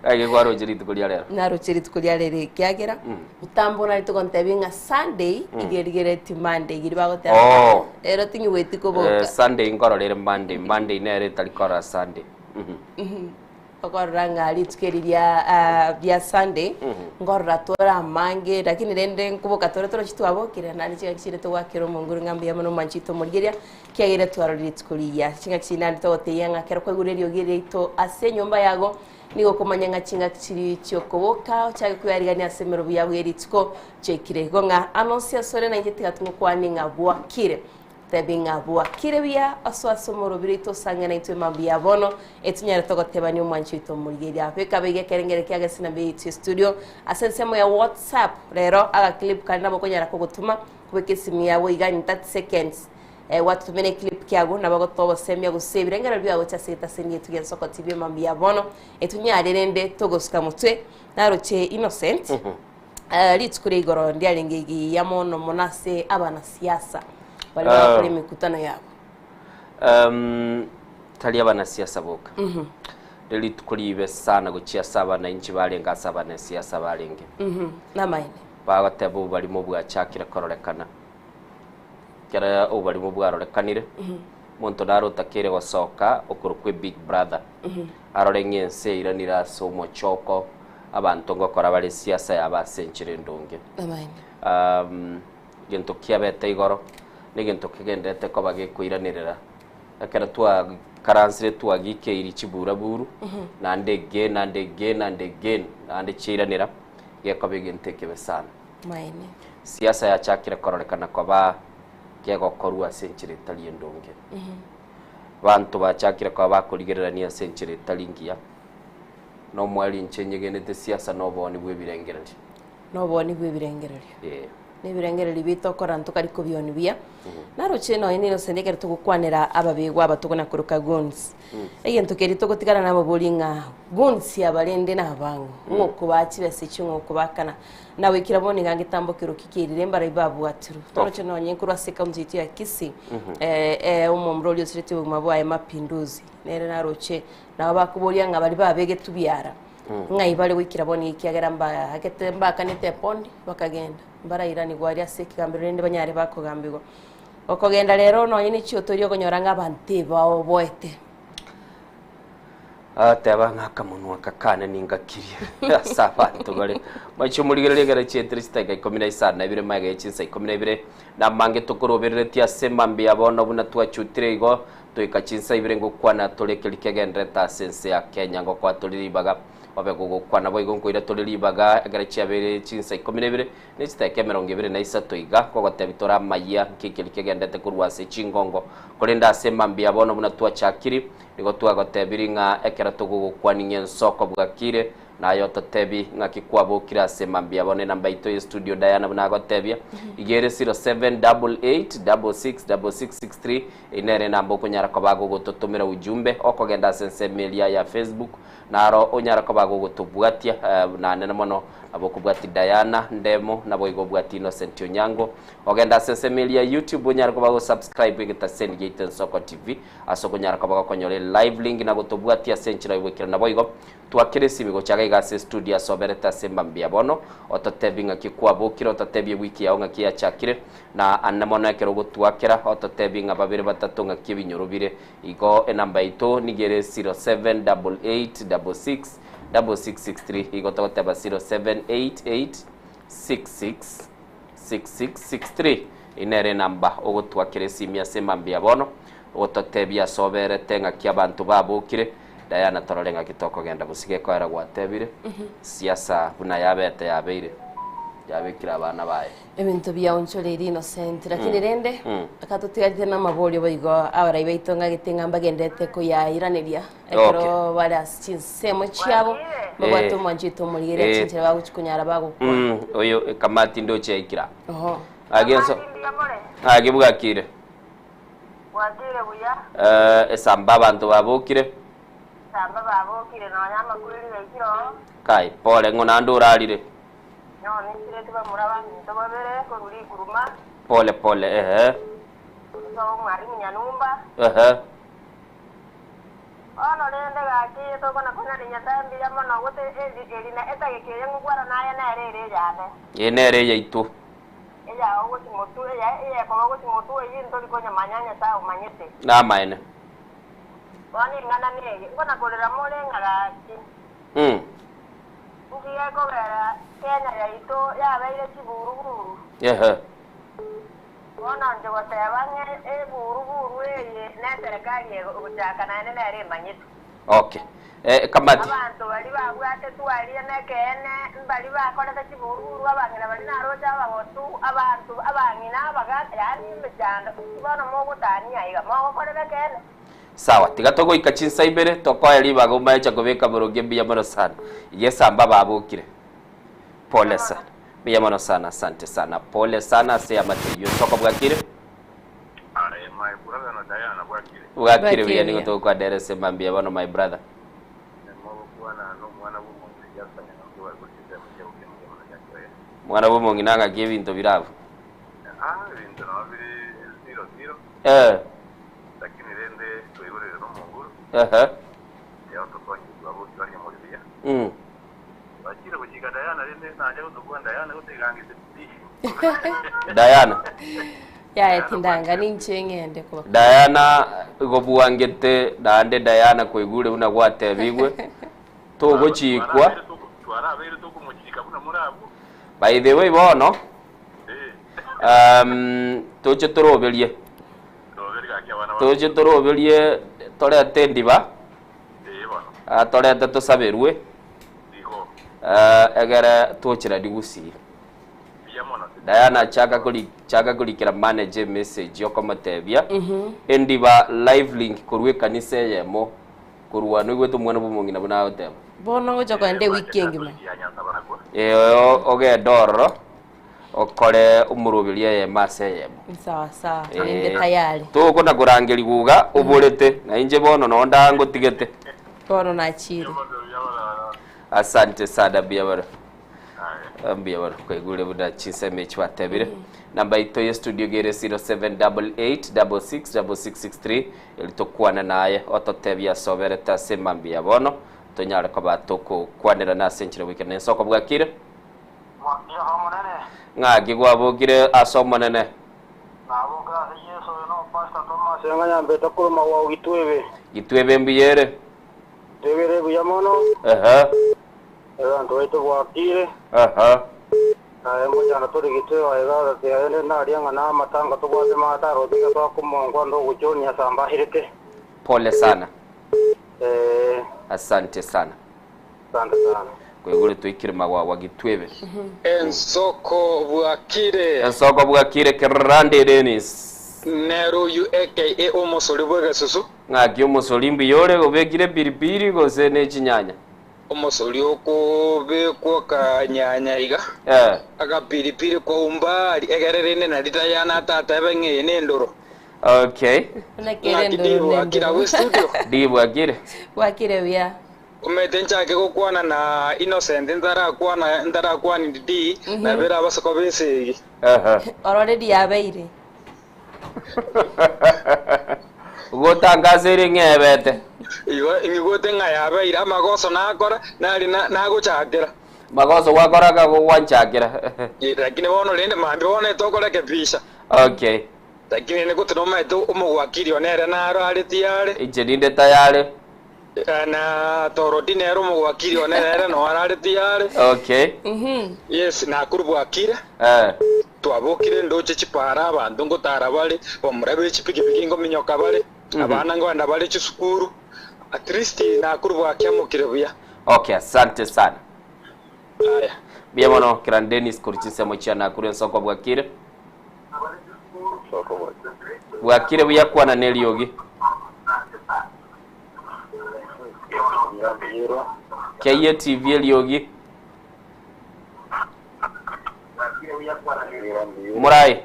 Gaki kwaroche rituko ria rero. Naroche rituko ria rero ekiagera mtambo nari togontebia ng'a Sunday iga erigereti Monday igiri bagoteba Oh. ero ting'igweti koboka. Eh, Sunday nkorora ere Monday, Monday nere etari korora Sunday. Mhm. Okorora ng'a rituko eri ria ah, ria Sunday nkorora tore amange lakini rende nkoboka tore torochi twabokire naende chingaki chinde togwakera omonguru ng'a mbuya mono omwanchi oito omorigereria Kiagera twarorire rituko rigiya, chingaki chinde naende togotebia ng'a ekero kwaigure eriogi riaito ase enyomba yago, nigo okomanya ng'a chingaki chiria chi'okoboka ochake koyarigania ase emerobo yago ye rituko chiaikire. Igo ng'a anonsi asore nainche tiga tongokwanie ng'a bwakire. Tebi ng'a bwakire buya osoe ase omorobiri oito osange naintwe mambia ya bono, etunyare togotebania omwanchi oito omorigereria. Beka baiga ekerengero kia gesina mbuya yaito estudio ase ensemo ya WhatsApp rero agaclip kare nabo okonyara kogotoma kobeka esimu yago iga in 30 seconds Eh, gwatotomera eclip kiago nabo gotoa obosemia gose ebirengererio biago gocha ase egetaseni getu gia Nsoko TV mambia ya bono etunyare rende togosuka motwe naroche Innocent eh, rituko ria igoro ndiarenge igiya mono mono ase abanasiasa baria Ah. bagokora emekutano yabo Um, tari abanasiasa boka rituko ribe sana gochia ase abanainchi barenge ase abanasiasa barenge Mhm, namaene bagoteba oborimo bwachakire kororekana Ekero oborimo bwarorekanire, omonto nare otakeire gosoka okorokwa ebig brother, arore ng'a ense eiranire ase omochoko, abanto ngokora bare esiasa yabo ase enchera endonge. Um, egento kiabete igoro, na egento kegenderete koba gekoiranerera, ekero twakaransire twagikeiri chiburaburu, naende again, naende again, naende again, naende chiairanera, gekoba egento ekebe sana. Maene. Siasa yachakire kororekana koba kegokorwa ase enchera etari endonge. Abanto bachakire koba bakorigererania ase enchera etari engiya. Na omwari inche nyegenete siasa na obooni bw'ebirengererio. Na obooni bw'ebirengererio. Ee. Na ebirengererio biaito okora ntokari kobioni buya. Naroche nonya na Innocent ekero togokwanera ababegwa aba tokona koroka goons. Egento keria togotigana nababori ng'a goons aba rende nabang'o? Ng'o okobaa chibesa echio ng'o okobakana? Nagoikera bono iga ngetambo keroki kerire mbarai babwatirwe. Toroche nonye nkorwa ase ekaunti yaito ya Kisii, eh, eh, omomura oria osiretie obogima bwaye Mapinduzi, nere naroche nabo bakoboria ng'a baria babegetwe biara, ng'ai bare goikera bono iga ekiagera mbaagete mbakanete epondi bakagenda, mbarairanigwe aria ase ekegambero rende banyare bakogambigwa. Okogenda rero nonye ne chiotori okonyora ng'a abanto ebaoboete. Agateba ng'a akamonwa aka kane ningakirie ase abanto bare. Maiche omorigereria ekero chietire chidakika ikomi na isano na ibere magega ye chinsa ikomi na ibere, na amange tokorobereretie ase mambia ya bono buna twachutire igo, toika chinsa ibere ngokwana tore ekeri kegenderete ase ense ya Kenya ngokoa tore ribaga obe gogokwana boigo nkoira tore ribaga ekero chiabeire chinsa ikomi na ibere ne chidakika emerongo ebere na isato iga ngogotebi tore amayia nki ekeri kegendete korwa ase chingongo korende ase mambia ya bono buna twachakiri Nigo twagotebirie ng'a ekero togogokwania ng'a ensoko bwakire, naye ototebi ng'aki kwabokire ase mambia bono enamba yaito ye studio Diana buna agotebia, iga ere 0788666663 eyio nere enamba okonyara koba gogototomera ujumbe okogenda ase ensemo eria ya Facebook naro onyare koba gogotobwatia eh, naende mono nabo okobwatia Diana Ndemo naboigo obwatie Innocent Onyango ogende ase ensemo eria ya YouTube onyare koba gosubscribe egetaseni giaito Ensoko TV Ase okonyara koba gokonyora elive link na gotobwatia ase enchera y'ogoikera naboigo twakera esimi gocha iga ase estudio ase oberete ase mambia bono ototebi ng'aki kwabokire ototebi ewiki yao ng'aki yachakire na ande mono ekero ogotwakera ototebi ng'a babere batato ng'aki ebinyoro bire igo enamba yaito nigo ere 0788666663 igo togoteba 078866 6663 Eyio nere enamba ogotwakera esimi ase mambia bono, ogototebia ase oberete ng'aki abanto babokire. Diana torore ng'aki tokogenda gose gekoera gwatebire, siasa buna yabete yabeire, yabekire abana baye. Ebinto biaonchoreire Innocent lakini rende akatotigarete namaborio boigo abarai baito ng'agete ng'a mbagenderete koyairaneria ekero bare ase chinsemo chiabo mbabwate Eh. omwancho oito omorigereria Eh. chinchera bagochi konyara bagokwana Mm, oyo ekamati ndoche yaikira. Oho. Agi enso Mbuya more? agi bwakire. Bwakire buya? Eh, esamba abanto babokire. Esamba babokire nonya amakweri gaikire oo. Kai, pole ng'o naende orarire. Nyonisireti bamura baminto babere korwa rikuruma. Pole pole, ehe. Korwa sobo Mwalimu Nyanumba. Ehe. Bono rende gaki tokona-konyora Nyasae mbuya mono, gose erina etageka eye ngokwana naye nere ere eyane. Eye nere eyaito. Eyao gochia motwe, eyekoba gochia motwe eyio ntori konyemanya Nyasae omanyete. Namaene. Bono eng'ana neye, nkona-korera more ng'a gaki. Inki gekogera Kenya yaito yabeire chiburu-buru? Ehe. Bono inche goteba ng'a eburu-buru eye neserekari egochaka naende nere emanyete. Okay. Eh, kamati. Abanto baria babwatetwe aria nekeene, mbaria bakorete chiburu-buru, abang'ina baria naroche abagotu, abanto abang'ina, abagaka, yaani emechando. Inki bono mogotania aiga? Mogokorera ekeene? Sawa, tiga togoika chinsa ibere, tokoe ribaga omaecha kobeka boronge mbuya mono sana. Iga esamba babokire. Pole sana. Mbuya mono sana, asante sana. Pole sana ase amate eyio. Nsoko bwakire? Aye my brother na Diana bwakire. Bwakire Bwakire buya nigo buya. togokwanera ase mambia bono my brother. Mogokwana nomwana bw'omong'ina Jasper Nyanongo bare korwa chinsemo chia Bokima mono Nyachoya. Mwana bw'omong'ina ng'aki ebinto bire abwo. Ah, ebinto nabo bire zero zero. Eh. Lakini rende twaiborire nomonguru, Ehe. erio tokonye twabokia baria more buya. Bachire gochika Diana rende nacha gotokwa Diana gotegangete pi. Diana. Yaya tindanga ninche ng'ende koba. Diana igo bwangete naende Diana kwaigure buna gwatebigwe togochikwa. Twarabeire tokomochika buna more abwo. By the way bono Eh. toche toroberie. Toche toroberie torete endiba, torete tosaberwe, egere tocherani gusii. Diana chaka kori chaka korikera manager emessage okomotebia endiba live link korwa ekanisa eyemo korwa noigwete omwana bwa omong'ina buna agoteba. Bono ngocha kogenda ewiki engima. Ee ogende ororo. Okore omoroberio eyemo ase eyemo. Sawa sawa, ninde tayari. Tokona korangerigwa iga oborete, na inche bono noo ndangotigete. Bono nachire. Asante sana mbuya mono. Mbuya mono kwaigure buna chinsemo echi batebire. Namba yaito ye studio iga ere 0788666663 eri tokwane naye ototebie ase oberete ase emambia ya bono tonyare koba tokokwanerana ase enchera goikera ensoko bwakire. Mwakire Omonene. Ng'aki kwabokire ase Omonene? Nabokire ase Yeso, oyo no Pastor Thomas ng'a nyambete korwa magwao Gitwebe. Gitwebe mbuya ere? Gitwebe ere buya mono. Ehe. Abanto baito bwakire. Ehe. Naye mochando tore Gitwebe aiga gati aye naria ng'a namatanga tobwate maate aroche iga twakomongwa ndo ogochonia ase ambahirete. Pole sana. Eh. Asante sana. Asante sana. Koigure toikire magwagwa gitwebe. Ensoko bwakire. Ensoko bwakire Kerande Dennis. Nere oyio aka omosori bw'egesusu. Ng'aki omosori mbuya ore obekire piripiri gose ne chinyanya? Omosori okobekwa akanyanya iga, Eh. agapiripiri kwa umbali, egere rende nari tayana atatebe ng'a eye nendoro. Okay. Buna kere Ng'aki endoro Dee bwakire nendoro. abwo estudio? Dee bwakire. Bwakire buya. Omanyete nchake gokwana na Innocent ntarakwana ntarakwaniri di nabere abasoko b'esegi. Orore riabeire. Gotangaza ere ng'a ebete. Igo ing'igwete ng'a yabeire amagoso nakora nari nagochakera. Magoso gwakora gwanchakera. Lakini bono rende mambia bono etokora ekepisha. Okay. Lakini nigo tinomaete omogwakiri one ere naro are tiyare. Inche ninde tayare. Na Torodi nere omogwakiri one nere noo arare tiyare. Okay. Yes, nakuru bwakire. Eh. Twabokire ndoche chipara abanto ngotara bare, bamura be chipikipiki ngominyoka bare, abana ngoenda bare chisukuru. At least nakuru bwakiamokire buya. Okay, asante sana. Aya. Mbuya mono Kiran Dennis korwa chinsemo chia Nakuru ensoko bwakire. Bwakire buya kwana neriogi. Keyie TV eriogi. Morai.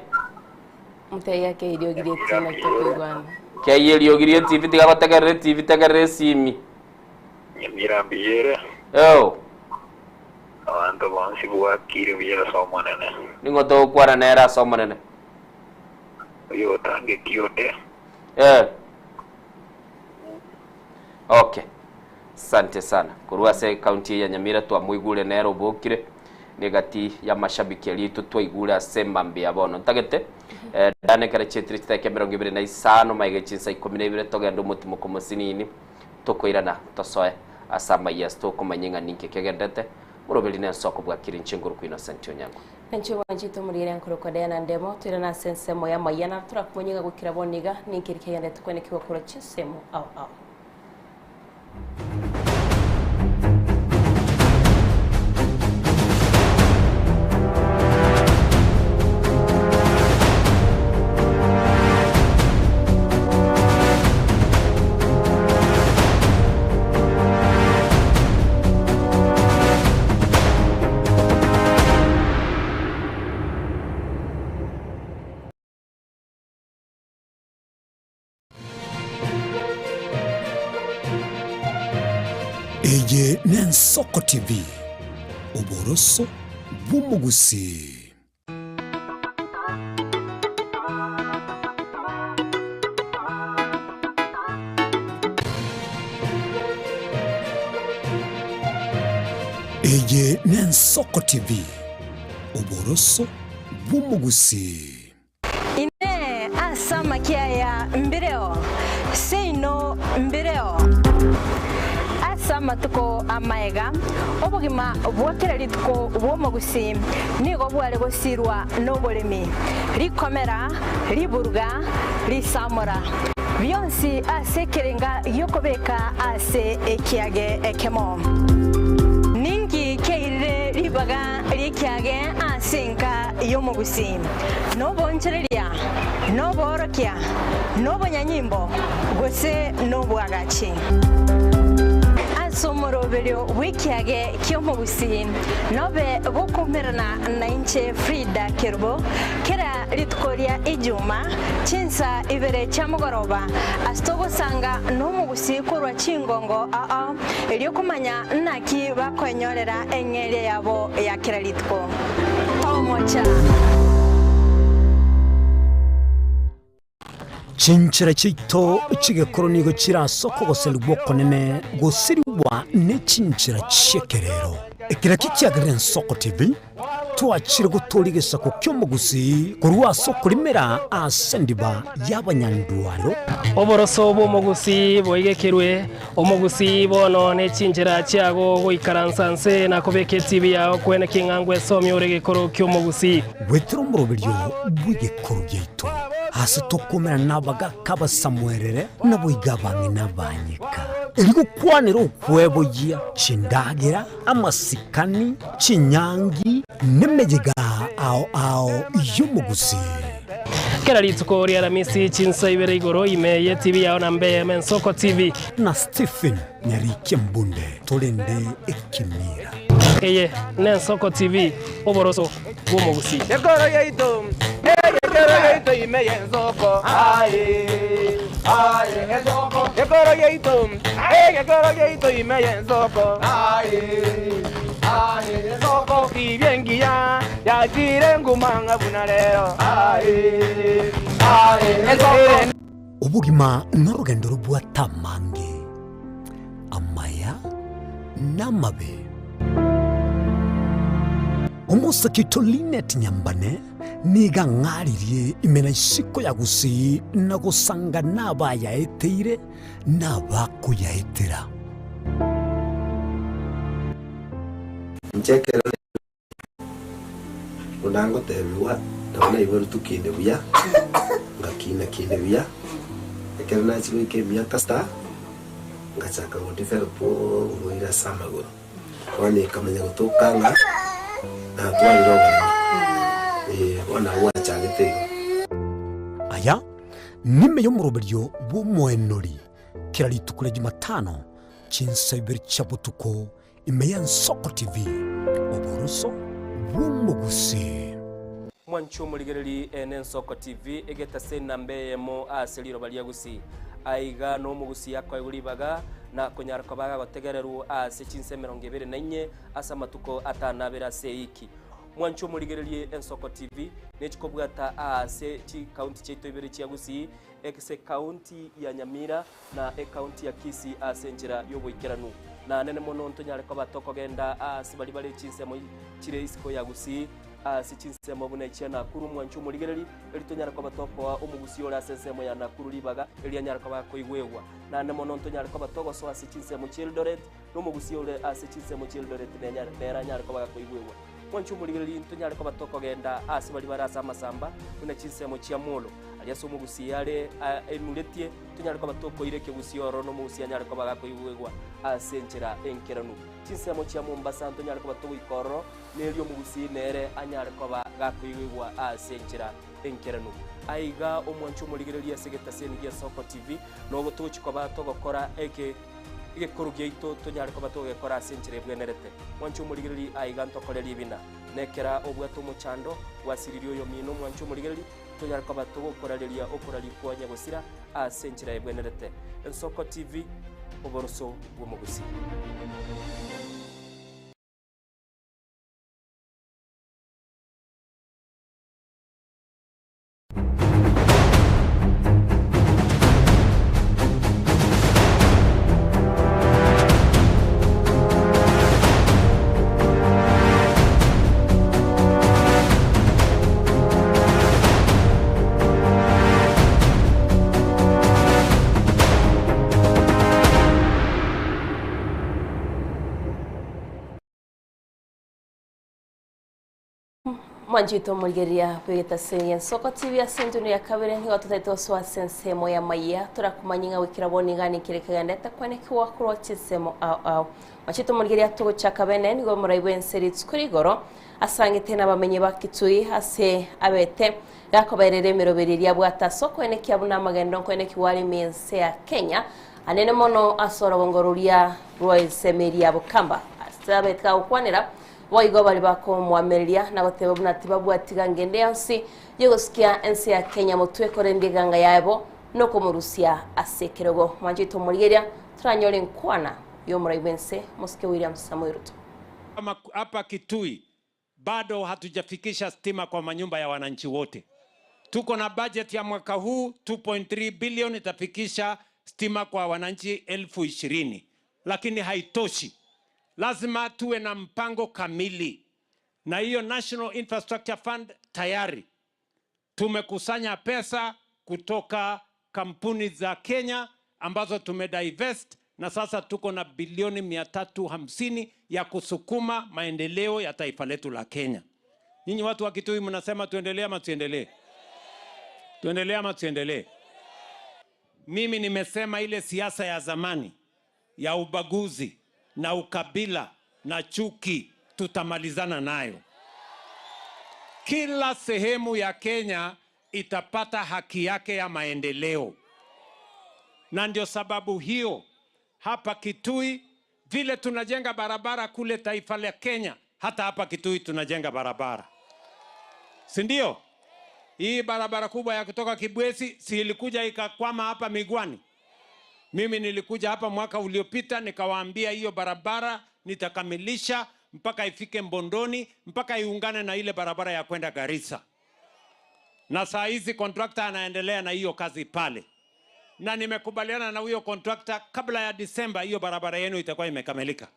Motebie ake eriogi rie TV naki tokoigwana. Keyie eriogi rie TV tiga gotegerera TV tegerera esimi. Nyamira mbuya ere. Eo. Abanto bonsi bwakire buya ase Omonene. Ning'o togokwana nere ase Omonene? Oyo otangeti onde. Eh. Okay. Asante sana. Korwa ase ekaunti eye ya Nyamira twamoigure nere obokire negati ya mashabiki aria aito twaigure ase mambia bono. Ntagete eh, dane ekero chietire chidakika emerongo ebere na isano magega chinsa ikomi na ibere togende omotimoko mosinini tokoirana tosoe ase amayia ase tokomanya ng'a ninki kegendete moroberi na ensoko bwakire inche nkorokwa Innocent Onyango. Inche bwanchete omoriri nkorokwa Diana Ndemo, toirane ase ensemo y'amayia na torakumanye ng'a gokira bono iga ninki kegendete kwenekigwa korwa chinsemo ao ao. Eye n'Ensoko TV, oboroso bw'omogusii. Eye n'Ensoko TV, oboroso bw'omogusii. Inee! Ase amakia aya mbireo? Seino mbireo. Ase amatuko amaega, obogima bwa kera rituko bw'omogusii nigo bware gosirwa noboremi, rikomera, riburuga, risamora, bionsi ase ekerenga gi'okobeka ase ekiage ekemo. Ninki kiairire ribaga ri'ekiage ase enka y'omogusii? Noboonchoreria, noboorokia, nobonyanyimbo, gose nobwagachi. Ase omoroberio bw'ekiage ki'omogusii nobe gokoumerana nainche Frida Kerubo kera rituko ria Ijuma chinsa ibere chia mogoroba ase togosanga nomogusii korwa chingongo ao erio komanya naki bakoenyorera eng'eria yabo ya kera rituko. Omocha. Chinchera chiaito chi'egekoro nigo chire ase okogoserigwa okonene gosirigwa ne chinchera chi'ekerero. Ekero ekio kiagerire Ensoko TV twachire gotooria egesaku ki'omogusii korwa ase okorimera ase endiba y'abanyandwaro. Oboroso bw'omogusii boigekerwe, omogusii bono ne chinchera chiago goikaransa nse na kobeka etibi yao kwene king'a ngwesomia ore egekoro ki'omogusii. Goetera omoroberio bw'egekoro giaito, aase tokomerana nabagaaka abasamuerere, naboigo abang'ina abanyeka, erio gokwanera okweboyia chindagera, amasikani, chinyangi, nemeyega ao ao y'omogusii. Kera rituko ri'Aramisi chinsa ibere igoro ime y'etibi yao na mbe eyemo Ensoko TV. Na Stephen Nyarikia Mbunde torende ekemira. Eye n'Ensoko TV, oboroso bw'omogusii. Ekoro yaito, ekero yaito ime y'ensoko, aye, aye, ensoko. Ekoro yaito, ekero yaito ime y'ensoko, aye, aye, ensoko. Tibia engiya yachire nguma ng'a buna rero, aye, aye, ensoko. Obogima norogendo robwate amange, amaya na amabe. Omosake oito Linet Nyambane nigo ang'aririe ime na isiko ya Gusii na gosanga nabayaeteire na abakoyaetera. Inche ekero Buna ngotebigwa, nabo naiboretwe kinde buya, ngakina kinde buya, ekero nachia goika emiaka sita, ngachaka go develop oborwaire ase amagoro. Bono ekamanya gotoka ng'a natwarire oboremo, eh, bono nabo bwachagete igo. Aya nime y'omoroberio bw'omoenori kera rituko ria Jumatano chinsa ibere chia botuko Ime y'Ensoko TV, oboroso bw'omogusii. Mwanche omorigereri eye n'Ensoko TV, egetase enamba eyemo ase riroba ria Gusii. Aiga nomogusii akoegwa ribaga na konyara koba agagotegererwa ase chinsa emerongo ebere na inye ase amatuko atano abere ase eiki. Mwanche omorigererie Ensoko TV nechikobwata aase chikaunti chiaito ibere chia Gusii, ase ekaunti ya Nyamira na ekaunti ya Kisii ase enchera y'oboikeranu. Na nene mono ntonyare koba tokogenda aase baria bare chinsemo chire isiko ya Gusii, ase chinsemo buna echia Nakuru mwanche omorigereri, eri tonyare koba tokoa omogusii ore ase ensemo ya Nakuru ribaga, eri anyare koba akoigwegwa. Naende mono ntonyare koba togosoa ase chinsemo chi'Eldoret, na omogusii ore ase chinsemo chi'Eldoret nenyare nere anyare koba gakoigwegwa. Mwanche omorigereri ntonyare koba tokogenda ase baria bare ase amasamba, buna chinsemo chia Molo, aria ase omogusii are aimuretie, tonyare koba tokoira ekegusii ororo na omogusii anyare koba gakoigwegwa ase enchera enkeranu. Chinsemo chia Mombasa ntonyare koba togoika ororo, na erio omogusii nere anyare koba gakoigwegwa ase enchera enkeranu. Aiga omwanche omorigereria ase egetaseni gia Soko TV, nogo togochia koba togokora eke egekoro giaito tonyare koba togegekora ase enchera ebwenerete. Mwanche omorigereria aiga ntokore ribina. Nekera obwate omochando, gwasiririe oyomino omwanche omorigereria, tonyare koba togokorareria okoraria kwa nyagosira ase enchera ebwenerete. Ensoko TV, oboroso bw'omogusii. Mwanchete omorigereria bw'egetaseni ensoko TV ase entuno ya kabere nigo totaete gosoa ase ensemo ya mayia torakomanye ng'a goikera bono iga nikere kegendete kwenekiwa korwa chinsemo ao ao. Mwanchete omorigereria togochaka bene nigo omorai bw'ense rituko rigoro asangete nabamenyi ba Kitui ase abete gakoberera emeroberi eria abwate ase okoenekia buna amagendo nkoenekiwa are ime ense ya Kenya anene mono ase orogongo roria rwa ensemo eria ya Bukamba ase abete gagokwanera Boigo baria bakomoamereria na goteba buna tibabwati ganga ende yonsi y'ogosikia ense ya Kenya motwe korende eganga yaebo nokomorusia ase ekerogo. Mwanchete omorigeria toranyore enkwana y'omorai bw'ense Mosike William Samoei Ruto. Hapa Kitui bado hatujafikisha stima kwa manyumba ya wananchi wote. Tuko na budget ya mwaka huu 2.3 billion itafikisha stima kwa wananchi 20,000, lakini haitoshi. Lazima tuwe na mpango kamili, na hiyo National Infrastructure Fund tayari tumekusanya pesa kutoka kampuni za Kenya ambazo tumedivest na sasa tuko na bilioni 350 ya kusukuma maendeleo ya taifa letu la Kenya. Nyinyi watu wa Kitui mnasema tuendelee ama tuendelee? Tuendelee ama tuendelee? Mimi nimesema ile siasa ya zamani ya ubaguzi na ukabila na chuki tutamalizana nayo. Kila sehemu ya Kenya itapata haki yake ya maendeleo, na ndio sababu hiyo hapa Kitui vile tunajenga barabara kule taifa la Kenya, hata hapa Kitui tunajenga barabara, si ndio? Hii barabara kubwa ya kutoka Kibwezi si ilikuja ikakwama hapa Migwani? Mimi nilikuja hapa mwaka uliopita nikawaambia hiyo barabara nitakamilisha mpaka ifike Mbondoni, mpaka iungane na ile barabara ya kwenda Garissa. Na saa hizi contractor anaendelea na hiyo kazi pale, na nimekubaliana na huyo contractor, kabla ya Disemba hiyo barabara yenu itakuwa imekamilika.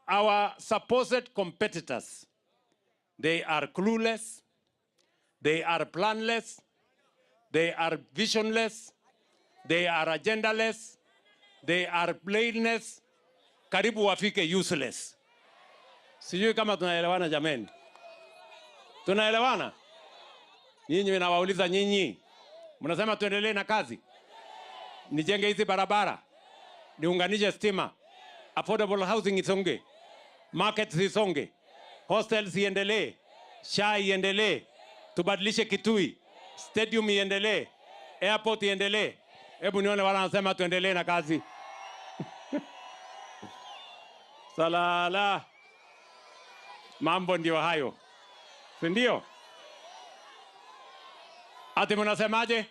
Our supposed competitors, they are clueless, they are planless, they are visionless, they are agendaless, they are blameless, karibu wafike useless. Sijui kama tunaelewana jameni. Tunaelewana? Nyinyi nawauliza nyinyi, mnasema tuendelee na kazi, nijenge hizi barabara, niunganishe stima, affordable housing isonge, markets isonge, hostels iendelee, SHA iendelee, tubadilishe Kitui, stadium iendelee, airport iendelee. Hebu nione wala wanasema tuendelee na kazi. Salala, mambo ndio hayo, si ndio? Ati mnasemaje?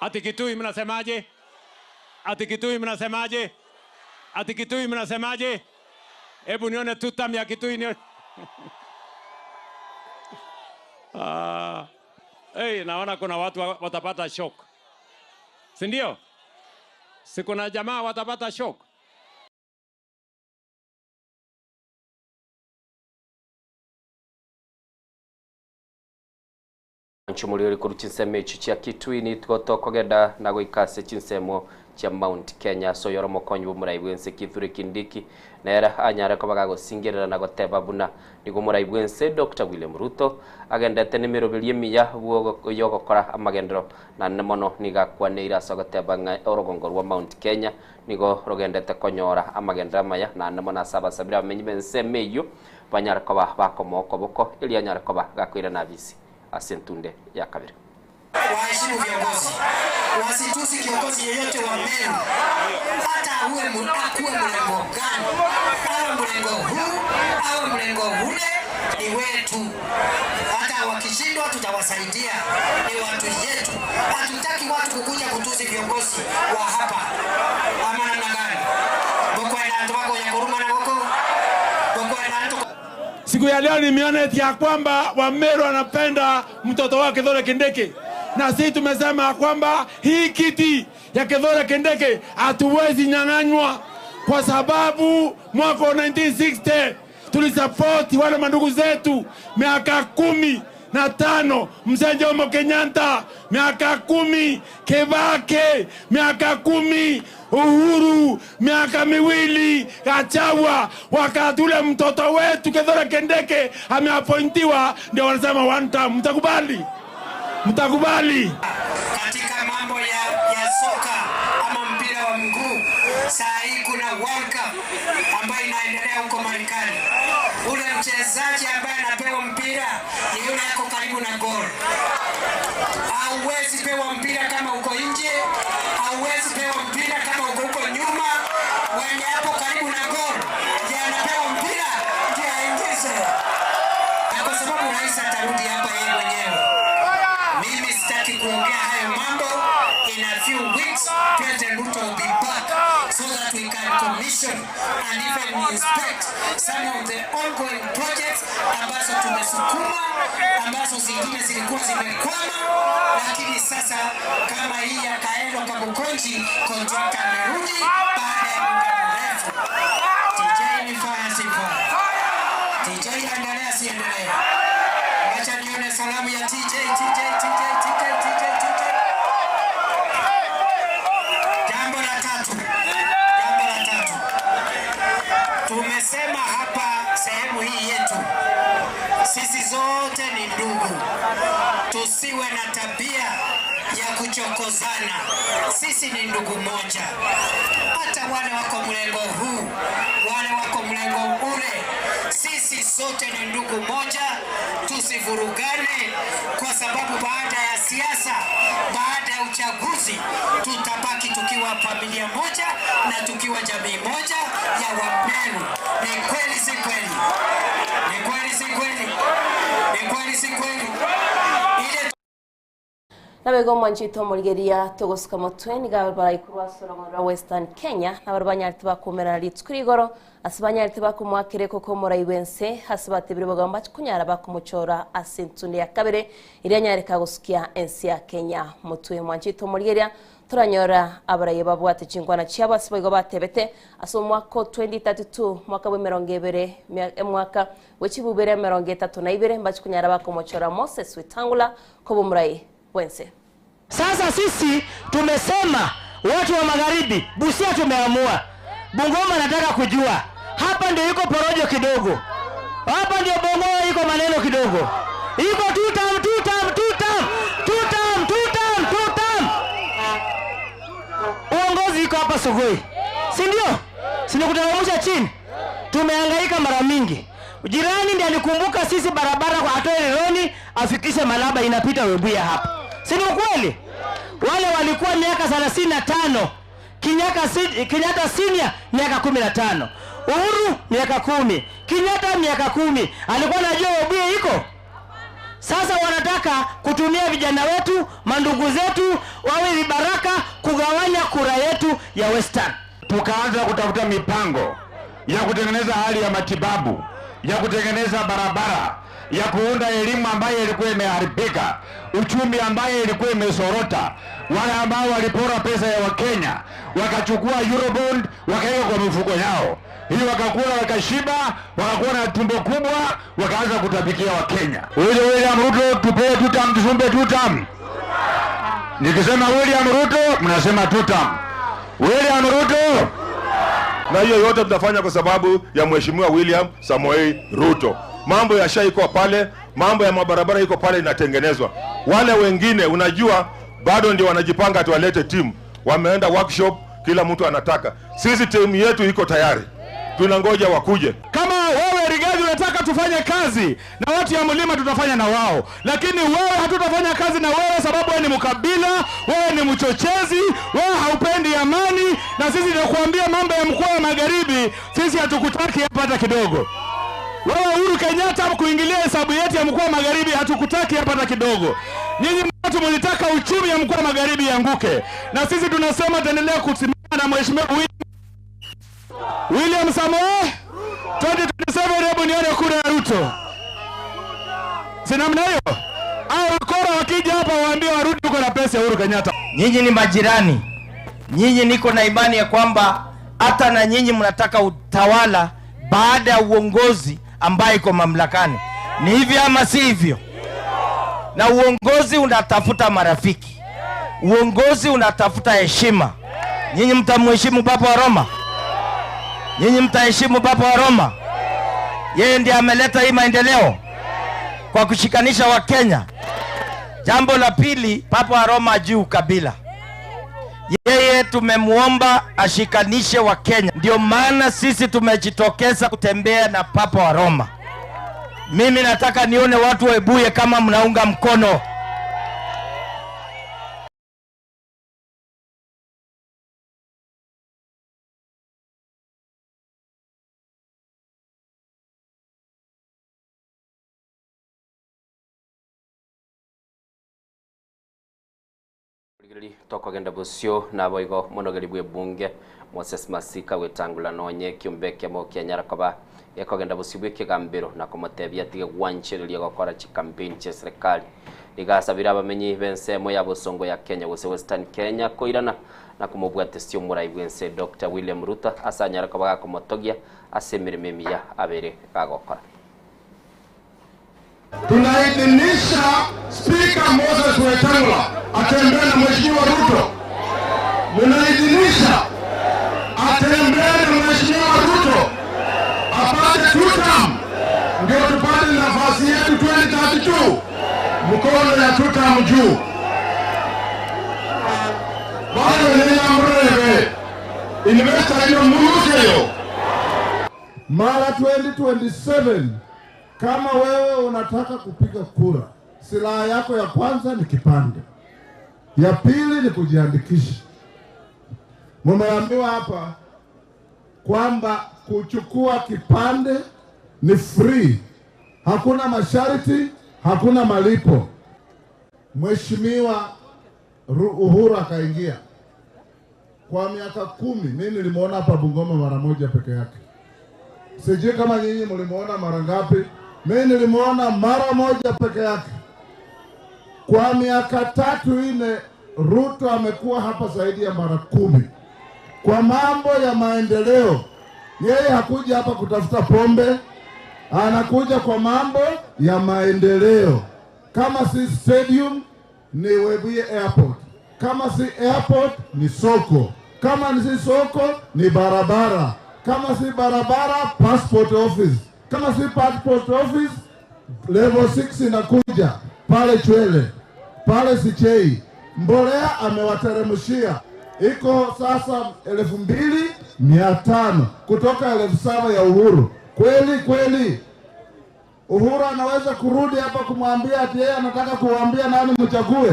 Ati Kitui mnasemaje? Ati Kitui mnasemaje? Ati Kitui mnasemaje? Hebu nione tutam ya Kitui nione. Ah, hey, naona kuna watu watapata shock, si ndio? Si kuna jamaa watapata shock? Nchumuri ori korwa chinsemo echio chia Kitui nitgo tokogenda na goika ase chinsemo chia Mount Kenya ase oyore omokonyi bw'omorai bw'ense Kithure Kindiki nere anyare koba gagosingerera na goteba buna nigo omorai bw'ense Doctor William Ruto agendete nemeroberi emiya yogokora amagenderero naende mono nigo akwaneire ase ogoteba ng'a orogongo rwa Mount Kenya nigo rogendete konyora amagenderero amaya naende mono ase abasabire abamenyi b'ensemo eyio banyare koba bakomoa okoboko erio anyare koba gakoirana abisi ase entunde ya kabere. Waheshimu viongozi, wasitusi kiongozi yeyote wa Meru, hata awe akuwe mrengo gani, awe mrengo huu awe mrengo ule, ni wetu. Hata wakishindwa tutawasaidia, ni watu yetu. Hatutaki watu kukuja kutusi viongozi wa hapa, ama namna gani? Siku ya leo nimeona eti ya kwamba Wameru wanapenda mtoto wao Kithure Kindiki, na sisi tumesema ya kwamba hii kiti ya Kithure Kindiki hatuwezi nyang'anywa, kwa sababu mwaka wa 1960 tulisapoti wale mandugu zetu miaka 15, mzee Jomo Kenyatta miaka 10, Kibaki miaka 10, Uhuru miaka 2, Gachagua. Wakati ule mtoto wetu Kithure Kindiki ameapointiwa, ndio wanasema one term. Mtakubali? Mtakubali? Katika mambo ya soka ama mpira wa mguu, saa hii kuna World Cup ambayo inaendelea huko Marekani. Ule mchezaji ambaye anapewa mpira ni yule ako karibu na goal. Hauwezi pewa mpira kama uko nje, hauwezi pewa mpira kama uko huko nyuma. Mwenye hapo karibu na goal ndiye anapewa mpira, ndiye aingize. Na kwa sababu rais atarudi hapa yeye mwenyewe, mimi sitaki kuongea hayo mambo. In a few weeks, President Ruto will be back so that we can commission and even inspect some of the ongoing projects ambazo tumesukuma, ambazo zingine zilikuwa zimekwama, lakini sasa kama hii ya Kaelo Kamukunji, contractor amerudi baada ya muda mrefu. TJ ni fire, si fire? TJ endelea, si endelea? Wacha nione salamu ya TJ, TJ, TJ, TJ, TJ, TJ. Jambo la tatu, jambo la tatu. Tumesema hapa sehemu hii yetu, sisi zote ni ndugu, tusiwe na tabia ya kuchokozana. Sisi ni ndugu moja, hata wale wako mlengo huu, wale wako mlengo ule, sisi sote ni ndugu moja, tusivurugane, kwa sababu baada ya siasa, baada ya uchaguzi, tutabaki tukiwa familia moja na tukiwa jamii moja ya Wameru. Ni kweli si kweli? Ni kweli si kweli? Ni kweli si kweli? Ile Naboigo omwanchete omorigereria togosuka motwe nigo abarai korwa ase orogongo rwa Western Kenya nabaro banyarete bakomerana rituko rigoro ase banyarete bakomoakera ekoko omorai bw'ense ase batebire bogambo bache konyara bakomochora ase entunde ya kabere eria anyareka gosukia ense ya Kenya. Motwe omwanchete omorigereria toranyora abarai babwate chinkwana chiabo ase boigo batebete ase omwaka o 2032 mwaka bwa emerongo ebere mwaka bw'echibubere emerongo etato na ibere mbache konyara bakomochora Moses Wetangula koba omorai bw'ense. Sasa sisi tumesema watu wa magharibi, Busia tumeamua, Bungoma nataka kujua, hapa ndio iko porojo kidogo, hapa ndio Bungoma iko maneno kidogo, iko two term, two term, two term, two term, two term, two term. Uongozi iko hapa Sugoi, si ndio? Si ni kuteremsha chini? Tumehangaika mara mingi. Jirani ndiye alikumbuka sisi barabara kwa atoe Rironi afikishe Malaba inapita Webuye hapa. Si ni ukweli? Wale walikuwa miaka 35, Kenyatta senior miaka 15, Uhuru miaka 10, Kenyatta miaka 10. Alikuwa anajua Webuye iko? Sasa wanataka kutumia vijana wetu, mandugu zetu, wawe vibaraka kugawanya kura yetu ya Western. Tukaanza kutafuta mipango ya kutengeneza hali ya matibabu. ya kutengeneza barabara, ya kuunda elimu ambayo ilikuwa imeharibika, uchumi ambayo ilikuwa imesorota, wale ambao walipora pesa ya Wakenya wakachukua Eurobond wakaweka kwa mifuko yao, ili wakakula wakashiba, wakakuwa na tumbo kubwa, wakaanza kutapikia Wakenya. Huyo William Ruto tupee tutam, tusumbe tutam. Nikisema William Ruto mnasema tutam. William Ruto na hiyo yote tunafanya kwa sababu ya Mheshimiwa William Samoei Ruto. Mambo ya SHA iko pale, mambo ya mabarabara iko pale inatengenezwa. Wale wengine unajua bado ndio wanajipanga tuwalete timu, wameenda workshop, kila mtu anataka. Sisi timu yetu iko tayari, tunangoja wakuje. Kama wewe Rigathi unataka tufanye kazi na watu ya mlima, tutafanya na wao, lakini wewe hatutafanya kazi na wewe sababu wewe ni mkabila, wewe ni mchochezi, wewe haupendi amani, na sisi tunakuambia mambo ya mkoa wa Magharibi, sisi hatukutaki hapa hata kidogo. Wewe Uhuru Kenyatta kuingilia hesabu yetu ya mkoa wa Magharibi hatukutaki hapa hata kidogo. Nyinyi watu mlitaka uchumi ya mkoa wa Magharibi ianguke, na sisi tunasema tuendelea kusimama na mheshimiwa William Samoei 2027. Hebu nione kura ya Ruto, si namna hiyo? Au wakora wakija hapa waambie warudi huko na pesa ya Uhuru Kenyatta. Nyinyi ni majirani, nyinyi niko na imani ya kwamba hata na nyinyi mnataka utawala baada ya uongozi ambaye iko mamlakani. Ni hivyo ama si hivyo? Na uongozi unatafuta marafiki, uongozi unatafuta heshima. Nyinyi mtamheshimu Papa wa Roma? Nyinyi mtaheshimu Papa wa Roma? Yeye ndiye ameleta hii maendeleo kwa kushikanisha Wakenya. Jambo la pili, Papa wa Roma hajui ukabila. Yeye tumemwomba ashikanishe Wakenya, ndio maana sisi tumejitokeza kutembea na Papa wa Roma. Mimi nataka nione watu wa Webuye kama mnaunga mkono. Rigiri tokogenda bosio naboigo monogeri bwe bunge Moses Masika wetangula nonye kiumbe kiamo kianyara koba gekogenda bosio bwe kigambiro na komotebia atige gwanchereria gokora chikampeni chia serikali igasabira abamenyi b'ensemo ya bosongo ya Kenya gose Western Kenya koirana na komobwatesio omorai bwense Dr. William Ruto ase anyara koba gakomotogia ase emirimo emiya abere gagokora. Tunaidhinisha Spika Moses Wetangula atembee na Mheshimiwa Ruto. Munaidhinisha atembee na Mheshimiwa Ruto apate tutam, ndio tupate nafasi yetu 2032. Mkono ya tutam juu. Bado nina mrebe investor hiyo mulukeyo Mara 2027 kama wewe unataka kupiga kura, silaha yako ya kwanza ni kipande, ya pili ni kujiandikisha. Mumeambiwa hapa kwamba kuchukua kipande ni free, hakuna masharti, hakuna malipo. Mheshimiwa Uhuru akaingia kwa miaka 10, mimi nilimuona hapa Bungoma mara moja peke yake. Sijui kama nyinyi mlimuona mara ngapi. Mimi nilimuona mara moja peke yake. Kwa miaka 3-4 Ruto amekuwa hapa zaidi ya mara 10. Kwa mambo ya maendeleo, yeye hakuja hapa kutafuta pombe, anakuja kwa mambo ya maendeleo. Kama si stadium ni Webuye Airport, kama si airport ni soko, kama si soko ni barabara, kama si barabara passport office, kama si passport office level 6 inakuja pale Chwele, pale Sichei. Mbolea amewateremshia, iko sasa 2500 kutoka 7000 ya Uhuru. Kweli kweli Uhuru anaweza kurudi hapa kumwambia ati yeye anataka kuambia nani mchague?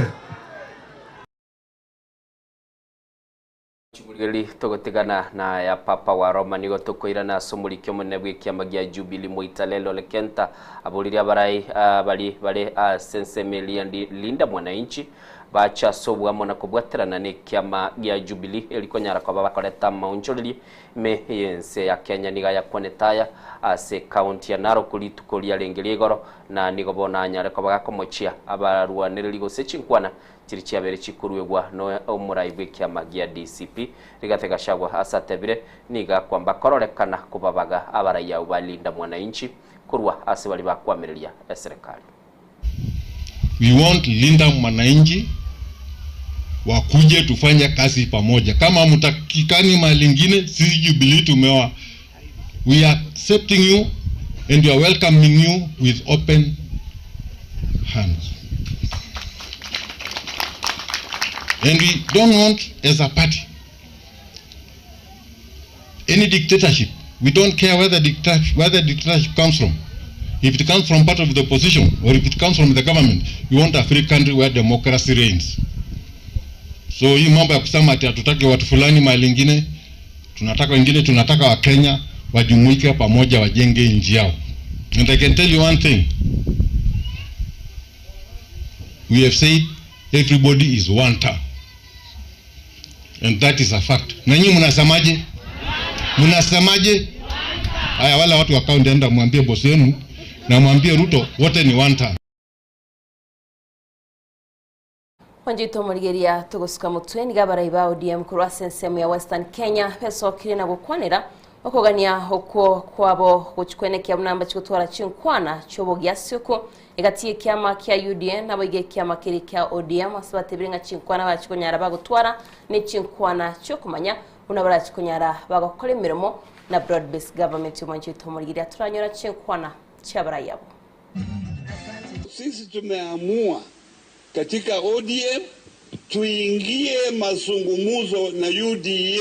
Chimurigeri togotigana na ya Papa wa Roma nigo tokoirana ase omoriki omonene bwa ekiama gia Jubilee Moitalelo Ole Kenta aboririe abarai bari bare ase ensemo eria Linda Mwananchi Bache ase oboamo na kobwaterana nekiama gia Jubilee eri konyara koba bakoreta amaonchoreria ime y'ense ya Kenya. Nigo ayakwanete aya ase ekaunti ya Narok rituko riarenge ria igoro na nigo bono anyare koba gakomochia abarwanereri gose chinkwana chiri chiabeire chikoruegwa no omorai bw'ekiama gia DCP Rigathi Gachagua ase atebire nigo akwamba kororekana kobabaga abarai abwo ba Linda Mwananchi korwa ase baria bakwamireria eserekari. We want Linda Mwananchi wakuje tufanye kazi pamoja. Kama mtakikani mahali ingine, sisi Jubilee tumewa we are accepting you and we are welcoming you with open hands. And we don't want as a party any dictatorship. We don't care where the, dicta- where the dictatorship comes from. If it comes from part of the opposition or if it comes from the government, we want a free country where democracy reigns. So hii mambo ya kusema ati hatutaki watu fulani mahali ingine, tunataka wengine, tunataka Wakenya wajumuike pamoja, wajenge nchi yao. And I can tell you one thing, we have said everybody is one term. And that is a fact. Na nyinyi mnasemaje? Mnasemaje? Haya, wala watu wa kaunti, enda mwambie bosi wenu na mwambie Ruto wote ni one term. Mwanchete omorigeria togosuka motwe nigo abarai ba ODM korwa ase ensemo ya Western Kenya besokire na gokwanera okogania okwo kwabo gochia kwenekia buna mbachi gotwara chinkwana chiobogiasi okwo egati y'ekiama kia UDA naboigo ekiama keria kia ODM ase batebire ng'a chinkwana barachi konyara bagotwara ne chinkwana chiokomanya buna barachi konyara bagokora emeremo na broad based government omwanchete omorigeria toranyora chinkwana chiabarai abwo. Sisi tumeamua katika ODM tuingie mazungumzo na UDA.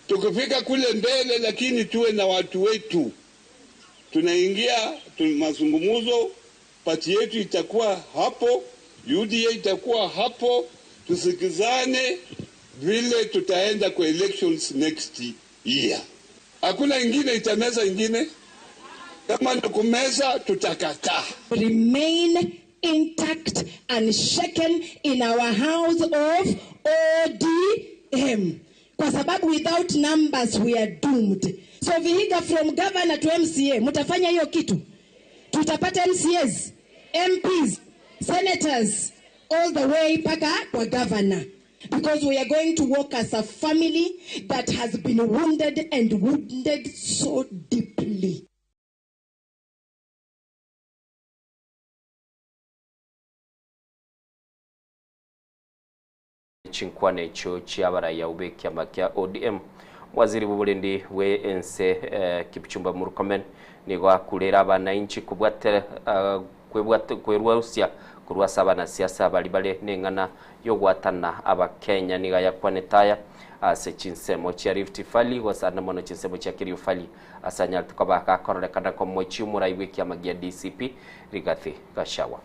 Tukifika kule mbele, lakini tuwe na watu wetu, tunaingia mazungumzo, pati yetu itakuwa hapo, UDA itakuwa hapo, tusikizane vile tutaenda kwa elections next year. Hakuna ingine itameza ingine, kama ni kumeza tutakataa. Remain intact unshaken in our house of ODM. Kwa sababu without numbers we are doomed. So Vihiga from governor to MCA, mtafanya hiyo kitu. Tutapata MCAs, MPs, senators all the way mpaka kwa governor. Because we are going to work as a family that has been wounded and wounded so deeply. Chinkwana echio chi'abarai abwo b'ekiama kia ODM. Waziri bw'oborendi bwe ense Kipchumba Murkomen nigo akurere abanainchi kobwate kwebwate kwerwarusia korwa ase abanasiasa baria bare neng'ana yogwatana abakenya. Nigo ayakwanete aya ase chinsemo chia Rift Valley gose mono chinsemo chia Kerio Valley ase anyarete koba gakororekana komochia omorai bw'ekiama gia DCP Rigathi Gachagua.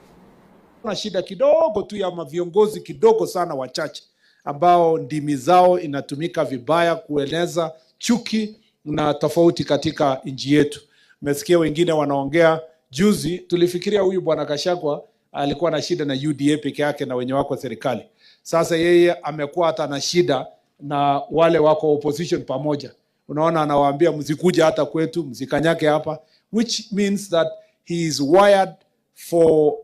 Na shida kidogo tu ya maviongozi kidogo sana wachache ambao ndimi zao inatumika vibaya kueneza chuki na tofauti katika nchi yetu. Umesikia wengine wanaongea juzi, tulifikiria huyu bwana Gachagua alikuwa na shida na UDA peke yake na wenye wako serikali. Sasa yeye amekuwa hata na shida na wale wako opposition pamoja. Unaona, anawaambia msikuja hata kwetu, msikanyake hapa, which means that he is wired for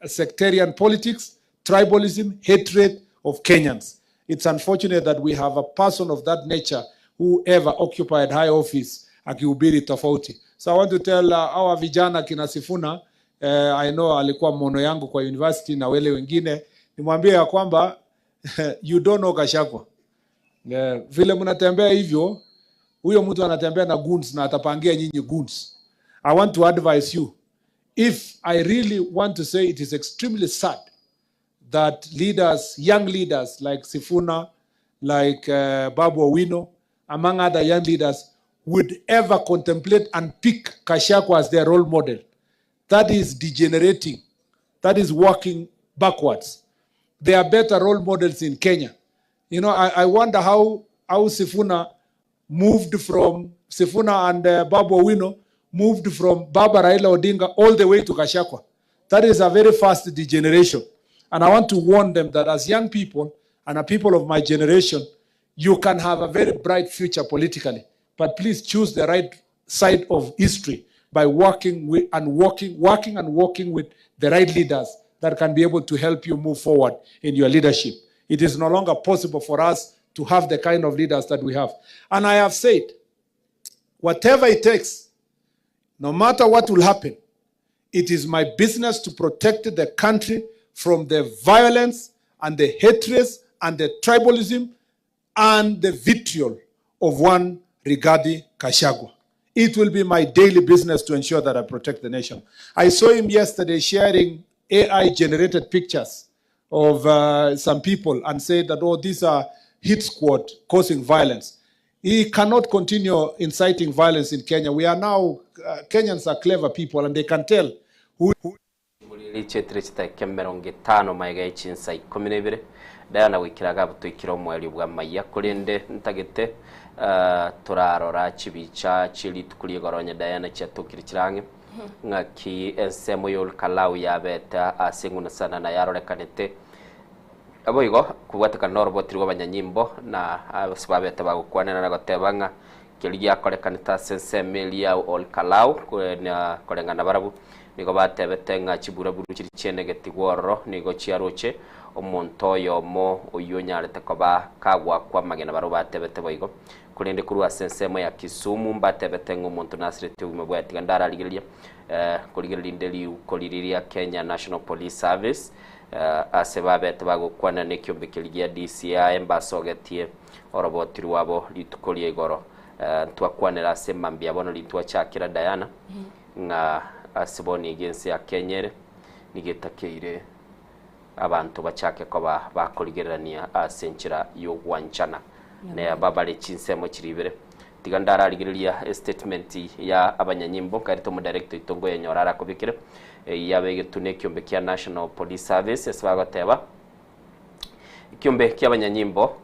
sectarian politics, tribalism, hatred of Kenyans. It's unfortunate that we have a person of that nature who ever occupied high office akihubiri tofauti. So I want to tell our vijana kina Sifuna, I know alikuwa mono yangu kwa university na wale wengine, nimwambie ya kwamba you don't know Gachagua. Vile mnatembea hivyo, huyo mtu anatembea na goons na atapangia nyinyi goons. I want to advise you. If I really want to say it is extremely sad that leaders, young leaders like Sifuna, like Babu Owino, among other young leaders, would ever contemplate and pick Gachagua as their role model. That is degenerating. That is working backwards. There are better role models in Kenya. You know, I wonder how Sifuna moved from, Sifuna and Babu Owino moved from Baba Raila Odinga all the way to Gachagua. That is a very fast degeneration. And I want to warn them that as young people and a people of my generation, you can have a very bright future politically. But please choose the right side of history by working with and working, working and working with the right leaders that can be able to help you move forward in your leadership. It is no longer possible for us to have the kind of leaders that we have. And I have said, whatever it takes, no matter what will happen, it is my business to protect the country from the violence and the hatred and the tribalism and the vitriol of one Rigathi Gachagua. It will be my daily business to ensure that I protect the nation. I saw him yesterday sharing AI generated pictures of some people and said that, oh, these are hit squad causing violence. He cannot continue inciting violence in Kenya. We are now, Kenyans are clever people and they can tell who. who Richetire chidakika emerongo etano magega ye chinsa ikomi na ibere, Diana goikera iga toikire omoerio bw'amaiya, korende ntagete torarora chibicha chie rituko ri'igoro onye Diana chiatokire chire ang'e, ng'aki ensemo y'Olkalau yabete ase eng'unasana na yarorekanete. Naboigo kobwatekana noroboti rw'abanyanyimbo na ase babete bagokwanera na goteba ng'a keria giakorekanete ase ensemo eria ya Olkalau na koreng'ana barabwo nigo batebete ng'a chiburaburu chiria chianegetigwe ororo nigo chiaroche omonto oyomo oyio onyarete koba kagwakwa amagena barabwo batebete boigo. Korende korwa ase ensemo ya Kisumu mbatebete ng'a omonto nasireti obogima bwaye tiga ndararigereria korigereria rinde riuko riria ria Kenya National Police Service Ase babete bagokwana nekiombe keria gia DCI mbasogetie oroboti rwabo rituko ria igoro. Ntwakwanera ase mambia bono rintwachakera Diana ng'a ase bono iga ense ya Kenya ere nigo etakeire abanto bachake koba bakorigererania ase enchera yogwanchana ne babare chinsemo chiria ibere. Tiga ndararigereria estatement ya abanyanyimbo nkaerete omodirector oito ngoyenyora arakobekere Eyio yabe egetunu ekiombe kia National Police Service ase bagoteba ekiombe kia abanyanyimbo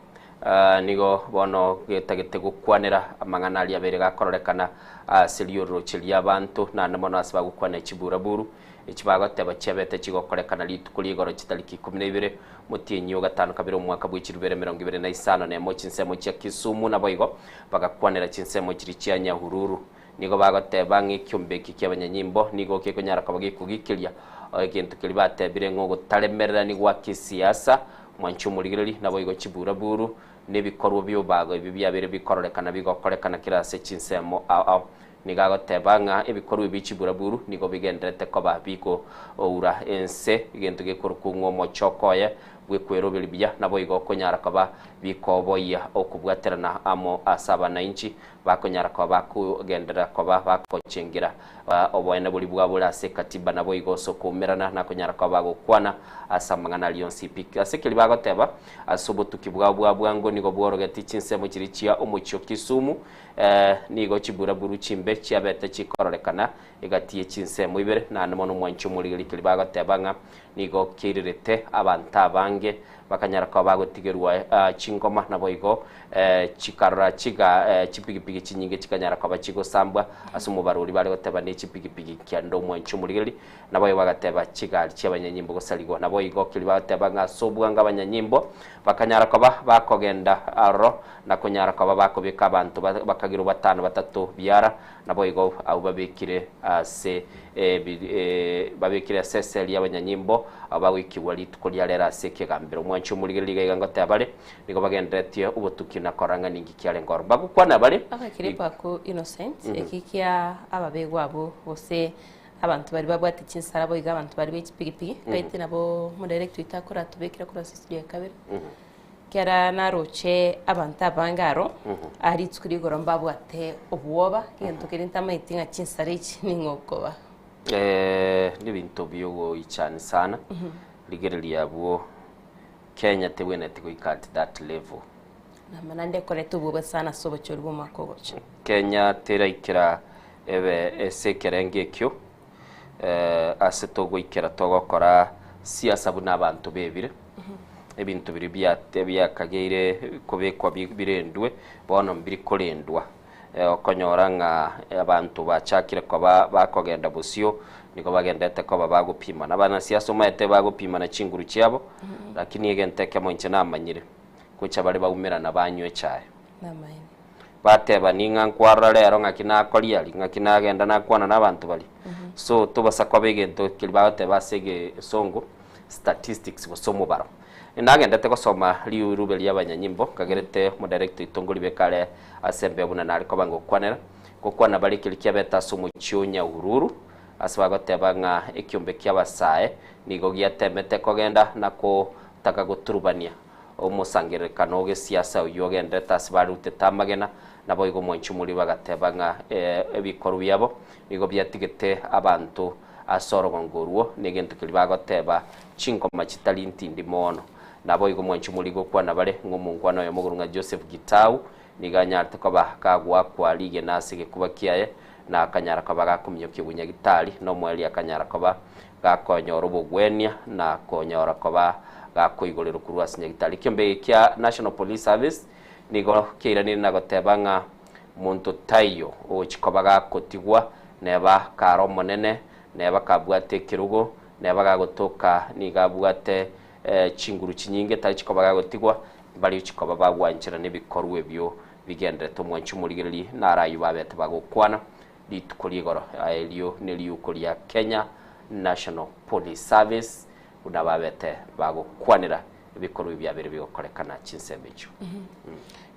nigo bono getagete gokwanera amang'ana aria abeire gakororekana ase riororoche ri'abanto naende mono ase bagokwana chiburaburu echi bagoteba chiabete chigokorekana rituko ria igoro chitariki ikomi na ibere motienyi o gatano kabere omwaka bwe chirubere emerongo ibere na isano na emo chinsemo chia Kisumu naboigo bagakwanera chinsemo chiria chia Nyahururu. Nigo bagoteba ng'a ekiombe eke ki'abanyanyimbo nigo gekonyara koba gekogikeria egento keria batebire ng'a ogotaremererani gwa kesiasa, mwanche omorigereria, naboigo chiburaburu, na ebikorwa bi'obago ebi biabeire bikororekana bigokorekana kera ase chinsemo ao ao. Nigo agoteba ng'a ebikorwa ebi chiburaburu nigo bigendererete koba bikoura ense, egento gekorokwa ng'a omochoko oye bw'ekweroberia buya, naboigo okonyara koba bikoboyia okobwaterana amo ase abanainchi Bakonyara koba bakogenderera koba bagochengera oboene boria bwabore ase ekatiba naboigo ase okoumerana nakonyara koba bagokwana ase amang'ana aria onsi pi. Ase keria bagoteba, ase obotuki bwao bwa bwango nigo bworogeti chinsemo chiria chia omochie o Kisumu, nigo chiburaburu chimbe chiabete chikororekana egati ye chinsemo ibere, naende mono omwanchi omorigereria keria bagoteba ng'a nigo kiairerete abanto abange bakanyara koba bagotigerwa chingoma, naboigo chikarora chiga chipigipigi chinyinge chikanyara koba chigosambwa ase omobarori bare goteba ne chipigipigi kianda omwanchi omorigereria, naboigo bagateba chigari chi'abanyanyimbo gosarigwa. Naboigo keria bagoteba ng'a ase obwango abanyanyimbo bakanyara koba bakogenda aroro na konyara koba bakobeka abanto bakagirwa batano batato biara, Naboigo abwo babekire ase babekire ase eseri y'abanyanyimbo, abwo bagoikigwa rituko ria rero ase ekegambero. Omwanchi omorigereria iga iga ngoteba bare, nigo bagenderetie obotuki na korora ng'a ninki kiarenge ororo. Bagokwana bare, Agakiripo ako Innocent, eki kia ababegwa abwo gose abanto baria babwate chinsara boigo abanto baria be chipigipigi, kaiti nabo omodirect oito akoratobekere korwa ase estudio ya kabere. Kera naroche abanto abange aro, aa rituko rigoro mbabwate obwoba, egento keria ntamaeti ng'a chinsara echi ning'o okoba. Eh, nebinto biogoichani sana, rigereria abwo Kenya tebwenereti goika at that level. Nama naende ekoreta obwoba sana ase obochori bw'omwaka ogocha. Kenya teraikera ebe ase ekerengo ekio, eh, ase togoikera togokora siasa buna abanto bebire, ebinto biria biate biakageire kobekwa bi birendwe, bono mbiri korendwa. Okonyora ng'a abanto bachakire koba bakogenda bosio, nigo bagendete koba bagopimana. Abanasiasa omanyete bagopimana chinguru chiabo, lakini egento ekemo inche namanyire, gocha bare baumerana banywa echae. Bateba ning'a nkwarora rero ng'aki nakoria aria, ng'aki nagenda nakwana na abanto baria. So tobasa koba egento keria bagoteba ase egesongo statistics gose omobaro. Nagendete gosoma rirube ri'abanyanyimbo, nkagerete omodirector oito ngoribeke are ase embeo buna nare koba ngokwanera, gokwana bare keria kiabete ase omochie o Nyahururu, ase bagoteba ng'a ekiombe ki'abasae nigo giatemete kogenda na kotaka goturubania omosangererekano o gesiasa oyio ogenderete ase barutete amagena, naboigo omwanchi omoria bagateba ng'a ebikorwa biabo nigo biatigete abanto ase orogongo orwo negento keria bagoteba chingoma chitari ntindi mono. Naboigo mwanche omoriri gokwana bare, ng'a omongwana oyomo igoro ng'a Joseph Gitau nigo anyarete koba kagoakwa rigena ase egekuba kiaye, na akanyara koba gakominyokia obunyagitari, na omoerio akanyara koba gakonyora obogwenia na konyora koba gakoigorerwa korwa ase nyagitari. Ekiombe eke kia National Police Service nigo kiairanire na goteba ng'a Monto taiyo ogochia koba gakotigwa, neba kare omonene, neba kabwate ekerogo, neba gagotoka nigo abwate chinguru chinyinge, tari chikoba gagotigwa, mbaria chikoba bagwanchera nebikorwa ebio bigenderete. Omwanchi omorigererie naro ayio babete bagokwana rituko rigoro erio neriuko ria Kenya National Police Service buna babete bagokwanera ebikorwa ebi biabere bigokorekana chinsemo echio.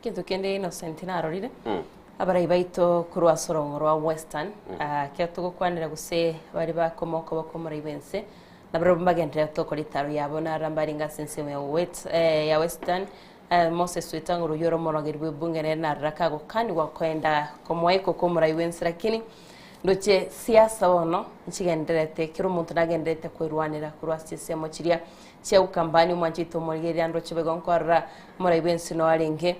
Gento kende Innocent narorire, abarai baito korwa ase orong'o rwa Western, ah, ekero togokwanera gose baria bakoma okoboko omorai bwense, nabarabwo mbagenderere tokora etaro yabo narora mbarenge ase ensemo ya wet ya Western, Moses Wetang'ula oyio ore omorogeri bw'ebunge nere narora kagokanigwa koenda komoa ekoko omorai bwense lakini ndoche siasa bono nchigendererete kera omonto nagendererete kwerwanera korwa ase chinsemo chiria chia Ukambani omwanchete omorigereria ndoche boigo nkorora omorai bwense no arenge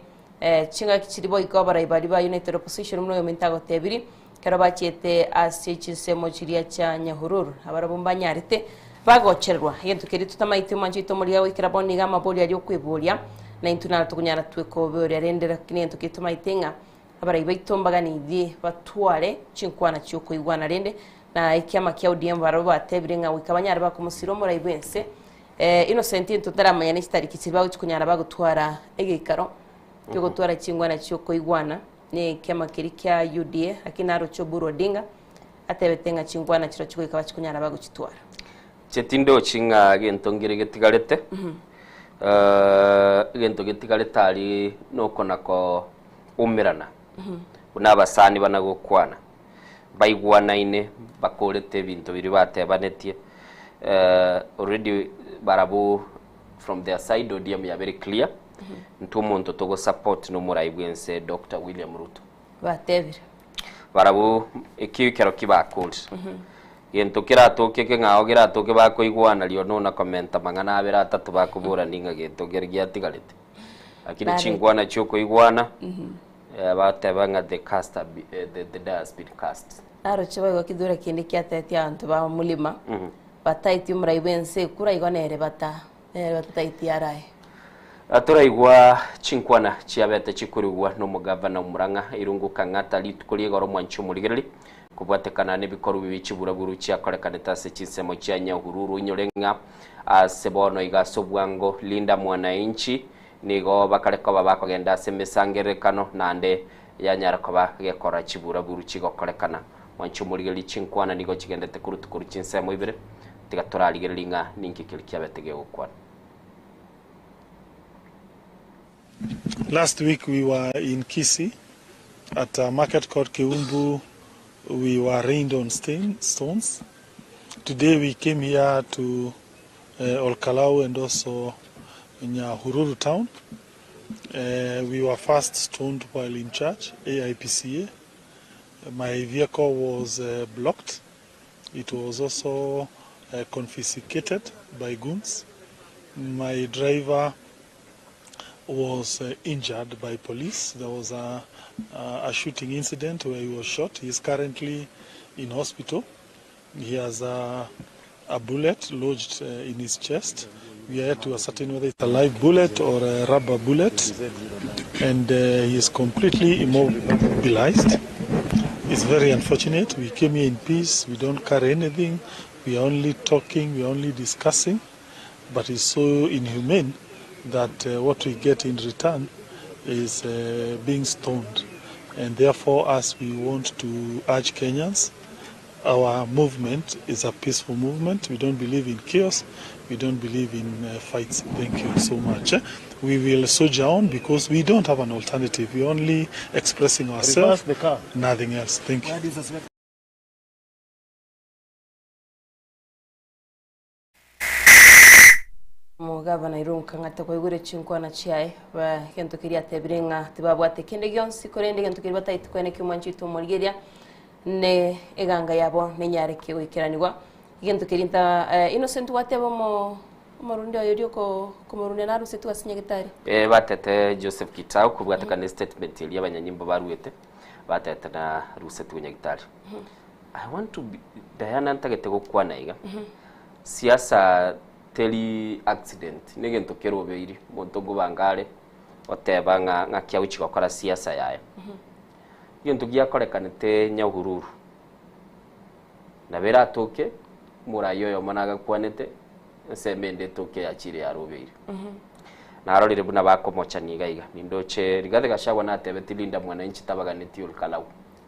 ching'aki chiria boigo abarai baria ba United Opposition buna oyominto agotebiri ekero bachiete ase chinsemo chiria chia Nyahururu abarabwo mbanyarete bagochererwa egento keria totamaeti omwanchete omorigereria goikera bono nigo amabori aria okweboria na intwe naro tokonyara twekoboria rende lakini egento keria tomaete ng'a abarai baito mbaganirie batware chinkwana chiokoigwana rende Na ekiama kia ODM barabwo batebire ng'a goika banyare bakomosira omorai bw'ense Innocent intwe totaramanya ne chitariki chiria bagochia konyara bagotwara egeikaro kiogotwara chingwana chiokoigwana na ekiama keria kia UDA lakini naroche Oburu Odinga atebete ng'a chingwana chirochio goika bachie konyara bagochitwara. Inche tindochi ng'a gento nkere getigarete, egento getigarete aria nokona koumerana buna abasani bana gokwana. Baigwanaine, bakorete ebinto biria batebanetie, already barabwo from their side ODM ya very clear, intwe omonto togo support na omorai bwense Doctor William Ruto. Batebire. Barabwo ekio ekero ki bakorire. Gento keratoke ekeng'ao keratoke bakoigwana rirorio nona komenta mang'ana abere atato bakoborani ng'a gento kere giatigarete. Lakini Nareti. chinkwana chiokoigwana. Bateba ng'a the cast have been, the, the die has been cast. Naroche boigo kidure kende kiatetie abanto ba molima, bataetie omorai bw'ense ekura igo nere bata nere batataetie arae. Toraigwa chinkwana chiabete chikorigwa nomogavana o Murang'a, Irungu Kang'ata rituko ri'igoro omwanchi omorigereri, kobwatekana nebikorwa bibi chiburaburu chiakorekanete ase chinsemo chia Nyahururu inyore ng'a ase bono iga ase obwango Linda Mwananchi Nigo bakare koba bakogenda ase emesangererekano, naende yanyara koba gekora chiburaburu chigokorekana. Mwanche omorigererie chinkwana nigo chigendete korutwa korwa chinsemo ibere, tiga torarigererie ng'a ninki keria kiabete gegokwana. Last week we were in Kisii at a market called Keumbu. We were rained on stones. Today we came here to Olkalau and also Nyahururu town. We were first stoned while in church, AIPCA. My vehicle was blocked. It was also confiscated by goons. My driver was injured by police. There was a, a shooting incident where he was shot. He is currently in hospital. He has a, a bullet lodged in his chest. We are yet to ascertain whether it's a live bullet or a rubber bullet. And uh, he is completely immobilized. It's very unfortunate. We came here in peace. We don't carry anything. We are only talking. We are only discussing. But it's so inhumane that uh, what we get in return is uh, being stoned. And therefore, as we want to urge Kenyans, our movement is a peaceful movement. We don't believe in chaos. We don't believe in uh, fights. Thank you so much. Eh? We will soldier on because we don't have an alternative. We're only expressing ourselves, the car. nothing else. Thank you. Omogavana Irungu Kang'ata kwaigure chinkwana chiaye ba egento keria atebire ng'a tibabwate kende gionsi korende egento keria batagete koenekia omwanchi oito omorigeria ne eganga yabo nenyareke goikeranigwa egento keria nta eh, Innocent gwateba omo omorundi oyo oria oko okomorundia narusetwe ase nyagetari Eh, batete Joseph Kitau kobwatekana mm statement eria abanyanyimbo baruete batete na rusetwe nyagitari I want to be, Diana ntagete gokwana iga siasa teri accident negento kerobeiri monto ngobanga are oteba ng'a ng'aki agochi gokora siasa yaye egento giakorekanete Nyahururu nabo eratoke omorai oyomo nagakwanete ensemo ende etoke yachire yarobeire narorire buna bakomochani iga iga nindoche Rigathi Gachagua natebeti Linda Mwananchi tabaganeti Olkalau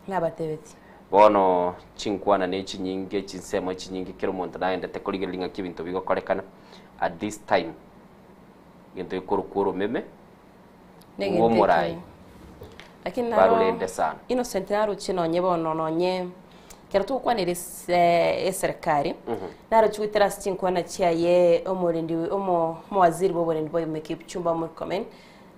nabatebeti bono chinkwana na echinyinge chinsemo echinyinge kera omonto naendete korigereria ng'aki ebinto bigokorekana at this time egento gekorokwa oromeme Negento omorai ekio. Lakini naro barurende sana Innocent naroche nonye bono nonye kero togokwanera ese- eserikari naroche goetera ase chinkwana chiaye omorendi omo omowaziri bwa oborendi bwa ime Kipchumba Murkomen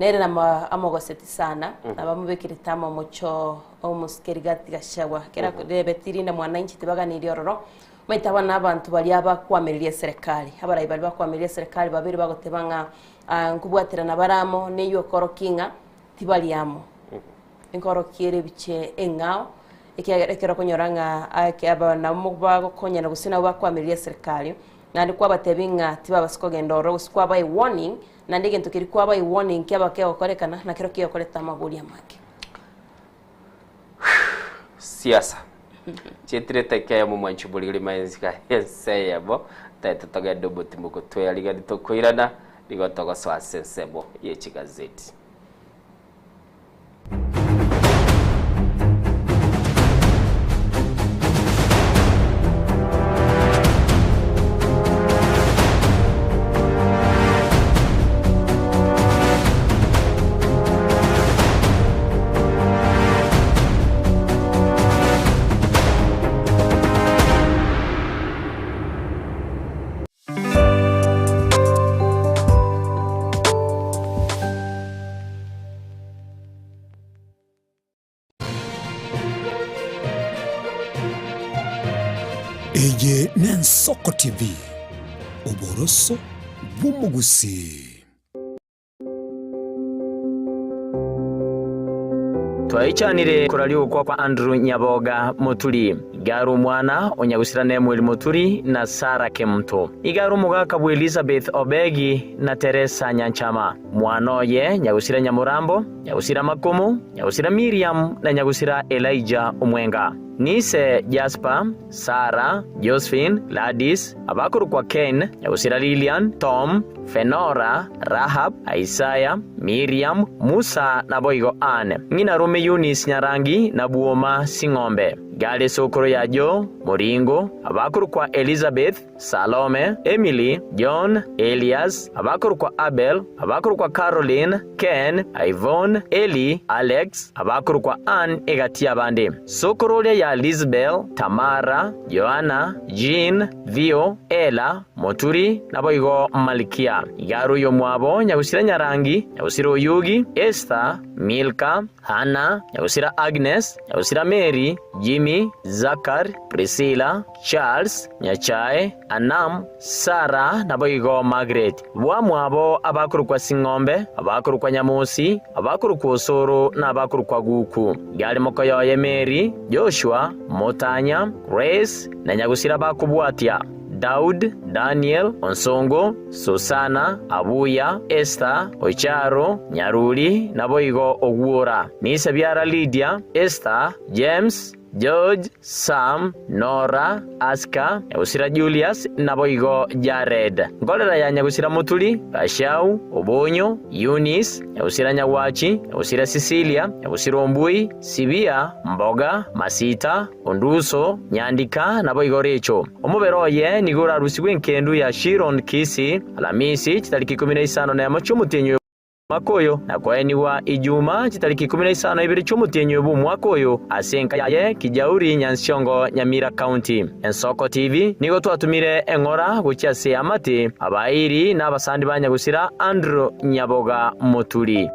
nere nama amogoseti sana nabamobekerete amamocho omosike Rigathi Gachagua kera rebeti Linda Mwananchi tibaganirie ororo maite aba na abanto baria bakwamireria eserikari abarai baria bakwamireria eserikari babere bagoteba ng'a ah, nkobwaterana baramo neywo okorokia ng'a tibari amo enkorokia ebiche eng'ao ekiagera ekero okonyora ng'a ake aba nabo bagokonyana gose nabo bakwamireria eserikari naende kwabatebi ng'a tibabasa kogenda ororo gose kwabae warning naende egento keria kwabae warning kiaba kegokorekana nakero kegokoreta amagori amake siasa chetirete ekeyemo mwanchi borigeri maensika enseyemo taete togende omotimo gotweyarigani tokoirana nigo togosoa ase ensemo ya echigazeti. Eye n'Ensoko TV, oboroso bw'omogusii. Twaichanire koraria ogokwa kwa Andrew Nyaboga Moturi, iga are omwana o Nyagusira Nemuel Moturi na Sarah Kemunto. Iga are omogaka bwa Elizabeth Obegi na Teresa Nyanchama. Mwana oye Nyagusira Nyamorambo, Nyagusira Makomo, Nyagusira Miriam na Nyagusira Elijah Omwenga. Nise Jasper, Sarah, Josephine, Gladys, abakorokwa Ken, Nyagusira Lilian, Tom, Fenora, Rahab, Isaiah, Miriam, Musa naboigo Anne. Ng'ina rome Eunice Nyarangi na Bwoma Sing'ombe. Gare esokoro ya Joe, Moringo, abakorokwa Elizabeth, Salome, Emily, John, Elias, abakorokwa Abel, abakorokwa Caroline, Ken, Yvonne, Eli, Alex, abakorokwa Ann egati y'abande. Sokoro oria ya Lizbel, Tamara, Joanna, Jean, Theo, Ella, Moturi, naboigo Malkia. Iga are oyomwabo Nyagusira Nyarangi, Nyagusira Oyugi, Esther, Milka, Hannah, Nyagusira Agnes, Nyagusira Mary, Jimmy, Zakar, Priscilla, Charles, Nyachae, Anam, Sarah, naboigo Margaret. Bwamwabo abakorokwa Sing'ombe, abakorokwa Nyamosi, abakorokwa Osoro, na abakorokwa Guku. Iga are mokoyoye Mary, Joshua, Motanya, Grace, na Nyagusira bakobwatia. Daud, Daniel, Onsongo, Susana, Abuya, Esther, Ocharo, Nyaruri, naboigo Ogwora. Nise biara Lydia, Esther, James, George, Sam, Nora, Aska, nyagusira Julius, naboigo Jared. Nkorera ya nyagusira Muturi, Gachau, Obonyo, Eunice, nyagusira Nyagwachi, nyagusira Cecilia, nyagusira Ombui, Sibia, Mboga, Masita, Onduso, Nyandika, naboigo Recho. Omobere oye nigo orarusigwe enkendu ya Shiron Kisii, Alamisi, chitariki 15 chi'omotienyi oyo bw'omwaka oyo, na koenigwa Ijuma, chitariki 12 chi'omotienyi oyo bw'omwaka oyo, ase enka yaye Kijauri, Nyansiongo, Nyamira County. Ensoko TV nigo twatumire eng'ora gochia ase eamate, abairi na abasani ba nyagusira Andrew Nyaboga Moturi.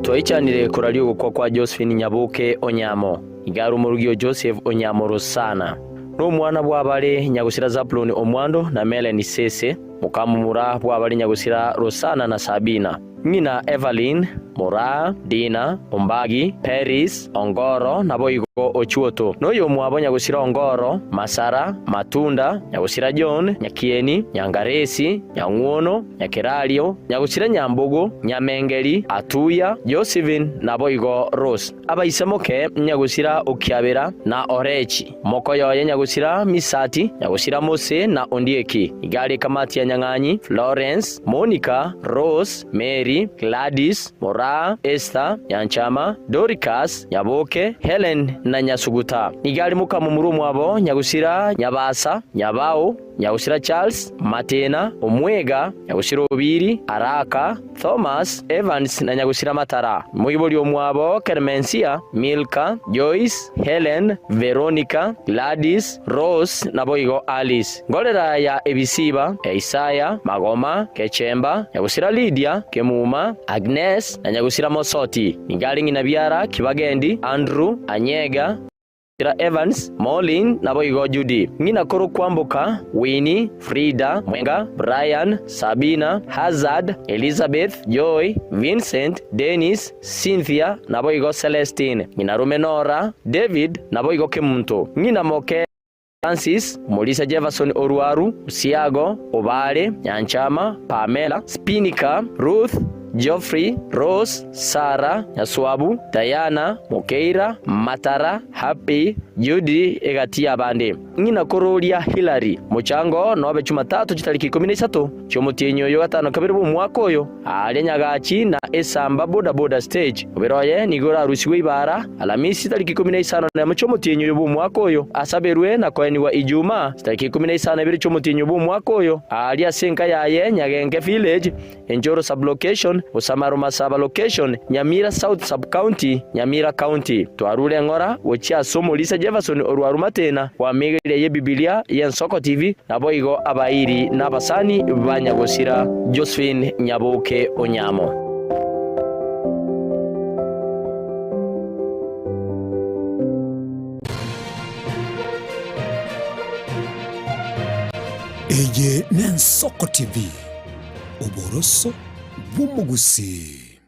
Twaichanire koraria ogokwa kwa Josephine Nyaboke Onyamo, iga are omorugi o Joseph Onyamo Rosana, na omwana bw'abare nyagosira Zabuloni Omwando na Melanie Sese, mokamomura bw'abare nyagosira Rosana na Sabina. Ng'ina Evelyn, Moraa, Dina, Ombagi, Peris, Ongoro, naboigo Ochuoto. Noyomwabo nyagosira Ongoro, Masara, Matunda, nyagosira John, Nyakieni, Nyangaresi, Nyang'wono, Nyakerario, nyagosira Nyambogo, Nyamengeri, Atuya, Josephine, naboigo Rose. Abaisemoke, nyagosira Okiabera, na Orechi. Mokoyoye nyagosira Misati, nyagosira Mose na Ondieki. Iga are Kamati ya Nyang'anyi, Florence, Monica, Rose, Mary, Gladys, Moraa, Esther, Nyanchama, Doricas, Nyaboke, Helen na Nyasuguta. Nigo are mokamomura omwabo nyagosira Nyabasa, Nyabao, Nyagusira Charles, Matena, Omwega, Nyagusira Obiri, Araka, Thomas, Evans na Nyagusira Matara. Moibori omwabo Kermensia, Milka, Joyce, Helen, Veronica, Gladys, Rose naboigo Alice. Ngorera ya Ebisiba, Isaya, Magoma, Kechemba, Nyagusira Lydia, Kemuma, Agnes na Nyagusira Mosoti. Nigo are ng'ina biara Kibagendi, Andrew, Anyega, Nyagusira Evans, Maureen, naboigo Judy. Ng'ina korokwa Mboka, Winnie, Frida, Mwenga, Brian, Sabina, Hazard, Elizabeth, Joy, Vincent, Dennis, Cynthia, naboigo Celestine. Ng'ina rume Nora, David, naboigo Kemunto. Ng'ina moke Francis, Omorisia Jefferson Orwaru, Osiago, Obare, Nyanchama, Pamela, Spinika, Ruth, Geoffrey, Rose, Sarah, Nyaswabu, Diana, Mokeira, Matara, Happy, Judy, egati y'abande. Ng'ina kororia Hillary. Mochango nobe Chumatatu chitariki 13 chi'omotienyi oyo gatano kabere bw'omwaka oyo, aaria Nyagachi na Esamba boda boda stage. Omobere oye nigo orarusigwe ibara Alamisi tariki 11 chi'omotienyi oyo bw'omwaka oyo, asaberwe na koenigwa Ijumaa chitariki 12 chi'omotienyi bw'omwaka oyo, aaria ase enka yaye Nyagenke Village, Enjoro Sub-location, Bosamaro Masaba Location, Nyamira South Sub-county, Nyamira County. Twarure eng'ora gochia ase omorisia Jefferson orwaru Matena bw'amigeria y'Ebibilia y'Ensoko TV, naboigo abairi na abasani ba nyagosira Josephine Nyaboke Onyamo. Eye n'Ensoko TV, oboroso bw'omogusii.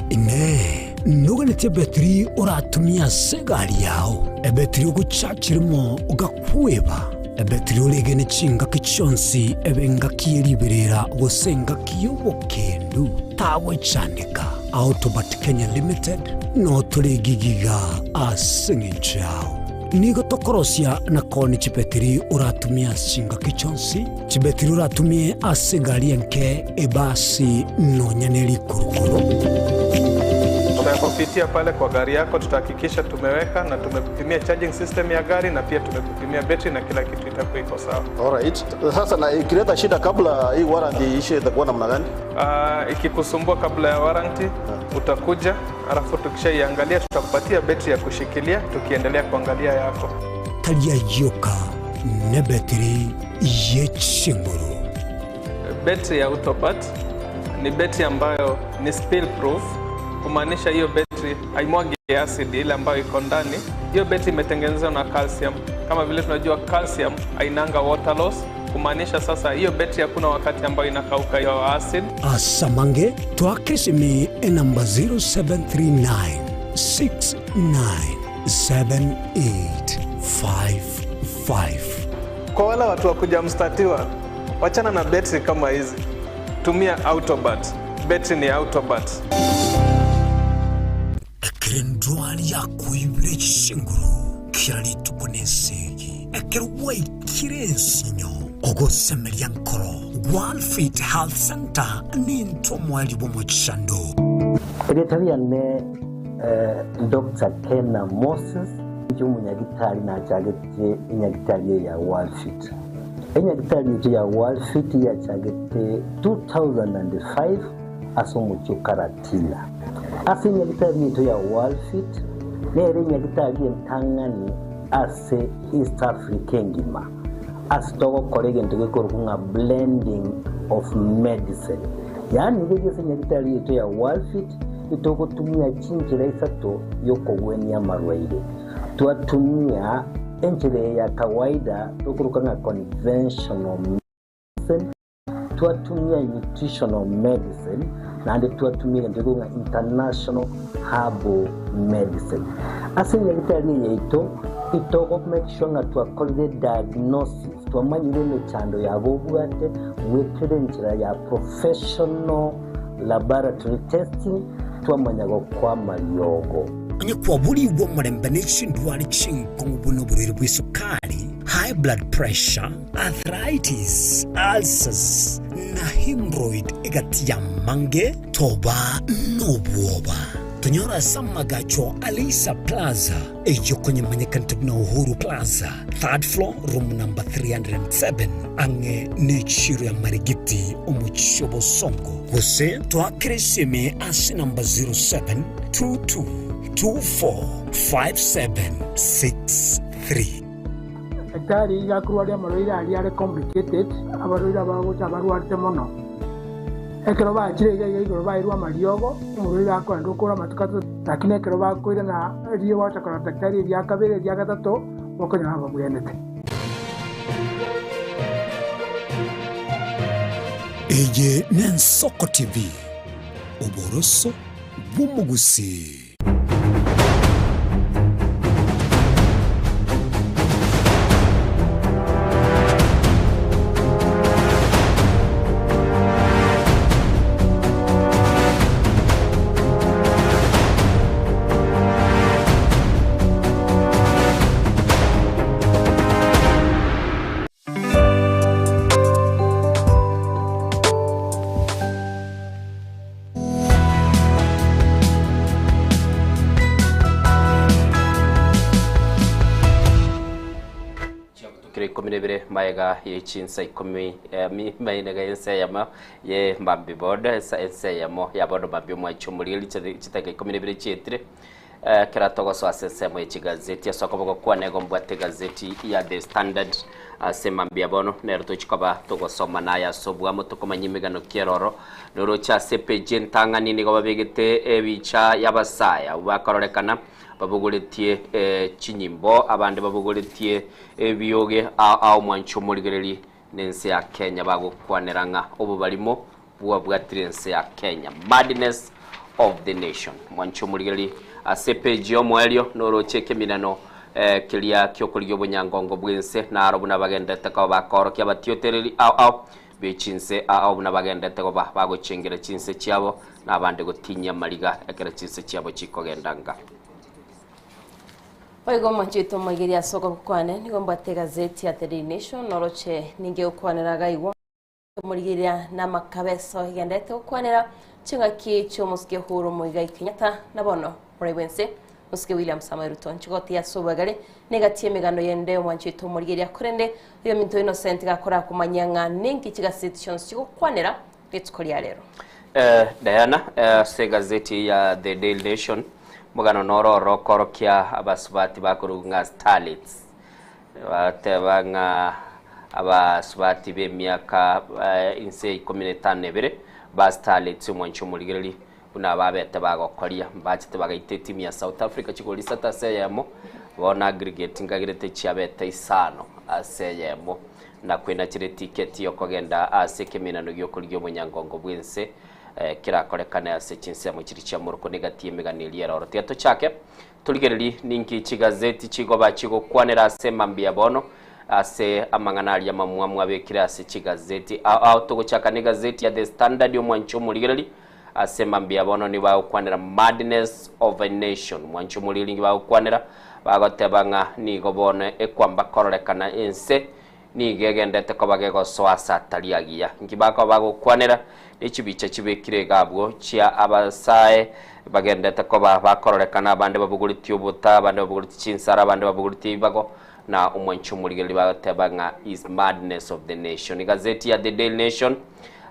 Inee! Noganetie ebetiri oratumie ase egari yao, ebetiri ogochachirimo ogakweba, ebetiri oregene chingaki chionsi ebe engaki ye riberera gose engaki y'obokendu? Tagwechandeka. Autobat Kenya Limited notore egigiga ase eng'encho yao. Nigo tokorosia na koonia chibetiri oratumie ase chingaki chionsi, chibetiri oratumie ase egari enke, ebasi, nonya ne rikurukuru. Tutakupitia pale kwa gari yako, tutahakikisha tumeweka na tumekupimia charging system ya gari na pia tumekupimia betri na kila kitu itakuwa iko sawa. Alright. Sasa na ikileta shida kabla hii warranty iishe itakuwa namna gani? Ikikusumbua kabla ya warranty utakuja, alafu tukishaiangalia tutakupatia betri ya kushikilia tukiendelea kuangalia yako. Tari ayio ka nebetiri ye chinguru. Betri ya Autopat ni betri ambayo ni spill proof, kumaanisha hiyo betri haimwagi acid ile ambayo iko ndani. Hiyo betri imetengenezwa na calcium. Kama vile tunajua calcium hainanga water loss, kumaanisha sasa hiyo betri hakuna wakati ambayo inakauka hiyo acid. Asamange twakesimi enamba 0739 697855. Kwa wale watu wa kujamstatiwa, wachana na betri kama hizi, tumia Autobat. Betri ni Autobat. Ekero endwari yakoibire chinguru kera rituko nesegi, ekero gwaikire ensinyo, ogosemeria nkoro, Walfit Health Center nintwe omoerio bw'omochando. Erieta riane Doctor Kena Moses, inche omonyagitari nachagete enyagitari eye ya Walfit. Enyagitari yaito ya Walfit yachagete 2005 ase omochie o Karatina. Ase enyagitari yaito ya Walfit nere enyagitari entang'ani ase East Africa engima ase togokora egento gekorokwa ng'a blending of medicine. Yaani riria ase enyagitari yaito ya Walfit itogotumia chinchera isato yokogwenia amarwaire. Twatumia enchera eye ya kawaida tokoroka ng'a conventional medicine, twatumia nutritional medicine, naende twatumia egento gekorokwa ng'a international herbal medicine. Ase enyagitari eye yaito, itogo make sure ng'a twakorire diagnosis, twamanyire emechando yabo obwate goetera enchera ya professional laboratory testing, twamanya gokoa amariogo. Onye kwaborigwe omorembe ne chindwari chinkong'u buna oborwaire bw'esukari, high blood pressure, arthritis, ulcers, na hemorrhoid egati y'amange, toba nobwoba. Tonyore ase amagacho a Leisa Plaza, eyio konyemanyekanete buna Uhuru Plaza, third floor, room number 307, ang'e nechiiro ya Marigiti, omochie o Bosongo. Gose toakere esimi ase namba 0722245763. Daktari iga akorwaria amarwaire aria are complicated, abarwaire abagocha abarwarete mono. Ekero bachire iga iga igoro bairwe amariogo, omorwaire akoenda okora amatuko atato, lakini ekero bakoirana riria gwacha korora daktari eria kabere eria gatato, bokonyora babwenete. Eye n'Ensoko TV, oboroso bw'omogusii. Chiabutukire ikomi na ibere maega ye chinsa ikomi eh, mi- maega y'ensa eyemo ye mbambi bodo ensa ensa eyemo ya bodo mbambi omwanchi omorigeri chitaka ikomi na ibere chietire eh, kera togosoa ase ensemo ye chigazeti ase okoboko kwane igo mbwate egazeti ya The Standard ase mambia bono nero tochikoba togosoma naye ase obwamo tokomanya emegano ki eroro noroche ase epeji entang'ani nigo babegete ebicha y'abasae abwo bakororekana babogoretie eh, chinyimbo abande babogoretie ebioge ao ao omwancho omorigereri nense ya Kenya bagokwanera ng'a obobarimo bwabwatire ense ya Kenya madness of the nation. Mwanche omorigererie ase epeji y'omoerio noroche ekeminano eh, keria ki'okorigia obonyangongo bw'ense naro buna bagenderete koba bakoorokia abatiotereri ao ao be chinse ao buna bagenderete koba bagochengera chinse chiabo na abande gotinyia amariga ekero chinse chiabo chikogenda nka. Boigo omwanchete omoigeria ase okoboko kwane nigo mbwate egazeti ya The Daily Nation noroche ninge gokwanera gaigwa Omorigereria namakabeso egenderete gokwanera ching'aki chi'omosike Uhuru Muigai Kenyatta na bono morai bwense Mosike William Samoei Ruto. Nchigoti ase obwegare negati y'emegano yende omwanchi oito omorigereria korende oyominto Innocent gakora komanyia ng'a ninki chigaseti chionsi chigokwanera rituko ria rero. Eh, Diana, eh, ase egazeti ya The Daily Nation omogano noro oro okorokia abasubati bakorwa ng'a starlets Bateba ng'a abasubati b'emiaka inse ya ikomi na etano na ebere ba starlets omwancho omorigereria. Buna babete bagokoria, mbachete bagaita etimu ya South Africa chigori isato ase eyemo, bono aggregate nkagerete chiabete isano ase eyemo, na kwenachera etiketi yokogenda ase ekeminano giokorigia obonyangongo bwense kerakorekane ase chinsemo chiria chia moroko negati y'emegano eria eroro. Tiga tochake torigererie ninki chigazeti chigoba chigokwanera ase mambia bono ase amang'ana aria amamwamu abekire ase chigazeti. Ao ao togochaka negazeti ya The Standard omwancho omorigereri Ase mambia bono nigo bagokwanera madness of a nation. Mwanche omoriri nigo bagokwanera, bagoteba ng'a nigo bono ekwamba kororekana ense nigo egendete koba gegosoa ase atari agiya. Inki bakoba bagokwanera? Ne chibicha chibekire iga abwo chia abasae bagendete koba bakororekana abande babogoretie obota, abande babogoretie chinsara, abande babogoretie ebibago, na omwanche omorigereria bagoteba ng'a is madness of the nation. Egazeti ya The Daily Nation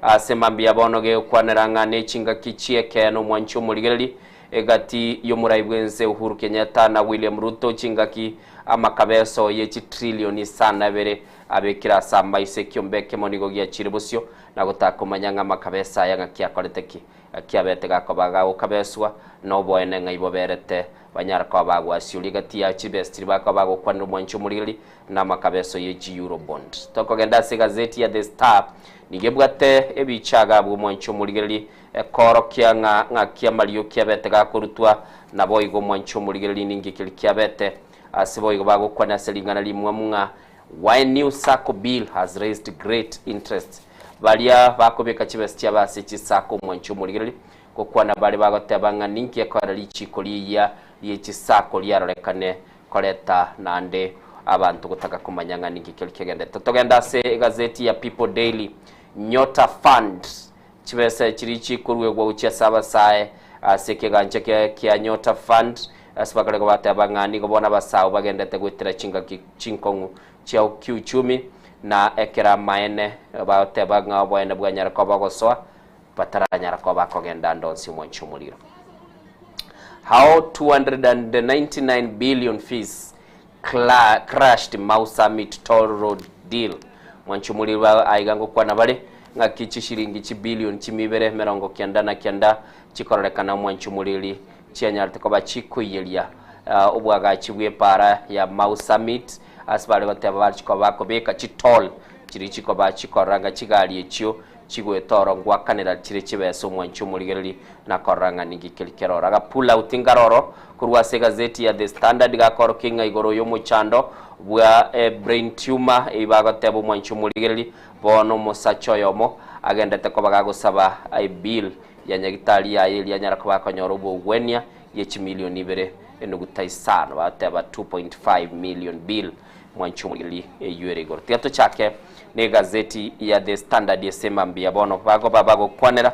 Ase mambia bono gegokwanera ng'a nechingaki chi'ekeene omwanchi omorigereria egati y'omorai bw'ense Uhuru Kenyatta na William Ruto chingaki amakabeso ye chitrilioni isano ebere abekire ase amaiso ekiombe ekemo nigo giachire bosio na gotakomanya ng'a amakabeso aya ng'aki akorete ki kiabete gakoba gagokabeswa na oboene ng'a iboberete banyare koba bagwasioria egati ya chibesa chiria bakoba bagokwanera omwanchi omorigereria na amakabeso ye chi-Eurobond. Tokogenda ase egazeti ya The Star, nigo ebwate ebicha iga abwo omwanchi omorigereria, ekoorokia ng'a ng'aki amarioki abete gakorutwa, naboigo omwanchi omorigereria ninki keria kiabete. Ase boigo bagokwana ase ring'ana rimwamu ng'a Why new Sacco bill has raised great interest. Baria bakobeka chibesa chiabo ase chisacco omwanchi omorigereria, gokwana bare bagoteba ng'a ninki ekoera richiko riiyia rie chisacco riarorekane koreta naende abanto gotaka komanya ng'a ninki keria kegenderete. Togende ase egazeti ya People Daily, Nyota Fund, chibesa chiria chikoruegwa gochia ase abasae ase ekegancha kia kia Nyota Fund, ase bakare kobateba ng'a nigo bono abasae bagendete goetera chingaki chinkong'u chia kiuchumi, na ekero amaene bagoteba ng'a oboene bwanyara koba ogosoa, bataranyara koba bakogenda ande onsi omwanchi omoriro. How 299 billion fees crashed Mau Summit toll road deal. Mwanchi omoriro aiga ngokwana bare ng'aki chishiringi chibilion chimibere emerongo kianda na kianda chikororekana omwanchi omoriri chianyarete koba chikoiyeria obwagachi bw'epaara ya Mau Summit ase bare goteba bare chikoba bakobeka chitoll chiria chikoba chikorora ng'a chigari echio Chigoeta oro ngwakanera chire chibesa omwanchi omorigereria na korora ng'a ninki keri keroro. Aga pull out nkaroro korwa ase egazeti ya The Standard gakorokia ng'a igoro y'omochando bwa brain tumor eyio bagoteba omwanchi omorigereria bono omosacha oyomo agendete koba gagosaba ebill ya nyagitari yaye eria anyara koba akonyora obogwenia ye chimilioni ibere enuguta isano bagoteba 2.5 million bill. Mwanche omorigereria eyio ere igoro. Tiga tochake negazeti ya The Standard ase mambia bono bagoba bagokwanera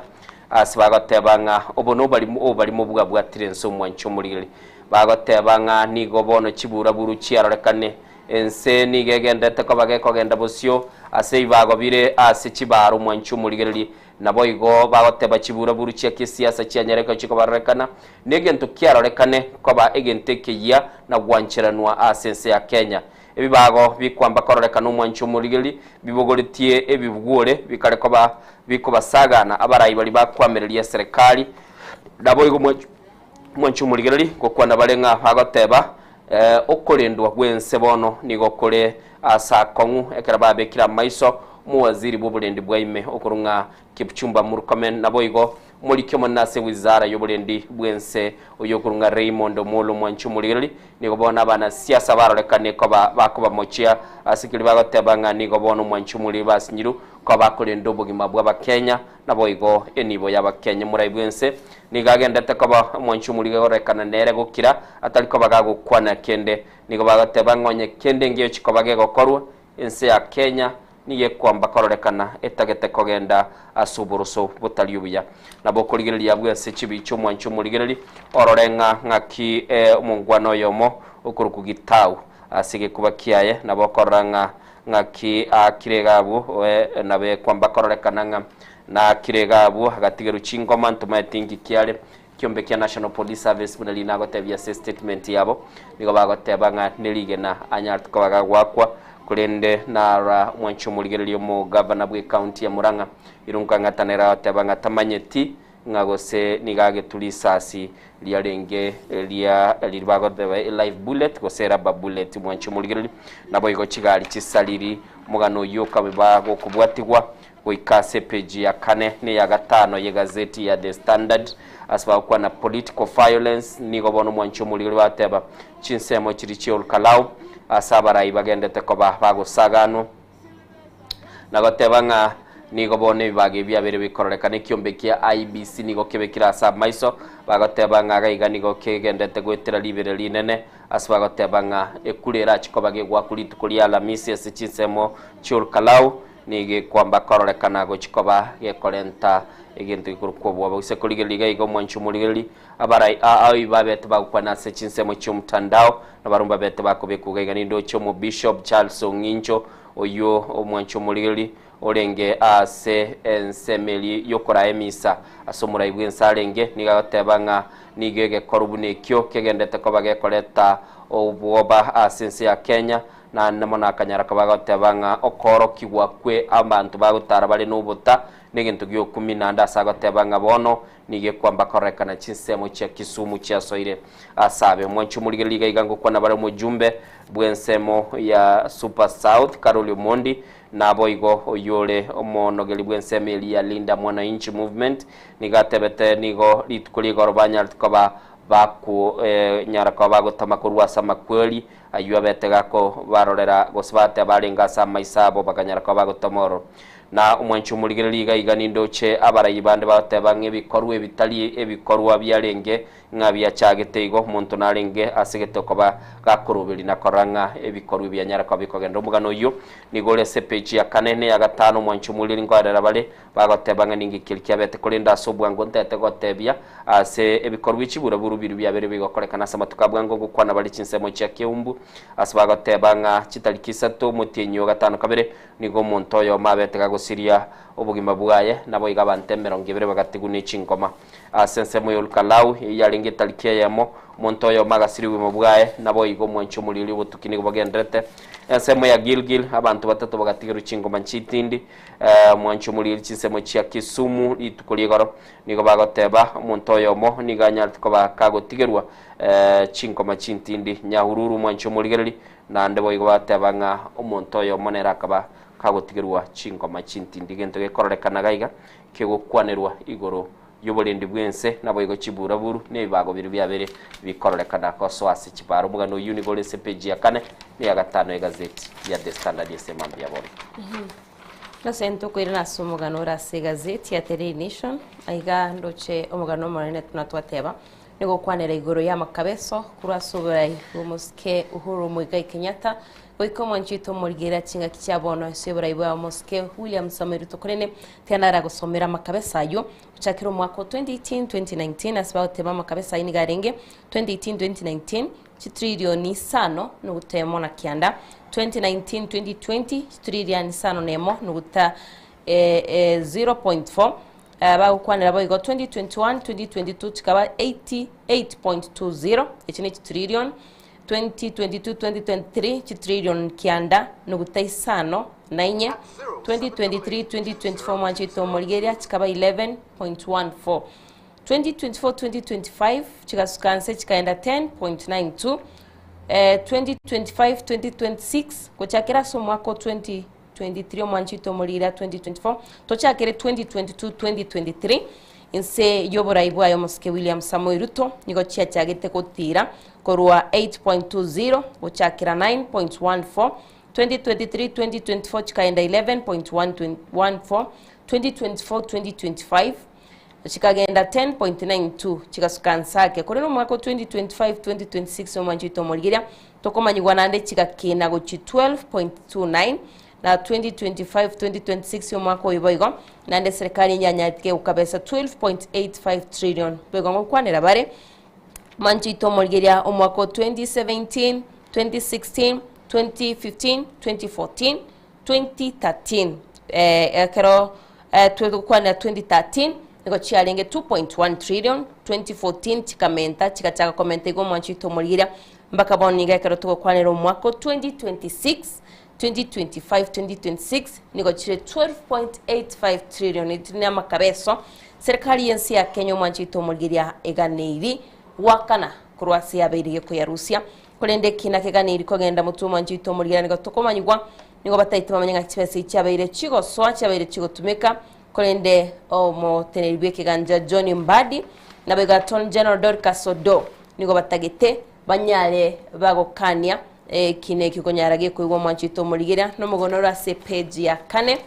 ase bagoteba ng'a obo nobarimo obarimo bwabwatire ense omwanche omorigereria. Bagoteba ng'a nigo bono chiburaburu chiarorekane ense nigo egenderete koba gekogenda bosio ase ebibago bire ase chibaro omwanche omorigereria. Naboigo bagoteba chiburaburu chia kesiasa chianyareka chikobarorekana, negento kiarorekane koba egento ekeyia na gwancheranwa ase ense ya Kenya. Ebibago bikwamba kororekana omwanchi omorigereria bibogoretie ebibwore bikare koba bikobasagana abarai baria bakwamereria eserekari. Naboigo omwanchi omorigereria gokwana bare ng'a bagoteba okorendwa gwense bono nigo kore ase akong'u ekero babekire amaiso omowaziri bw'oborendi bwa ime okorwa ng'a Kipchumba Murkomen naboigo Omoriki omonene ase wizara y'oborendi bw'ense oyio okorwa ng'a Raymond Omollo Mwanchi Omorigereri nigo bono abanasiasa barorekane koba bakobamochia ase keria bagoteba ng'a nigo bono Mwanchi Omorigereri basinyiru koba bakorenda obogima bw'abakenya naboigo enibo y'abakenya. Omorai bw'ense nigo agendete koba Mwanchi Omorigereri gorekana nere gokira atari koba gagokwana kende. Nigo bagoteba ng'a onye kende ngeochi koba gegokorwa ense ya Kenya Nigo ekwamba kororekana etagete kogenda ase oboroso botari obuya. Nabo okorigereria abwo ase chibicha omwanche omorigereri, orore ng'a ng'aki omongwana oyomo okorokwa Gitau ase egekuba kiaye, nabo okorora ng'a ng'aki aakire iga abwo, nabo ekwamba kororekana ng'a naakire iga abwo, agatigerwa chingoma, ntomaeti inki kiare. Ekiombe kia National Police Service buna rinagotebia ase estatement yabo, nigo bagoteba ng'a nerigena anyarete koba gagoakwa, korende nara omwanchi omorigereria omogavana bwe county ya Murang'a, Irungu Kang'ata nere agoteba ng'a tamanyeti. ng'a gose nigo agetwe risasi riarenge ria riria bagoteba elive bullet gose rubber bullet mwanche omorigereria. Naboigo chigari chisariri omogano oyio okabeba gokobwatigwa goika ase epeji ya kane na eya gatano y'egazeti ya The Standard ase bagokwana political violence nigo bono mwanche omorigereria bagoteba chinsemo chiria chia Olkalau ase abarai bagendete koba bagosaganwa. Na goteba ng'a nigo bono ebibaga ebi biabeire bikororekana, ekiombe kia IEBC nigo kebekire ase amaiso, bagoteba ng'a iga iga nigo kegendete goetera ribere rinene, ase bagoteba ng'a ekura erache koba gegoakwa rituko ria Alamisi ase chinsemo chi'Olkalau, nigo ekwamba kororekana gochia koba gekorenta egento gekorokwa obwoba. Gose korigereria iga iga omwanchi omorigereria, abarai aoi babete bagokwana ase chinsemo chi'omotandao, nabarobwo mbabete bakobekwa iga iga. Nindoche Omobishop Charles Ong'incho, Oyio omwanchi omorigereria orenge aase ensemo eria y'okoraa emisa ase omorai bw'ense arenge, nigo agoteba ng'a nigo egekorwa buna ekio kegendete koba gekoreta obwoba ase ense ya Kenya, naende mono akanyara koba agoteba ng'a okoorokigwa kwe abanto bagotara bare nobota negento gi'okumia, naende ase agoteba ng'a bono nigo ekwamba kororekana chinsemo chia Kisumu chiasoire ase abe. Omwanchi omorigereria iga iga ngokwana bare omojumbe bw'ensemo ya Super South Carol Omondi, naboigo oyio ore omonogeri bw'ensemo eria ya Linda Mwananchi Movement, nigo atebete nigo rituko rigoro banyarete koba bakonyara koba bagotama korwa ase amakweri ayio abete gakobarorera gose bateba arenge ase amaiso abo bakanyara koba bagotama oro. Na omwanchi omorigereria iga iga nindoche abarai bande bagoteba ng'a ebikorwa ebitari ebikorwa biarenge ng'a biachagete igo, omonto narenge asegete okoba gakoroberia na korora ng'a ebikorwa ebi bianyara koba bikogenda. Omogano oyio nigo ore ase epeji ya kane na eya gatano, omwanchi omorigereria nkoerera bare bagoteba ng'a ninki keria kiabete, korende ase obwango ntete gotebia ase ebikorwa bie chiburaburu biria biabeire bigokorekana ase amatuko a bwango ngokwana bare chinsemo chia keumbu ase bagoteba ng'a chitariki isato omotienyi o gatano kabere Nigo omonto oyomo abete gagosiria obogima bwaye, naboigo abanto emerongo ebere bagatigwa ne chingoma. Ase ensemo y'Olukalau, eyio yarenge etariki eyemo, omonto oyomo agasiria obogima bwaye, naboigo omwancho omoriri obotuki nigo bogendererete. Ensemo ya Gilgil, abanto batato bagatigerwa chingoma nchitindi. Omwancho omoriri chinsemo chia Kisumu rituko ri'igoro, nigo bagoteba omonto oyomo nigo anyarete koba kagotigerwa chingoma chintindi. Nyahururu omwancho omorigereri, Naende boigo bateba ng'a omonto oyomo nere akaba kagotigerwa chingoma chintindi, gento gekororekana gaiga kegokwanerwa igoro y'oborendi bw'ense, naboigo chiburaburu na ebibago biria biabere bikororekana gosoa ase chibara. Omogano oyio nigo ore ase epeji ya kane na eya gatano y'egazeti ya The Standard ase mambia bono. Nase ntokoirana ase omogano ore ase egazeti ya The Daily Nation, aiga ndoche omogano omonene buna twateba, Nigo okwanera igoro y'amakabeso korwa ase oborai bw'omosike Uhuru Muigai Kenyatta goika omwanchi oito omorigera chingaki chia bono ase oborai bwa omosike William Samoei Ruto korende tianara gosomera amakabeso ayio gochakera omwaka o 2018 2019 ase bagoteba amakabeso ayio nigo arenge 2018 2019 chitrilioni isano nuguta emo na kianda 2019 2020 chitriliani isano na emo nuguta 0.4 Bagokwanera boigo 2021, 2022 chikaba 88.20, echi ne chitrillion, 2022, 2023 chitrillion kianda nuguta isano na inye, 2023, 2024 mwanche oito omorigereria chikaba 11.14, 2024, 2025 chigasuka nse chikaenda 10.92, 2025, 2026 gochakera ase omwaka o 20 2023 omwanchete omorira 2024 tochakere 2022 2023 inse y'oborai bwaye omosike William Samoei Ruto nigo chiachagete gotira korwa 8.20 gochakera 9.14 2023 2024 chikaenda 11.14 2024 2025 chikagenda 10.92 chigasuka nsake korende omwaka o 2025 2026 omwanchete omorigeria Tokomanyigwa naende chigakina gochia 12.29 na 2025 2026 omwaka oyo boigo naende eserekari enyanyarete gokabesa 12.85 trillion boigo ngokwanera bare manchito omorigeria omwaka o 2017 2016 2015 2014 2013 eh, ekero eh, togokwanera 2013 nigo chiarenge 2.1 trillion 2014 chikamenta chigachaka komenta igo omwancho oito omorigeria mpaka bono nigo ekero togokwanera omwaka o 2026 2025-2026 nigo chire 12.85 trillion Eri ne amakabeso serikali y'ense ya Kenya omwancho oito omorigeria eganeiri goakana korwa ase yabeire gekoyarusia korende ekina keganeiri kogenda motwe omwancho oito omorigeria nigo tokomanyigwa nigo bataete bamanye ng'a chibesa echi chiabeire chigosoa chiabeire chigotumeka korende omoteneneri bw'ekeganja John Mbadi naboigo Attorney General Dorcas Odoo nigo batagete banyare bagokania ekina ekio konyara gekoigwa omwancho oito omorigeria nomogono ore ase epage ya kane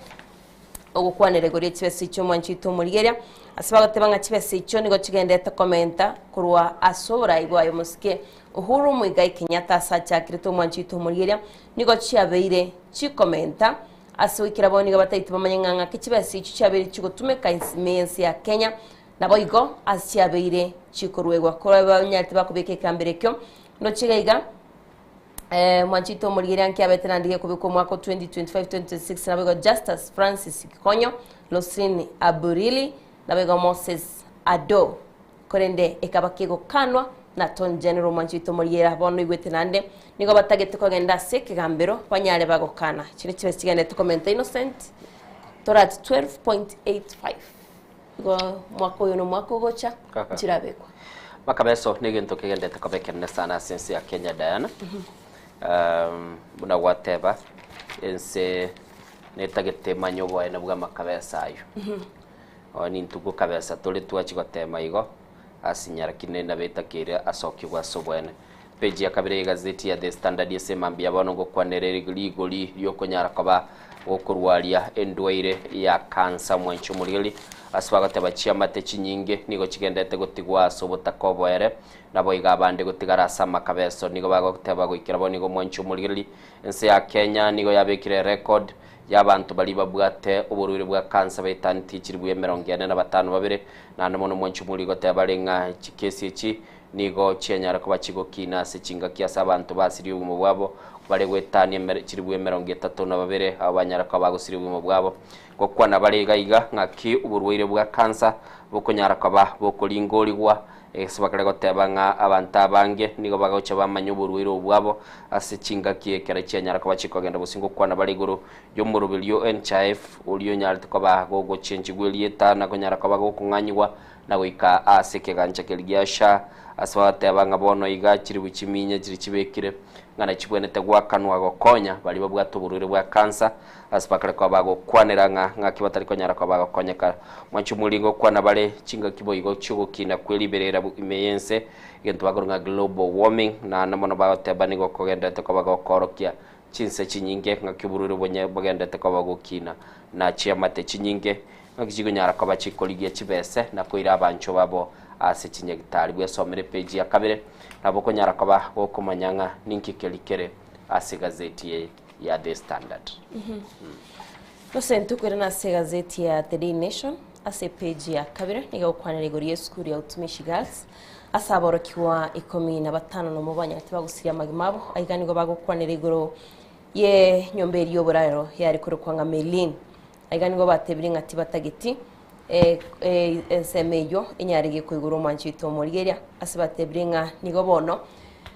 ogokwanera igoro ye chibesa echio omwancho oito omorigeria ase bagoteba ng'a chibesa echio nigo chigendete komenta korwa ase oborai bwaye omosike Uhuru Muigai Kenyatta ase achakirete omwancho oito omorigeria nigo chiabeire chikomenta ase goikera bono nigo bataete bamanye ng'a ng'aki chibesa echio chiabeire chigotumeka ime y'ense ya Kenya Naboigo ase chiabeire chikoruegwa korwa banyarete bakobeka ekambero ekio ndoche iga iga eh, mwanchete omorigereria nkiabete naende gekobekwa omwaka o 2025-2026 naboigo Justus Francis Gikonyo, Roslyn Aburili naboigo Moses Ado korende ekaba kegokanwa na Attorney General omwanchete omorigereria bono oigwete naende nigo batagete kogenda ase ekegambero banyare bagokana chire chibesa chigendete komenta Innocent torati 12.85. Igo omwaka oyo na omwaka ogocha nchirabekwa. Makabeso negento kegendete koba ekenene sana ase ense ya Kenya Diana. Um, buna gwateba ense netagete emanye oboene bwa amakabesa ayio. Oyo nintuko kabesa tore twachi gotema igo asinya lakini nabetakeire asokigwe ase oboene. Page ya kabere y'egazeti ya The Standard ase emambia bono ngokwanera rigori riokonyara koba gokorwaria endwaire ya kansa mwanchi omorigeri ase bagoteba chiamate chinyinge nigo chigendete gotigwa ase obotaka oboere naboigo abande gotigara ase amakabeso nigo bagoteba goikera bono nigo mwanchi omorigereri ense ya Kenya nigo yabekire erecord y'abanto baria babwate oborwaire bwa kansa baetaneti chilibu emerongo ene na batano babere naende mono mwanchi omorigeri goteba bare ng'a chikesi echi Nigo chianyara koba chigokina ase chingaki ase abanto basirie obogima bwabo, bare goetania emere chilifu emerongo etato na babere, abo banyara koba bagosiria obogima bwabo. Gokwana bare iga iga, ng'aki oborwaire bwa kansa bokonyara koba bokoringorigwa, ase bakare goteba ng'a abanto abange nigo bagocha bamanye oborwaire obo bwabo ase chingaki ekero chianyara koba chikogenda gose ngokwana bare igoro y'omoroberio NHIF oria onyarete koba gogochenchigwa erieta na konyara koba gokong'anyigwa na goika ase ekegancha keria gia Sha, ase bagateba ng'a bono iga chiribu chiminya chiria chibekire, ng'a nachibwenerete goakanwa gokonya baria babwate oborwaire bwa kansa, ase bakare koba bagokwanera ng'a ng'aki batari konyara koba bagokonyeka. Mwanche omoriri ngokwana bare chingaki boigo chi'ogokina kwe riberera ime y'ense, egento bakorwa ng'a global warming, naende mono bagoteba nigo kogendererete koba gokoorokia chinse chinyinge ng'aki oborwaire bonye bogendererete koba gokina, na chiamate chinyinge Ng'aki chikonyara koba chikorigia chibese na koira abanchwa babo ase chinyagitari. Bwesomere epeji ya kabere, nabo okonyara koba gokomanya ng'a ninki keria kere ase egazeti eye ya The Standard. Gose ntokoirana ase egazeti ya The Daily Nation ase epeji ya kabere nigo egokwanera igoro y'esukuru ya Utumishi Girls ase aborokigwa ikomi na batano nomo banyarete bagosiria amagima abo. Aiga nigo bagokwanera igoro y'enyomba eria y'oborarero yare korokwa ng'a Merlin. Aiga nigo batebire ng'a tibatageti ensemo eyio enyare gekoigorwa omwancho oito omorigeria, ase batebire ng'a nigo bono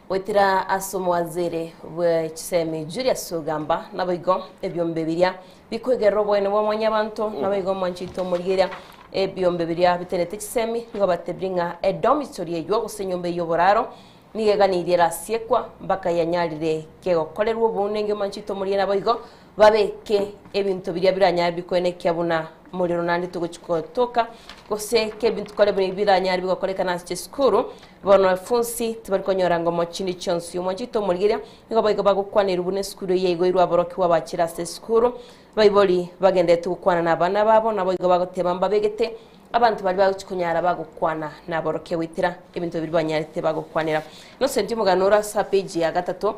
goetera ase omowaziri bwe chisemi Julius Ogamba naboigo ebiombe biria bikoigerera oboene bwa mwanyabanto naboigo omwancho oito omorigeria ebiombe biria bitenete chisemi nigo batebire ng'a edomitory eyio gose enyomba eyio y'oboraro Nigo eganeirie erasiekwa mpaka yanyarire kegokorerwa obounengi omwancho oito omorigia naboigo babeke ebinto biria biranyare bikoenekia buna morero naende togochi gotoka gose kebinto kore buna biranyare bigokorekana ase chisukuru bono efunsi tibari konyora ngomo chinde chionsi omwancho oito omorigeria nigo boigo bagokwanerwa buna esukuru eye igoirwe aborokigwa bachire ase esukuru baibori bagenderete gokwana na abana babo naboigo bagoteba mbabegete Abanto baria bagochia konyara bagokwana naborokia goetera ebinto biria banyarete bagokwanera. Innocent omogano ore ase page ya gatato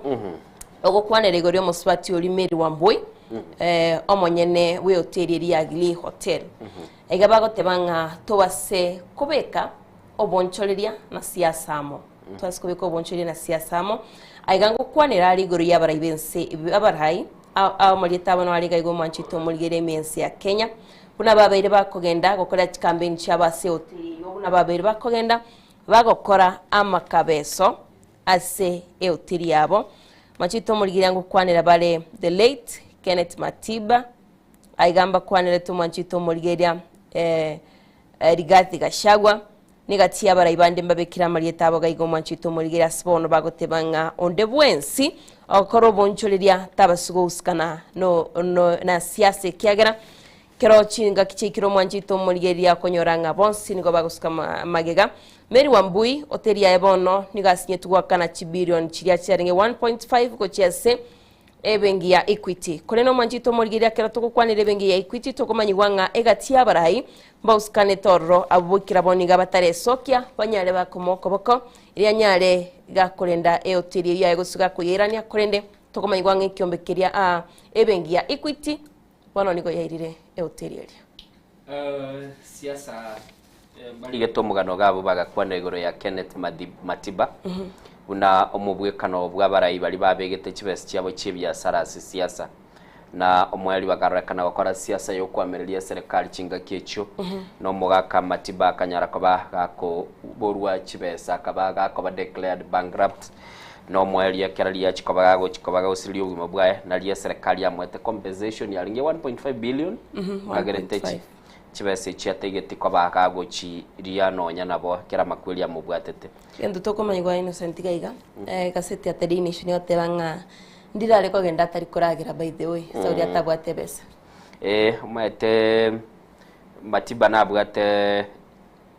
ogokwanera igoro y'omosubati oria Mary Wambui eh, omonyene bw'ehoteli eria ya Glee Hotel. Iga bagoteba ng'a tobase kobeka obonchoreria na siasa amo. Tobase kobeka obonchoreria na siasa amo. Aiga ngokwanera are igoro y'abarai b'ense abarai amarieta abo naro iga igo omwanchete omorigereria ime y'ense ya Kenya. Buna babeire bakogenda gokorera chikambeini chiabo ase ehoteli eyio, buna babeire bakogenda bagokora amakabeso ase ehoteli yabo. Machito omorigereria ngokwanera bare the late Kenneth Matiba, aiga mbakwanerete omwanchete omorigereria eh, eh, Rigathi Gachagua, Negati y'abarai bande mbabekire amarieta abo gaiga omwanchete omorigereria ase bono bagoteba ng'a onde bwensi ogokora obonchoreria tabasi gohusikana no, no, na siasa ekiagera kero chingaki chiaikire omwanchete omorigereria okonyora ng'a bonsi nigo bagosuka ma, magega. Mary Wambui oteri aye bono nigo asinyetwe goakana chibilion chiria chiarenge 1.5 gochia ase Ebenki ya Equity. Korende omwanchete omorigereria ekero togokwanera ebenki ya Equity tokomanyigwa ng'a egati y'abarai mbausikanete ororo abwo boikera bono iga bataresokia banyare bakomoa okoboko erio anyare gakorenda ehoteli eyio yaye gose gakoyeirania korende tokomanyigwa ng'a ekiombe keria aa ebenki ya Equity bono nigo yairire ehoteli eria. Siasa Mbarigete omogano iga abwo bagakwana igoro ya Kenneth Matiba buna omobwekano bw'abarai baria babegete chibesa chiabo chi'ebiasara ase siasa na omoerio bakarorekana gokora siasa y'okoamereria eserekari chingaki echio na omogaka Matiba akanyara koba gakoborwa chibesa akaba gakoba declared bankrupt na omoerio ekero riachia koba gagochia koba gagosiria obogima bwaye nario eserekari yamoete compensation yarenge 1.5 billion kagerete 1.5. Chibesa echi ataigeti koba akagochiria nonya nabo kera amakweri amobwatete. Egento tokomanya kwa Innocent iga iga, egaseti ya The Daily Nation egoteba ng'a ndire are kogenda atari koragera by the way, ase oria atabwate ebesa. Eh, omanyete Matiba nabwate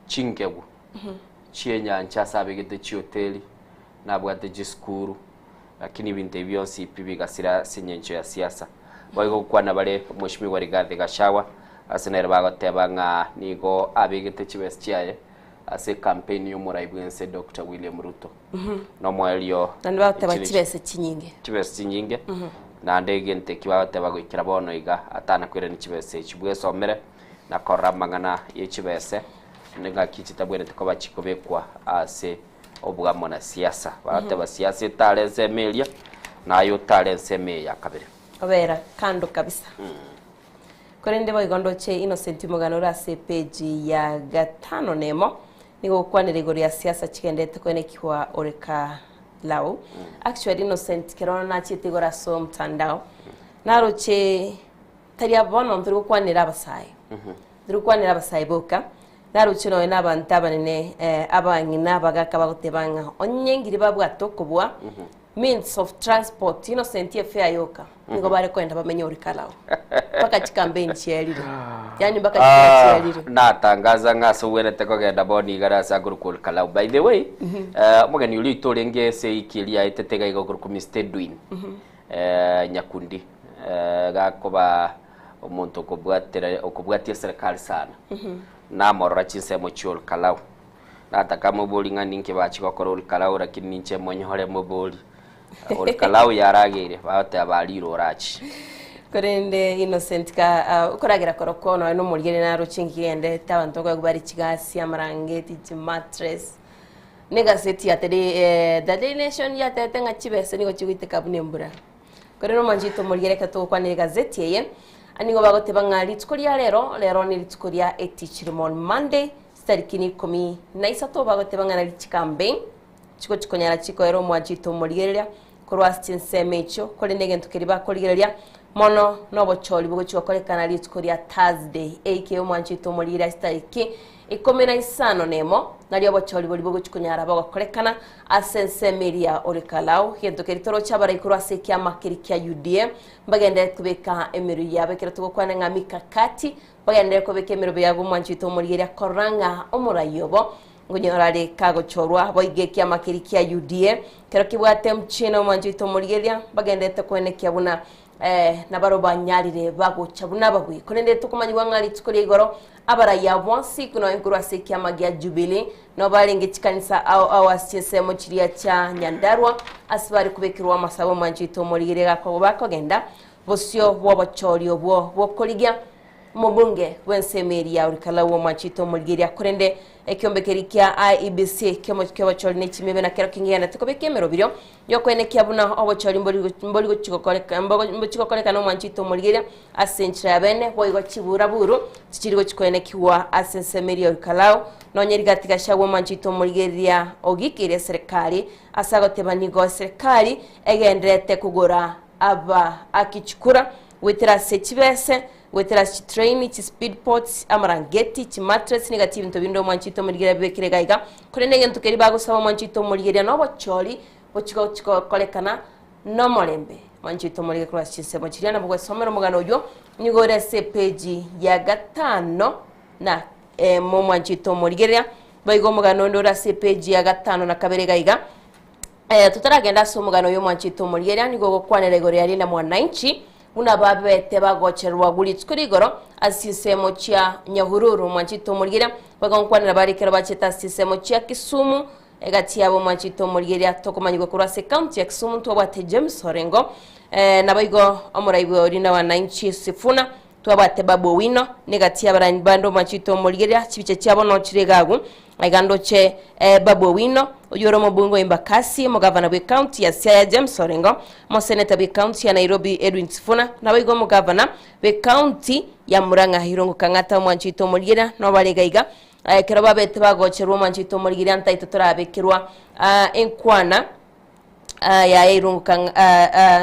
chingegu chi'enyancha ase abegete chihoteli, nabwate chisukuru, lakini ebinto ebi bionsi pi bigasira ase engencho ya siasa. Boigo gokwana bare Mweshimiwa Rigathi Gachagua ase nere bagoteba ng'a nigo abegete chibesa chiaye ase ecampaign y'omorai bw'ense Doctor William Ruto. Nomoerio Naende bagoteba chire chibesa chinyinge. chibesa chinyinge naende egento eki bagoteba goikera bono iga atanakoirania chibesa echi bwesomere na korora amang'ana ye chibese nengaki chitabwenereti koba chikobekwa ase obwamo na siasa. Bagoteba siasa etare ensemo eria, naye otare ensemo eye ya kabere. Obera kando kabisa. Korende boigo ndoche Innocent Omogano ore ase epeji ya gatano na emo, nigo ogokwanera igoro ya siasa chigenderete koenekiwa ore Kalau. Actually Innocent kero nachiete igoro ase omotandao, naroche tari aba bono ntori gokwanera abasae, ntori gokwanera abasae boka, Naroche nonya nabanto abanene, abang'ina, abagaka bagoteba ng'a onye ngiri babwate okobua, means of transport, Innocent efare yoka, nigo bare kogenda bamenye ore Kalao. Mpaka chicampaign chiarire. Yaani mpaka chikura chiarire. Natangaza ng'a ase ogwenerete kogenda bono igare ase akorokwa Ol Kalou. By the way, omogeni oria oito orenge ase ewiki eria yaetete iga iga okorokwa Mister Edwin Nyakundi, gakoba omonto okobwatera okobwatia eserekari sana, namorora chinsemo chia Olkalau, nataka mobori ng'a ninki bachia gokora Olkalau lakini ninche monyore mobori, Olkalau yarageire, bagoteba barire orache. Korende Innocent ka ah, okoragera korokwo nonya na omorigereria naroche nkigenderete abanto nkoegwa bare chigasi, amarangeti, chimattress, na egaseti ya The Day eh, The Daily Nation yatebete ng'a chibesa nigo chigoiteka buna embura. Korende omwanchete omorigereria ekero togokwana egazeti eye, nigo bagoteba ng'a rituko ria rero, rero nerituko ria Etichirimon Monday, chitariki ikomi na isato, bagoteba ng'a nari chikambe chigochi konyara chikoera omwanchete omorigereria korwa ase chinsemo echio, korende egento keria bakorigereria mono nobochori bogochi gokorekana rituko ria Thursday, aka omwanchete omorigereria chitariki 15 nemo, nario obochori boria bogochia konyara bogokorekana ase ensemo eria ore Kalau. Egento keria toroche abarai korwa ase ekiama keria kia UDA mbagenderere kobeka emerwe yabo ekero togokwana ng'a mikakati, bagenderere kobeka emerobo yabo omwanchi oito omorigereria korora ng'a omorai obo ngonyora are kagochorwa. Boigo ekiama keria kia UDA kero kebwate mchina omwanchi oito omorigereria mbagendererete koenekia buna Nabarobwo banyarire bagocha buna ababui. Korende tokomanyigwa ng'a rituko ria igoro abaraiya bonsi nonya nkorwa ase ekiama gia Jubilee, nabo barenge chikanisa ao ao ase chinsemo chiria chia Nyandarua, ase bare kobekerwa amasabo omwancho oito omorigereria gakoba bakogenda bosio bw'obochori obwo bw'okorigia omobunge bw'ensemo eria ya Olkalau omwancho oito omorigereria. Korende. Ekiombe keria kia IEBC ki'obochori ne chimibe na kero king'igende kobeka emeroberio y'okoenekia buna obochori mbori gochi gokorekana omwancho oito omorigereria ase enchera ya bene, boigo chiburaburu tichiri gochi koenekigwa ase ensemo eria Olkalau. Nonye rigati Gachagua omwancho oito omorigereria ogikeire eserekari ase agoteba nigo eserekari egendererete kogora aba akichikura goetera ase chibese Goetera ase chitraini, chispeed boats, amarangeti, chimattress, nigo ati ebinto binde omwancho oito omorigereria bibekire iga iga. Korende egento keria bagosaba omwancho oito omorigereria na obochori gochi gochi gokorekana nomorembe. Omwancho oito omorigereria korwa ase chinsemo chiria nabo gwesomera omogano oywo nigo ore ase epeji ya gatano na emo omwancho oito omorigereria. Boigo omogano onde ore ase epeji ya gatano na kabere iga iga. Totaragenda ase omogano oyo omwanchete omorigereria, nigo ogokwanera igoro ya Linda Mwananchi, buna babete bagochererwa agwo rituko rigoro ase chinsemo chia Nyahururu. Omwanchete omorigereria, bagokwanera bare ekero bachete ase chinsemo chia Kisumu, egati yabo omwanchete omorigereria tokomanyigwa korwa ase ekaunti ya Kisumu ntwabwate James Orengo, naboigo omoraibwa o Linda Mwananchi Sifuna, Twabwate Babu Owino, negati y'abarani bande omwanchete omorigereria, chibicha chiabo no chire iga agwo. Aiga ndoche Babu Owino, oyio ore omobunge o Embakasi, omogavana bw'ecounty ya Siaya James Orengo, omoseneta bw'ecounty ya Nairobi Edwin Sifuna, naboigo omogavana bw'ecounty ya Murang'a Irungu Kang'ata omwanchete omorigereria nobare iga iga. Ekero babete bagocherwa omwanchete omorigereria ntaito torabekerwa enkwana. yaye irunguka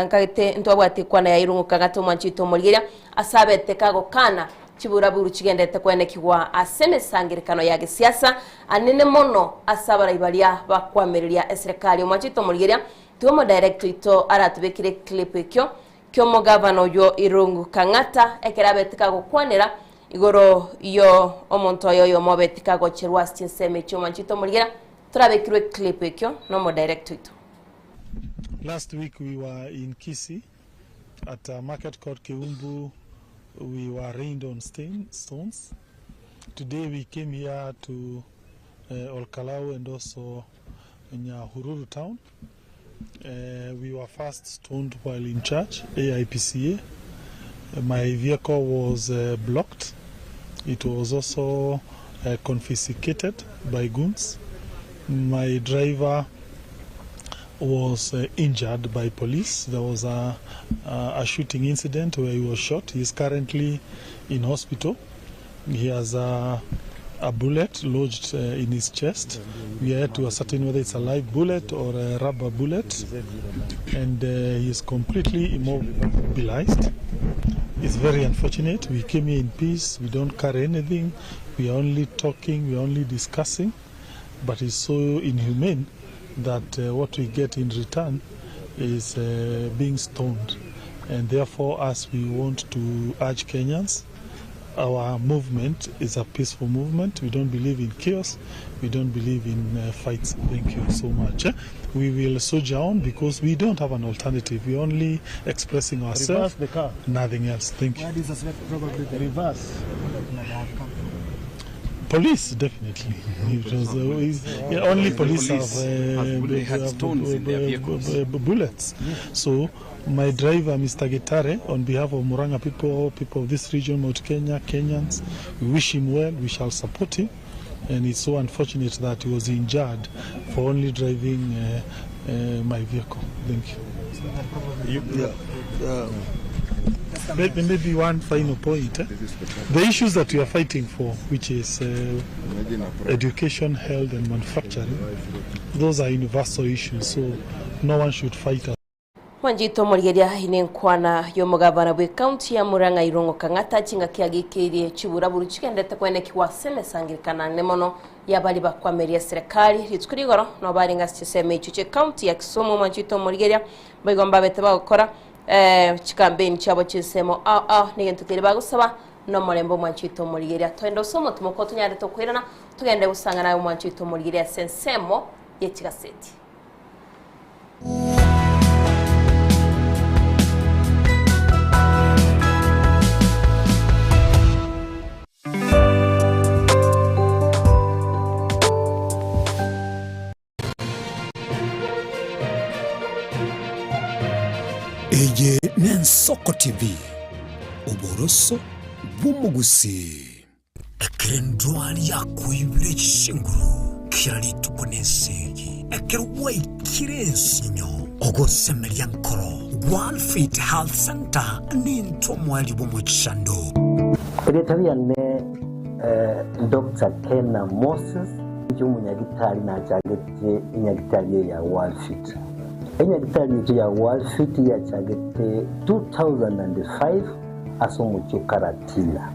nkagete ntwabwate ekwana yaye irunguka ng'ate omwancho oito omorigeria ase abete kagokana chiburaburu chigenderete kwenekigwa ase emesangerekano ya gesiasa anene mono ase abarai baria bakwamereria eserekari. Omwancho oito omorigeria tiga omodirector oito aratobekere eclip ekio ki'omogavana oywo Irungu Kang'ata ekero abete kagokwanera igoro yo omonto oye oyomo obete kagocherwa ase chinsemo echio. Omwancho oito omorigeria Torabekirwe eclip ekio nomodirect oito. Last week we were in Kisii at a market called Keumbu we were rained on stain, stones. Today we came here to uh, Olkalau and also Nyahururu town. Uh, we were first stoned while in church, AIPCA. My vehicle was uh, blocked. It was also uh, confiscated by goons. My driver was uh, injured by police. There was a, a, a shooting incident where he was shot. He is currently in hospital. He has a, a bullet lodged uh, in his chest. We are yet to ascertain whether it's a live bullet or a rubber bullet. And uh, he is completely immobilized. It's very unfortunate. We came here in peace. We don't carry anything. We are only talking. We are only discussing. But it's so inhumane that uh, what we get in return is uh, being stoned. And therefore, as we want to urge Kenyans, our movement is a peaceful movement. We don't believe in chaos. We don't believe in uh, fights. Thank you so much. Eh? We will soldier on because we don't have an alternative. We're only expressing ourselves. Reverse the car. Nothing else. Thank you. Where do you suspect probably the reverse Police, definitely. It was, uh, is- yeah, only The police, police have, uh, have they had have, stones in their vehicles. bullets. So, my driver, Mr. Gitare, on behalf of Murang'a people, people of this region, Mount Kenya, Kenyans, we wish him well. We shall support him. And it's so unfortunate that he was injured for only driving uh, uh, my vehicle. Thank you. Yeah. Maybe, maybe one final point. Eh? The issues that we are fighting for, which is uh, education, health, and manufacturing, those are universal issues, so no one should fight us. Mwanchete omorigeria ine enkwana y'omogabana bw'ecounty ya Murang'a Irungu Kang'ata chingaki agikeirie chiburaburu chigendete kwenekigwa ase emesangerekano ane mono y'abari bakwameria eserekari rituko rigoro nabo barenge ase chisemo echio chi'ecounty ya Kisumu Mwanchete omorigeria boigo mbabete bagokora Chikampeni chiabo chinsemo ao ao negento keria bagosaba nomorembe omwancho oito omorigeria. Togende ase omotimoko tonyarete okoirana togende gosang'ana aye omwancho oito omorigeria ase ensemo ye chigaseti. Eye n'Ensoko TV, oboroso bw'omogusii. Ekero endwari yakoibire chinguru kera rituko nesegi, ekero gwaikire ensinyo, ogosemeria nkoro, Worldfit Health Centre nintwe omoerio bw'omochando. Erieta riane Doctor Kena Moses, inche omonyagitari nachagete enyagitari eye ya Worldfit. Enyagitari yaito ya Worldfit yachagete 2005 ase omochie o Karatina.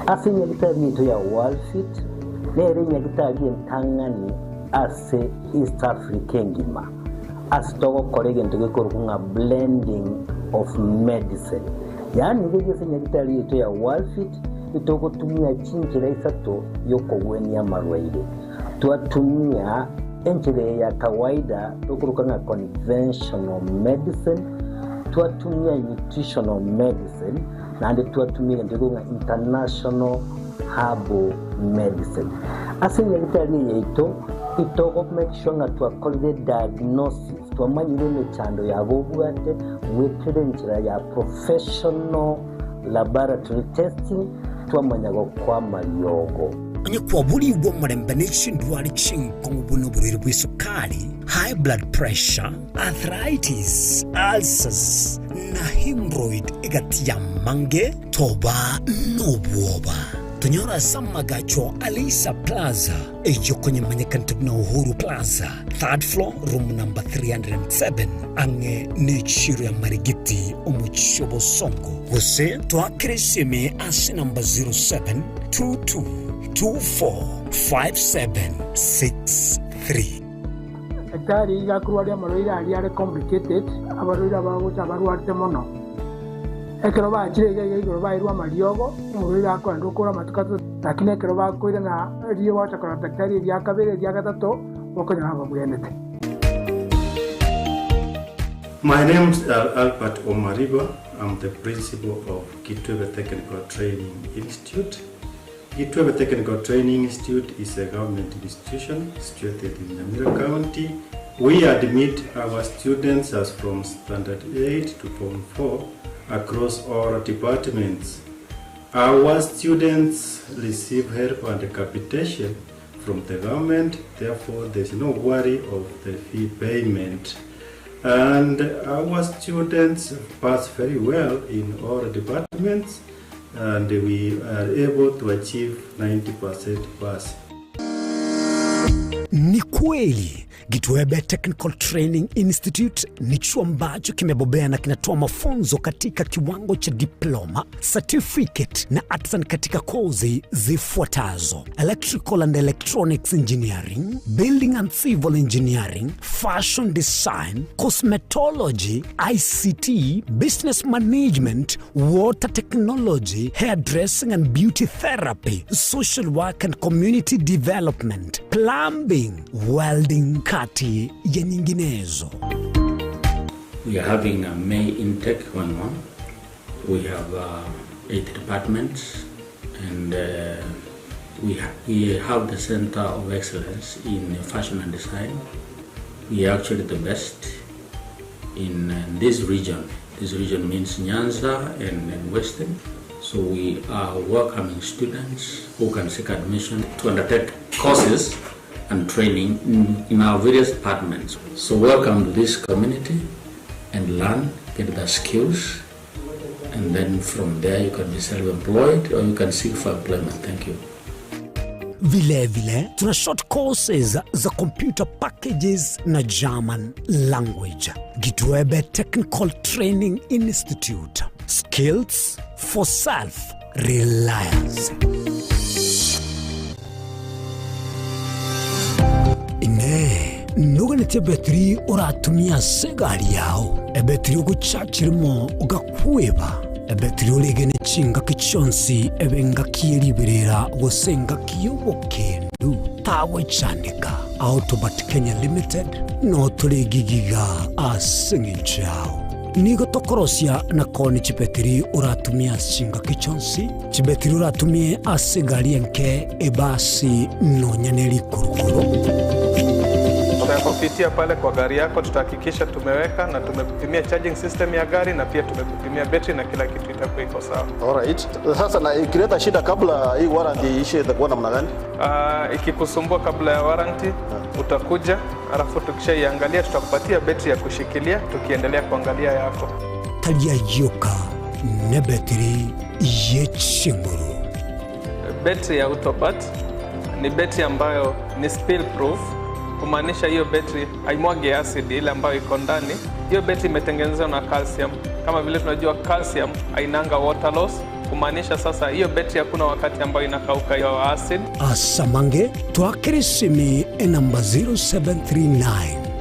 Ase enyagitari yaito ya Worldfit nere enyagitari entang'ani ase East Africa engima ase togokora egento gekorokwa ng'a blending of medicine. Yaani iga ase enyagitari yaito ya Worldfit itogotumia chinchera isato yokogwenia amarwaire. Twatumia enchera eye ya kawaida tokoroka ng'a conventional medicine, twatumia nutritional medicine, naende twatumia egento gekorokwa ng'a international herbal medicine. Ase enyagitari eye yaito, itogo make sure ng'a twakorire diagnosis, twamanyire emechando yabo obwate goetera enchera ya professional laboratory testing, twamanya gokoa amariogo. Onye kwaborigwe omorembe ne chindwari chinkong'u buna oborwaire bw'esukari, high blood pressure, arthritis, ulcers, na hemorrhoid egati y'amange, toba nobwoba. Tonyore ase amagacho a Leisa Plaza, eyio konyemanyekanete buna Uhuru Plaza, third floor, room number 307, ang'e nechiiro ya Marigiti, omochie o Bosongo. Gose toakere esimi ase namba 0722245763. Daktari iga akorwaria amarwaire aria are complicated, abarwaire abagocha abarwarete mono. Ekero bachire iga iga igoro bairwe amariogo, omorwaire akoenda okora amatuko atato, lakini ekero bakoirana riria bagocha korora daktari eria kabere eria gatato, bokonyora babwenete. My name is Albert Omariba, I'm the principal of Kitwebe Technical Training Institute. Kitwebe Technical Training Institute is a government institution situated in Nyamira County. We admit our students as from standard 8 to form 4 across all departments. Our students receive help and capitation from the government, therefore there's no worry of the fee payment. And our students pass very well in all departments and we are able to achieve 90% pass. Ni kweli Gitwebe Technical Training Institute ni chuo ambacho kimebobea na kinatoa mafunzo katika kiwango cha diploma, certificate na artisan katika kozi zifuatazo: electrical and electronics engineering, building and civil engineering, fashion design, cosmetology, ICT, business management, water technology, hairdressing and beauty therapy, social work and community development, plumbing, welding, kati ya nyinginezo. We are having a May intake going on. We have eight departments and we, ha we have the Center of Excellence in Fashion and Design. We are actually the best in uh, this region. This region means Nyanza and, and Western. So we are welcoming students who can seek admission to undertake courses and training in, in our various departments. So welcome to this community and learn, get the skills, and then from there you can be self-employed or you can seek for employment. Thank you. Vile vile tuna short courses za computer packages na German language. Gitwebe Technical Training Institute. Skills for self reliance. Inee, noganetie ebetiri oratumie ase egari yao, ebetiri ogochachirimo ogakweba, ebetiri oregene chingaki chionsi ebe engaki ye riberera gose engaki y'obokendu? Tagwechandeka. Autobat Kenya Limited notore egigiga ase eng'encho yao. Nigo tokorosia na koonia chibetiri oratumie ase chingaki chionsi, chibetiri oratumie ase egari enke, ebasi, nonya ne rikurukuru. Kupitia pale kwa gari yako tutahakikisha tumeweka na tumekupimia charging system ya gari na pia tumekupimia betri na kila kitu itakuwa iko sawa. Alright. Sasa na ikileta shida kabla hii warranty iishe itakuwa namna gani? Ikikusumbua kabla ya warranty utakuja, alafu tukishaiangalia tutakupatia betri ya kushikilia tukiendelea kuangalia yako. Taria yoka nebetiri yechinguru. Betri ya Autobat ni betri ambayo ni spill proof, kumaanisha hiyo betri haimwagi acid ile ambayo iko ndani. Hiyo betri imetengenezwa na calcium. Kama vile tunajua calcium hainanga water loss, kumaanisha sasa hiyo betri hakuna wakati ambayo inakauka hiyo acid. Asamange twakeresimi enamba 0739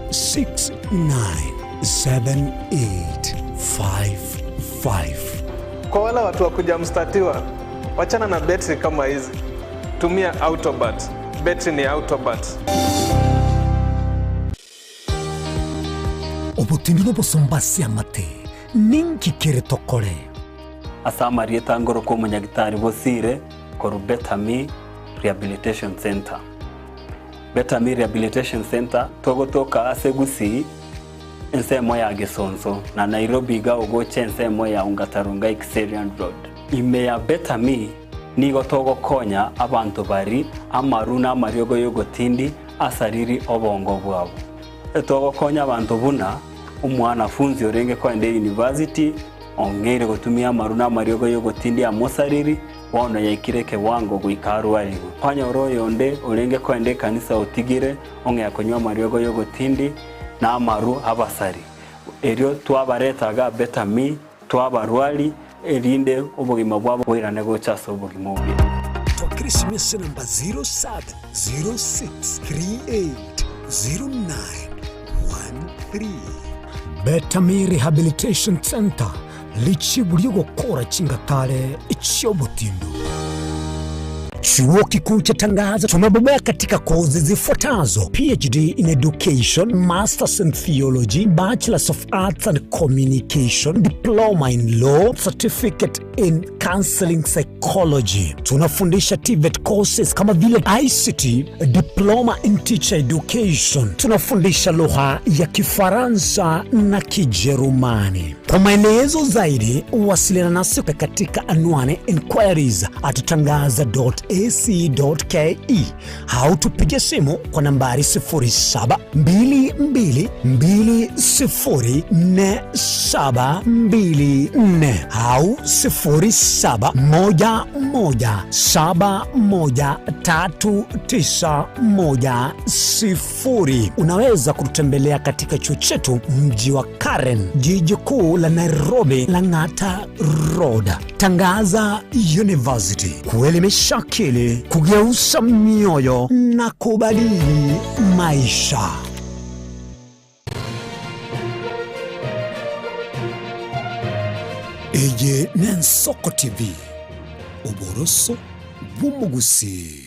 697855. Kwa wale watu wa kuja mstatiwa, wachana na betri kama hizi, tumia Autobat. Betri ni Autobat. Obotindi nobosomba ase amate, ninki kere tokore? Ase amarieta ngorokwa omonyagitari Bosire korwa Better Me Rehabilitation Centre. Better Me Rehabilitation Centre togotoka ase Gusii ensemo ya Gesonso na Nairobi iga ogocha ensemo ya Ongata Rongai Kiserian Road. Ime ya Better Me nigo togokonya abanto bari amaru na amariogo yogotindi asariri obongo bwabo. Togokonya abanto buna omwanafunzi orenge koenda university ong'eire gotumia amaru na amariogo yogotindi amosariri bono yaikire ekewango goika arwarigwe. Kwanyora oyonde orenge koenda ekanisa otigire ong'ea konywa amariogo yogotindi na amaru abasari. Erio twabareta iga Better Me twabarwari erinde obogima bwabo boirane gocha ase obogima obuya. Twakire esimi ase enamba 0706380913. Better Me Rehabilitation Centre, richibu ri'ogokora chingatare chi'obotindu. Chuo Kikuu cha Tangaza tumebobea katika kozi zifuatazo: PhD in Education, Masters in Theology, Bachelors of Arts and Communication, Diploma in Law, Certificate in Counseling Psychology. Tunafundisha TVET courses kama vile ICT, Diploma in Teacher Education. Tunafundisha lugha ya Kifaransa na Kijerumani. Kwa maelezo zaidi wasiliana nasi katika anwani inquiries at tangaza.ac.ke au tupige simu kwa nambari 0722204724 au 0711713910. Unaweza kututembelea katika chuo chetu mji wa Karen, jiji kuu la Nairobi, Lang'ata Road. Tangaza University, kuelimisha akili, kugeuza mioyo na kubadili maisha. Eye n'Ensoko TV, oboroso bw'omogusii.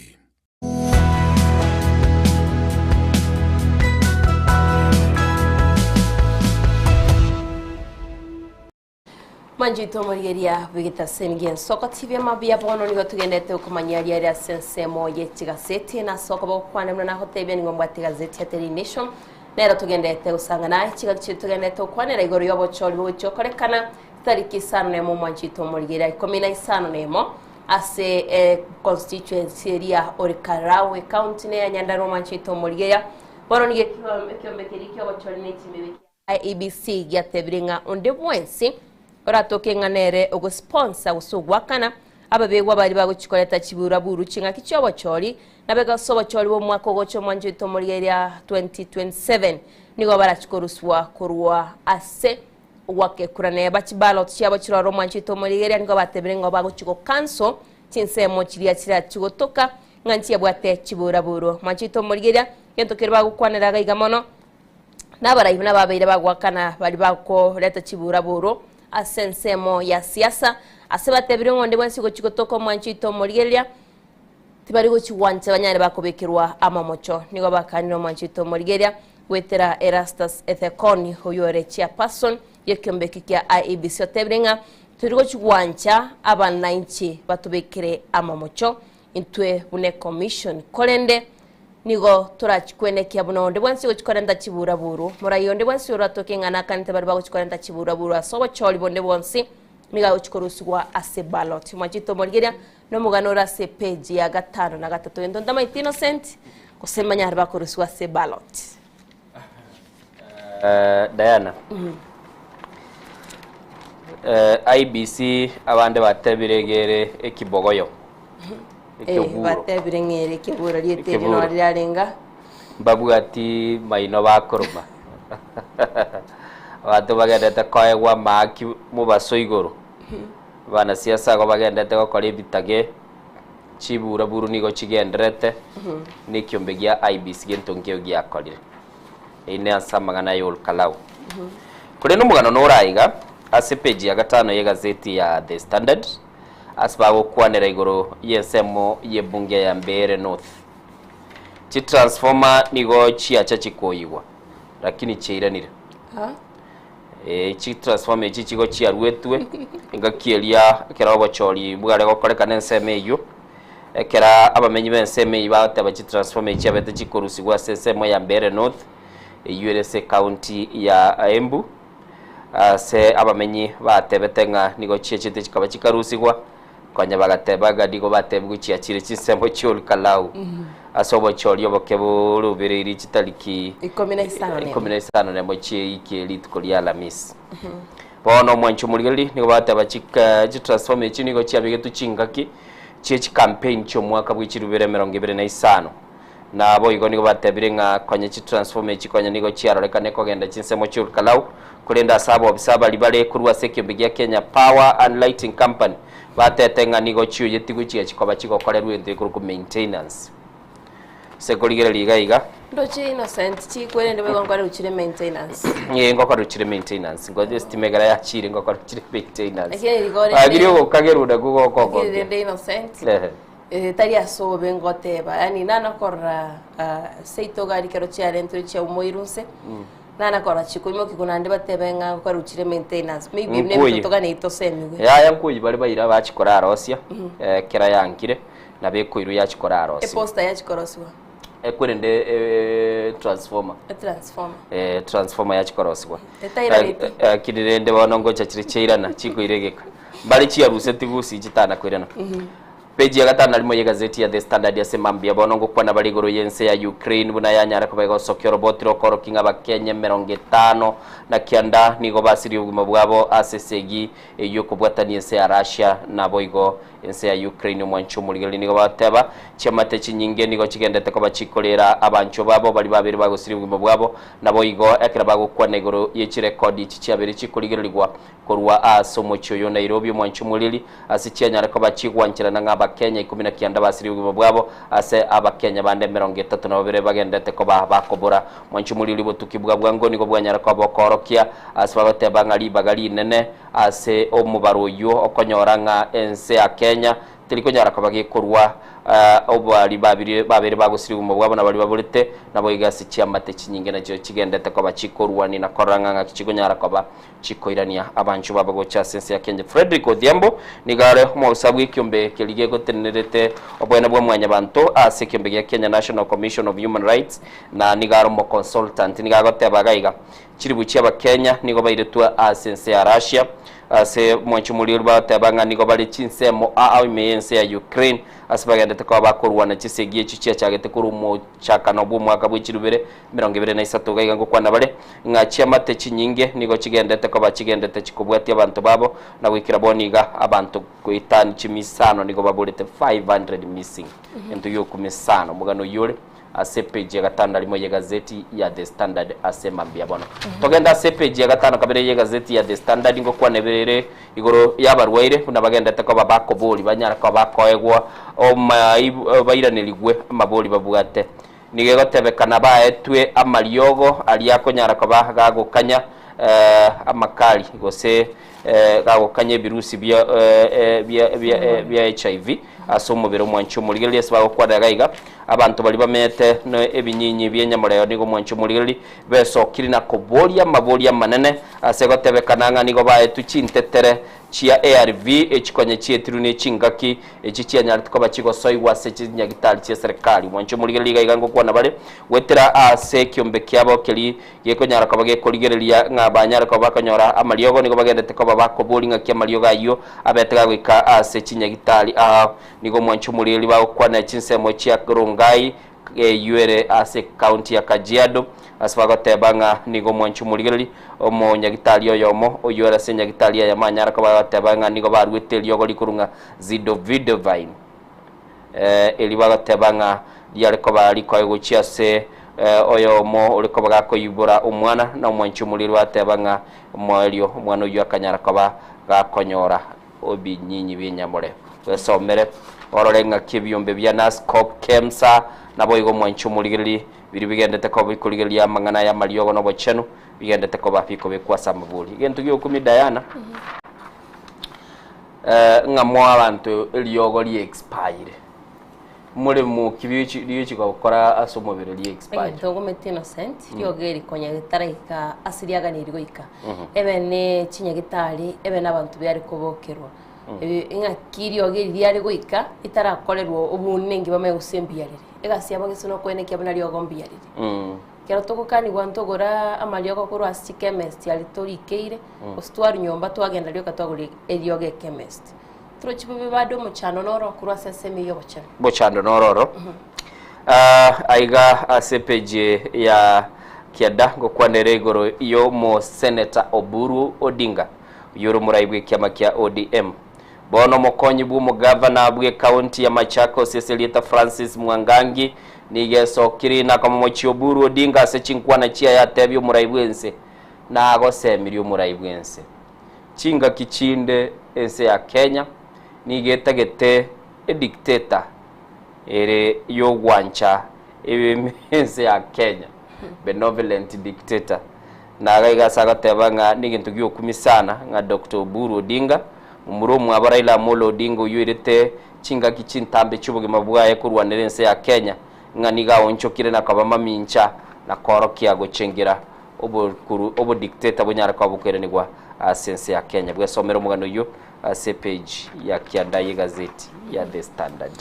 Manchito omorigeria bw'egetaseni gi'ensoko TV amabuya bono nigo togendete okomanyia riaria ase ensemo ye chigaseti na ase okoba gokwana buna nagotebia nigo mbwate egazeti ya Daily Nation nero togendete gosanga naye chigaki chiria togendete gokwanera igoro y'obochori bogochia gokorekana tariki isano nemo omwanchito omorigeria ikomi na isano nemo ase e constituency eria ore Karau ecounty ne ya Nyandarua omwanchito omorigeria bono nigo ekiombe keria ki'obochori ne chimebe IEBC giatebire ng'a onde bwensi oratoke ng'a nere ogosponsor gose ogoakana ababegwa baria bagochia koreta chiburaburu ching'aki chi'obochori nabe ase obochori bw'omwaka ogocha omwancho oito omorigereria 2027 nigo barachie koruswa korwa ase ogoaka ekura neba chibalot chiabo chirore omwancho oito omorigereria nigo batebire ng'a bagochia gocancel chinsemo chiria chirachie gotoka ng'a nchiabwate chiburaburu. Omwancho oito omorigereria gento keria bagokwanera iga iga mono Nabarai buna babeire bagoakana baria bakoreta chiburaburu ase ensemo ya siasa, ase batebire ng'a onde bwensi ogochia gotoka omwancho oito omorigereria, tibari gochia gwancha banyare bakobekerwa amamocho. Nigo bakanire omwancho oito omorigereria goetera Erastus Ethekoni oyio ore chairperson y'ekiombe eke kia IEBC otebire ng'a tori gochia gwancha abanainchi batobekere amamocho intwe buna ecommission korende. Nigo torachikwenekia buna onde bwensi ogochia korenta chiburaburu. Morai onde bwensi oratoke ng'a nakanete baria bagochia korenta chiburaburu ase obochori bonde bwonsi, nigo agochia korusigwa ase ballot. Mwachete omorigeria nomogano ore ase epage ya gatano na gatato. Gento ntamaeti Innocent, gose manye aria bakorusigwa ase ballot. Eh, Diana. Eh, IBC abande batebire egere ekibogoyo. Eh, Ekeburo. batebire ng'a ere ekeburo rieta erio Ekeburo. noro riarenga. Mbabwati maino bakoroma. Abanto bagendete koegwa amaaki mobaso igoro. Abanasiasa igo bagendete gokora ebitage, chiburaburu nigo chigenderete, na ekiombe gia IEBC gento nkeo giakorire. Eyio ne ase amang'ana ya Olkalau. Korende omogano nore aiga, ase epeji ya gatano y'egazeti ya The Standard, ase bagokwanera igoro y'ensemo y'ebunge ya Mbeere North. Chitransformer nigo chiacha chikoyigwa, lakini chiairanire. Ee, chitransformer echi chigo chiaruetwe engaki eria ekero obochori bware gokorekana ensemo eyio, ekero abamenyi b'ensemo eyio bagoteba chitransformer echi chiabete chikorusigwa ase ensemo ya Mbeere North, eyio ere ase ecounty ya Embu, ase abamenyi batebete ng'a nigo chiachete chikaba chikarusigwa, konya bagateba ng'a nigo batebigwe chiachire chinsemo chia Olkalau, ase obochori oboke borobereirie chitariki Ikomi na isano nemo. ikomi na isano nemo chi'eiki rituko ria Alamisi. Bono omwanchi omorigereria nigo bateba chika chitransformer echi nigo chiabegetwe chingaki chie chicampaign chi'omwaka bwe chirubere emerongo ebere na isano. Naboigo nigo batebire ng'a konya chitransformer echi konya nigo chiarorekane kogenda chinsemo chi'Olkalau, korende ase abobisa baria bare korwa ase ekiombe gia Kenya Power and Lighting Company batete ng'a nigo chioyetigwe chiachi koba chigokorerwa egento gekorokwa maintenance. Ase korigereria iga iga. Ndoche Innocent chikwerende boigo nkorerwa chire maintenance. Ee ngokorerwa chire maintenance, ngocha estima ekero yachire ngokorerwa chire maintenance. Lakini igo rende- Lakini ogokagerwa nakwo Lakini gokogokia. rende Innocent Ehe. Eh, tari ase obobe ngoteba, yaani nana korora ah, seito gari kero chiarentire chiaumoirwe nse, nana korora chikoimokigwa naende batebe ng'a nkorwa chire maintenance, maybe buna Nkoyi. ebinto toganeti tosemigwe. Yaya nkoyi bare baira bachikora arosia, eh, kera yankire, nabo ekoirwa yachikora arosia. Eposta yachikorosiwa, Ekwerende eh, transformer. etransformer. Eh, transformer yachikorosiwa. Etairaneti. Lakini rende bono ngocha chire chiairana, chikoira egeka. Mbare chiaruseti gusii chitana koirana. Peji ya gatano na rimo y'egazeti ya The Standard ase mambia bono ngokwana bare igoro y'ense ya Ukraine buna yanyara koba egosokia oroboti rokorokia ng'a Abakenya emerongo etano na kianda nigo basirie obogima bwabo ase esegi eyio ekobwatania ense ya Russia naboigo ense ya Ukraine. Omwancho omorigereria nigo bagoteba chiamate chinyinge nigo chigendete koba chikorera abanchwa babo baria babere bagosiria obogima bwabo naboigo ekero bagokwana igoro ye chirekodi echi chiabere chikorigererigwa Korwa aase omochie oyo o Nairobi omwanche omoriri, ase chianyare koba chigwancherana ng'a Abakenya ikomi na kianda basirie obogima bwabo, ase Abakenya bande emerongo etato na babere bagenderete koba bakobora. Omwanche omoriri obotuki bwa bwango nigo bwanyara koba bokoorokia ase bagoteba ng'a ribaga rinene ase omobaro oyio okonyora ng'a ense ya Kenya teri konyara koba gekorwa obwari babiri babere bagosiria obogima bwabo na baria baborete, naboigo ase chiamate chinyinge nachio chigendete koba chikorwania na korora ng'a ng'aki chikonyara koba Chikoirania abanchwa babo gocha ase ense ya Kenya. Fredrick Odhiambo nigo are omobisa bw'ekiombe keria gegotenenerete oboene bwa mwanyabanto ase ekiombe gia Kenya National Commission of Human Rights na nigo are omoconsultant. Nigo agoteba iga iga, Chiribu chi'Abakenya nigo bairetwe ase ense ya Russia ase omwancho omorioru bagoteba ng'a nigo bare chinsemo ao ime y'ense ya Ukraine ase bagendete koba bakorwana chisegi echio chiachagete korwa omochakano bw'omwaka bw'echirubere 23 iga iga ngokwana bare, ng'a chiamate chinyinge nigo chigendete koba chigendete chikobwatia abanto babo, na goikera bono iga abanto goetania chimisano nigo baborete 500 missing. Egento gi'okumia sana omogano oyio ore ase epage ya gatano na rimo y'egazeti ya The Standard ase mambia bono. Togende ase epage ya gatano kabere y'egazeti ya The Standard ngokwana ebere igoro y'abarwaire buna bagendete koba bakobori banyare koba bakoegwa omaibu bairanerigwe amabori babwate. Nigo egotebekana baetwe amariogo aria akonyara koba gagokanya amakari gose gagokanya ebirusi bia HIV ase omobere omwanchi omorigereria ase bagokwanera iga iga. Abanto baria bamenyete ne ebinyinyi bi'enyamoreo nigo omwanchi omorigereria besokire na koboria amaborio amanene ase gotebekana ng'a nigo baetwe chintetere chia ARV echikonye chietirwe ne chingaki echi chianyarete koba chigosoigwa ase chinyagitari chia serikali. Omwanchi omorigereria iga iga ngokwana bare goetera ase ekiombe kiabo keria gekonyara koba gekorigereria ng'a banyare koba bakonyora amariogo nigo bagendete koba bakoboria ng'aki amariogo ayio abete gagoika ase chinyagitari aa. Nigo omwanchi omorigereria bagokwanera chinsemo chia Rongai eyio ere ase ekaunti ya Kajiado ase bagoteba ng'a nigo omwanchi omorigereria omonyagitari oyomo oyio ore ase enyagitari eyemo anyare koba agoteba ng'a nigo baruete eriogo rikuru ng'a Zidovidovine erio bagoteba ng'a riare koba rikoe gochia ase oyomo ore koba gakoibora omwana na omwanchi omorigereria bateba ng'a omoerio omwana oyio akanyara koba gakonyora ebinyinyi bi'enyamore. Bwesomere orore ng'aki ebiombe bia Nascop, Kemsa, naboigo omwanchi omorigereria, biria bigendete koba bikorigereria amang'ana y'amariogo na obochenu, bigendete koba bikobekwa ase amabori. Egento gi'okumia Diana, ng'a moe abanto eriogo rie expire. Moremo ki riochi riochi gokora ase omobere rie expire. Egento ngomete Innocent, riogo eri konya ritaraika ase riaganeirie goika, ebe ne chinyagitari, ebe na abanto biare kobokerwa. Ebi ng'aki riogo eri riare goika, ritarakorerwa obonengi bamanye gose mbuya rire. Egasi yabo gese nokoenekia buna riogo mbuya rire. Ekero togokanigwa ntogora amariogo korwa ase chikemist aria torikeire, gose twarwa nyomba twagenda rioka twagora eriogo ekemist. Torochi bobe bado omochando noro korwa ase ensemo eyio y'obochenu. Mochando noro oro. Ah, aiga ase epeji ya kianda ngokwanere igoro y'omoseneta Oburu Odinga oyio ore omorai bw'ekiama kia ODM. Bono omokonyi bw'omogavana bw'ekaunti ya Machakos ase erieta Francis Mwangangi nigo esokire na komomochia Oburu Odinga ase chinkwana chiaye atebie omorai bw'ense nagosemirie omorai bw'ense. Chingaki chinde ense ya Kenya nigo etagete edictator ere yogwancha ense ya Kenya, benevolent dictator. Na iga iga ase agoteba ng'a negento giokumia sana ng'a Doctor Oburu Odinga, momura omwabo Raila Amolo Odinga oyio oirete chingaki chintambe chiobogima bwaye korwanera ense ya Kenya, ng'a nigo aonchokire na koba mamincha na koorokia gochengera obokuru obodictator bonyare koba bokoiranigwa ase ense ya Kenya. Bwesomere omogano oyio ase epage ya kianda y'egazeti ya The Standard.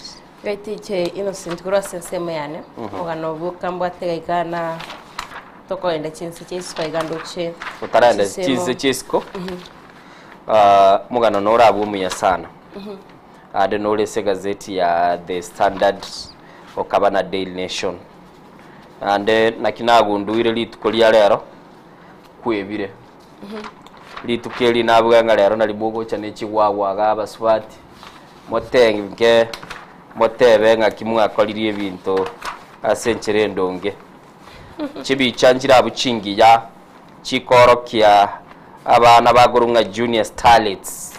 Gaitiche Innocent korwa ase ensemo yane, omogano obwo kambwate gaiga na tokoenda chinse chia isiko iga ndoche Otaraenda chinsemo. chinse chia isiko, omogano norabwe omuya sana. Ande nore ase egazeti ya The Standard okaba na Daily Nation. Naende naki nagunduire rituko ria rero, kwebire. Rituko eri nabuga ng'a rero nari mogocha ne chigwagwa iga abasubati, motenge motebe ng'aki mwakoririe ebinto ase enchera endonge. Chibicha nchire abwo chingiya, chikoorokia abana bakorwa ng'a Junior Starlets,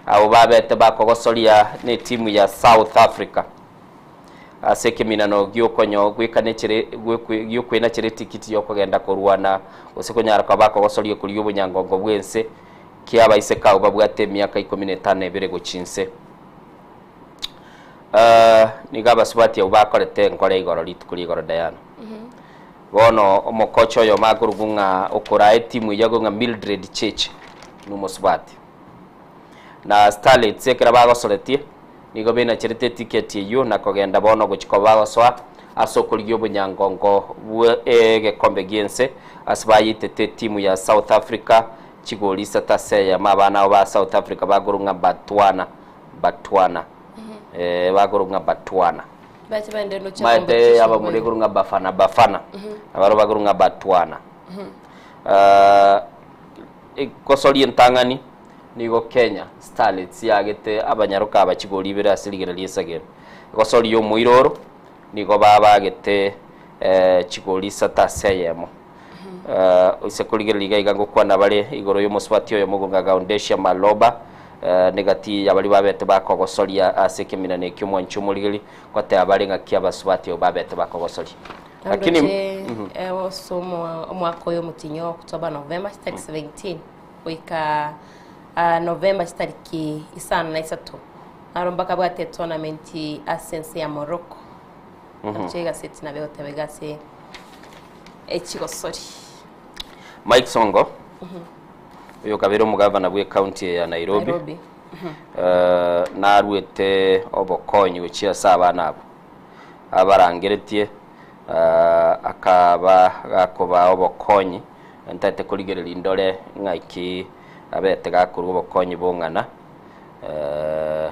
abwo babete bakogosoria ne etimu ya South Africa. Ase ekeminano gi'okonyo gw'ekanechere gi'okwenachera etikiti y'okogenda korwana, gose konyara koba bakogosoria korigia obonyangongo bw'ense, ki'abaiseke abwo babwate emiaka ikomi na etano na ebere gochia inse. Nigo abasubati abwo bakorete enkora igoro rituko ria igoro Diana. Bono omokocha oyomo akorokwa ng'a okoraa etimu eyio akorokwa ng'a Mildred Cheche, nomosubati. Na Starlets ekero bagosoretie, nigo benacherete etiketi eyio na kogenda bono gochia koba bagosoa ase okorigia obonyangongo bw'egekombe gi'ense ase bayeitete etimu ya South Africa chigori isato ase eyemo. Abana abo ba South Africa bakorwa ng'a Batwana, Batwana, eh, bakorwa ng'a Batwana. Bache baende ndoche Maete competition abamura boigo. ekorwa ng'a Bafana Bafana, nabarobwo bakorwa ng'a Batwana. Egosoria entang'ani nigo Kenya Starlets yaagete abanyaroka aba chigori ibere ase rigena ri'esagero. Egosoria omoira oro nigo babaagete chigori isato ase eyemo. Ase korigereria iga iga ngokwana bare igoro y'omosubati oyomo okorwa Gaundesia Maloba negati ya baria babete bakogosoria ase ekeminano ekio omwanchi omorigeri goteba bare ng'aki abasubati abwo babete bakogosoria. Lakini Ndoche ase omwaka oyo omotinyi o October November chitariki 17 goika November chitariki isano na isato naro mbakabwate etournament ase ense ya Morocco. Nacho egaseti nabo egoteba iga ase echigosori. Mike Sonko oyo okabere omogavana bwe county eye ya Nairobi, Nairobi. Eh, naruete obokonyi gochia ase abana abwo abarangeretie eh, akaba gakobaa obokonyi ntaete korigereria ndore ng'aki abete gakorwa obokonyi bong'ana eh,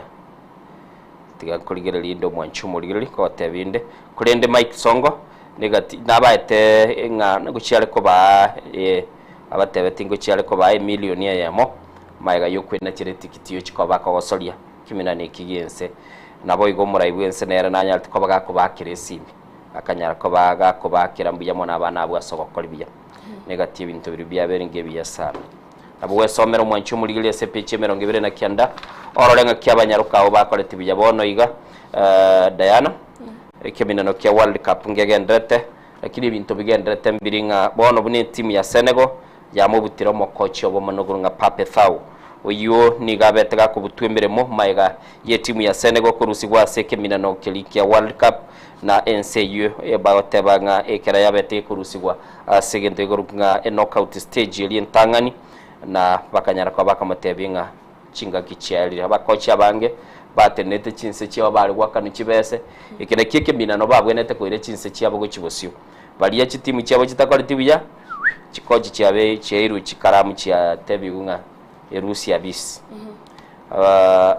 Tiga nkorigererie inde omwanchi omorigereria nkogotebia inde, korende Mike Sonko negati nabaete ng'a ngochia are kobaa eh, abatebetie ngochia are kobaa emilioni eyemo magega y'okwenachera etikiti yochia koba akogosoria kiminano eki gi'ense. Naboigo omorai bw'ense nere nanyarete koba gakobaakera esimi, akanyara koba gakobaakera mbuya mono abana abwo ase ogokora buya. Negati ebinto biria biaberenge ebiya sana. Nabo gwesomera omwanchi omorigereria ase epeji 29, orore ng'aki abanyaroka abwo bakoreti buya bono iga. Diana, ekeminano kia World Cup ngegenderete, lakini ebinto bigenderete mbiri ng'a bono buna etimu ya Senegal yamobutire omokochi obo omonogoro ng'a Pape Thiaw. Oyio nigo abete gakobutwa emeremo magega y'etimu ya Senegal korusigwa ase ekeminano keria kia World Cup na ense eyio bagoteba ng'a ekero yabete gekorusigwa ase egento gekorokwa ng'a e-knockout stage eria entang'ani, na bakanyara koba bakamotebia ng'a chingaki chiaerire. Abakochi abange batenenete chinse chiabo bare goakanwa chibese, eke nakio ekeminano babwenerete koira chinse chiabo gochia bosio. Baria chitimu chiabo chitakoreti buya, chikochi chiabe chiairwe chikaramu chiatebigwe ng'a erusia bisi.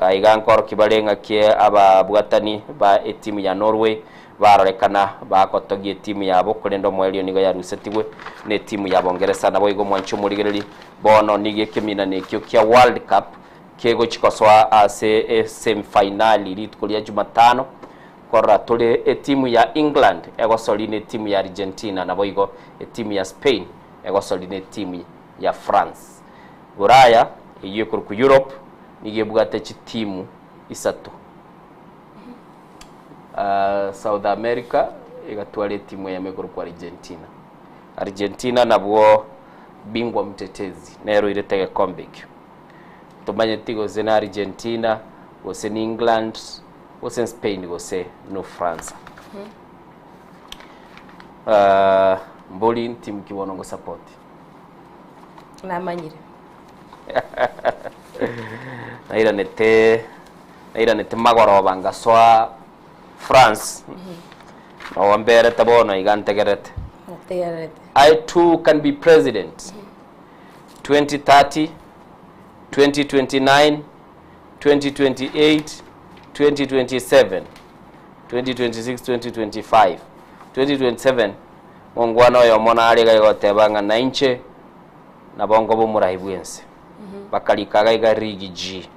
Aiga nkorokia bare ng'aki ababwatani ba etimu ya Norway barorekana bagotogia etimu yabo, korende omoerio nigo yarusetigwe netimu ya Bongeresa. Naboigo omwanchi omorigereri, bono nigo ekeminano ekio kia World Cup kegochia kosoa ase esemifinali rituko ria Jumatano, korora tore etimu ya England egosori netimu ya Argentina, naboigo etimu ya Spain egosori netimu ya France. Buraya, eyio ekorokwa Europe, nigo ebwate chitimu isato. South America egatwara etimu eyemo ekorokwa Argentina. Argentina nabwo bingwa mtetezi, nero oirete egekombe ekio. Tomanyeti gose na Argentina, gose ni England, gose Spain gose ni Ufaransa. Mbori ntimu ki bono ngosupport? Namanyire. Nairanete nairanete magoroba ngasoa France nogo mberete bono iga ntegerete. Otegererete. I too can be president 2030, 2029, 2028, 2027, 2026, 2025, 2027 Mongwana oyomo nare iga goteba ng'a nainche nabo nkoba omorai bw'ense. Bakarika iga iga Riggy G.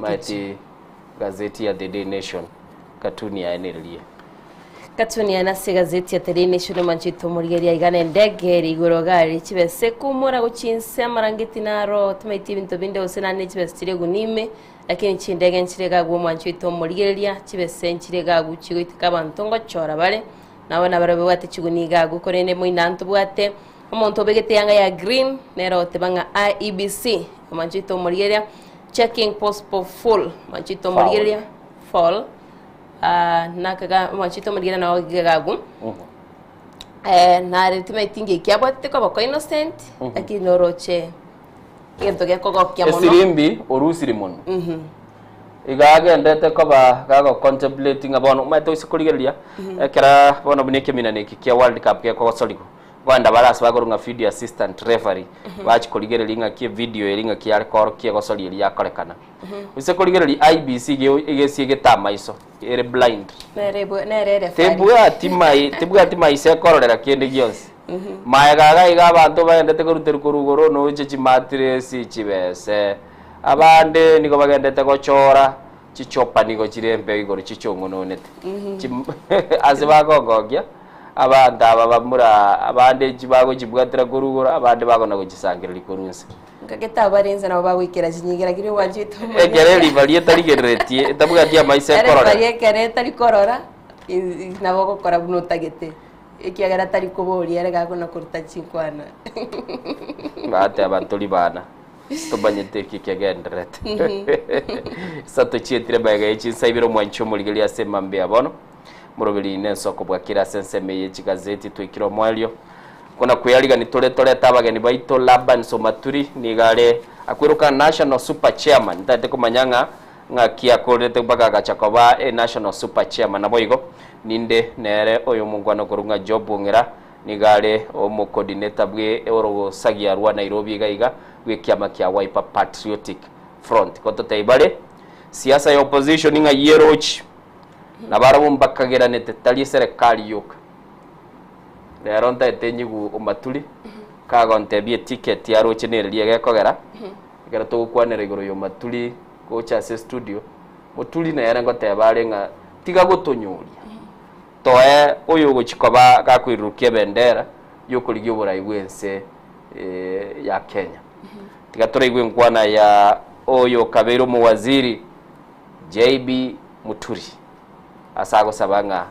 Maeti gazeti ya The Day Nation katuni yaye neririe. Katuni yaye nase egazeti ya The Day Nation omanchete omorigeria iga na endege ere igoro iga are chibese kumora gochia inse amarangeti naro tomaeti ebinto binde gose naende chibese chire egunia ime Lakini chindege nchire iga agwo omwancho oito omorigereria, chibese nchire iga agwo chigoiteka abanto ngochora bare, nabo nabarabwo babwate chigunia iga agwo, korende moina ntobwate omonto obegete eanga ya green, nere ogoteba ng'a IEBC, omwancho oito omorigereria, checking possible full, omwancho oito omorigereria, fall, ah, nakaga omwancho oito omorigereria nabo iga agwo, nare timaeti ngeki abwatete koboko innocent, lakini noroche. Egento gekogokia mono. Esirimbi orusiri mono. Iga agendete koba gago contemplate ng'a bono omanyete gose korigereria ekera bono buna ekeminano eke kia world cup gekogosorigwa kogenda bare ase bakorwa ng'a video assistant referee bachia korigereria ng'aki evideo eria ng'aki yare koorokia egosoria eria yakorekana. Gose korigereria IEBC iga egesiegete amaiso ere blind. Nere nere referee. Tebwati mai tebwati maiso ekororera kende gionsi. Magega iga iga abanto bagendete koruterwa korwa igoro noche chimatiresi chibese. Abande nigo bagendete gochora chichopa nigo chire embeo igoro chichong'ononete. Chim ase bagogokia abanto aba bamura abande chibagochibwatera korwa igoro abande bagona gochisangereria korwa inse. Nkagete abare inse nabo bagoikera chinyinga lakini obwanchete omonene. Ekero eribaria etarigereretie etabwati amaiso Eribaria ekorora. ekero etari korora nabo ogokora buna otagete. Ekiagera tari koboria ere gakona koruta chinkwana. Bateba ntori bana. Tomanyete eki kegendererete. Isato chietire magega ye chinsa ibere omwanchi omorigereria ase emambia bono. Moroberi nensoko bwakire ase ensemo eye chigazeti twaikire omoerio. Kona kweyarigani tore torete abageni baito Laban Somaturi nigo are akweroka National Super Chairman. Ntagete komanya ng'a ng'aki akorerete mpaka agacha koba e National Super Chairman. Naboigo ninde nere oyo omongwana okorwa ng'a Job Ong'era Nigo are omocoordinator bwe orogosagia rwa Nairobi iga iga bw'ekiama kia Wiper Patriotic Front. Gototebia bare, siasa ya opposition ng'ai erochi, na barabwo mbakageranete tari eserekari yoka. Rero ntaete nyigu omaturi, kagontebia eticket aroche nereria egekogera, ekero togokwanera igoro ya omaturi gocha ase studio, Moturi nere ngoteba are ng'a tiga gotonyoria. Toe oyogochia koba gakoirurukia ebendera y'okorigia oborai bw'ense ya Kenya. Tiga toraigwe enkwana ya oyo okabeire omowaziri JB Muturi ase agosaba ng'a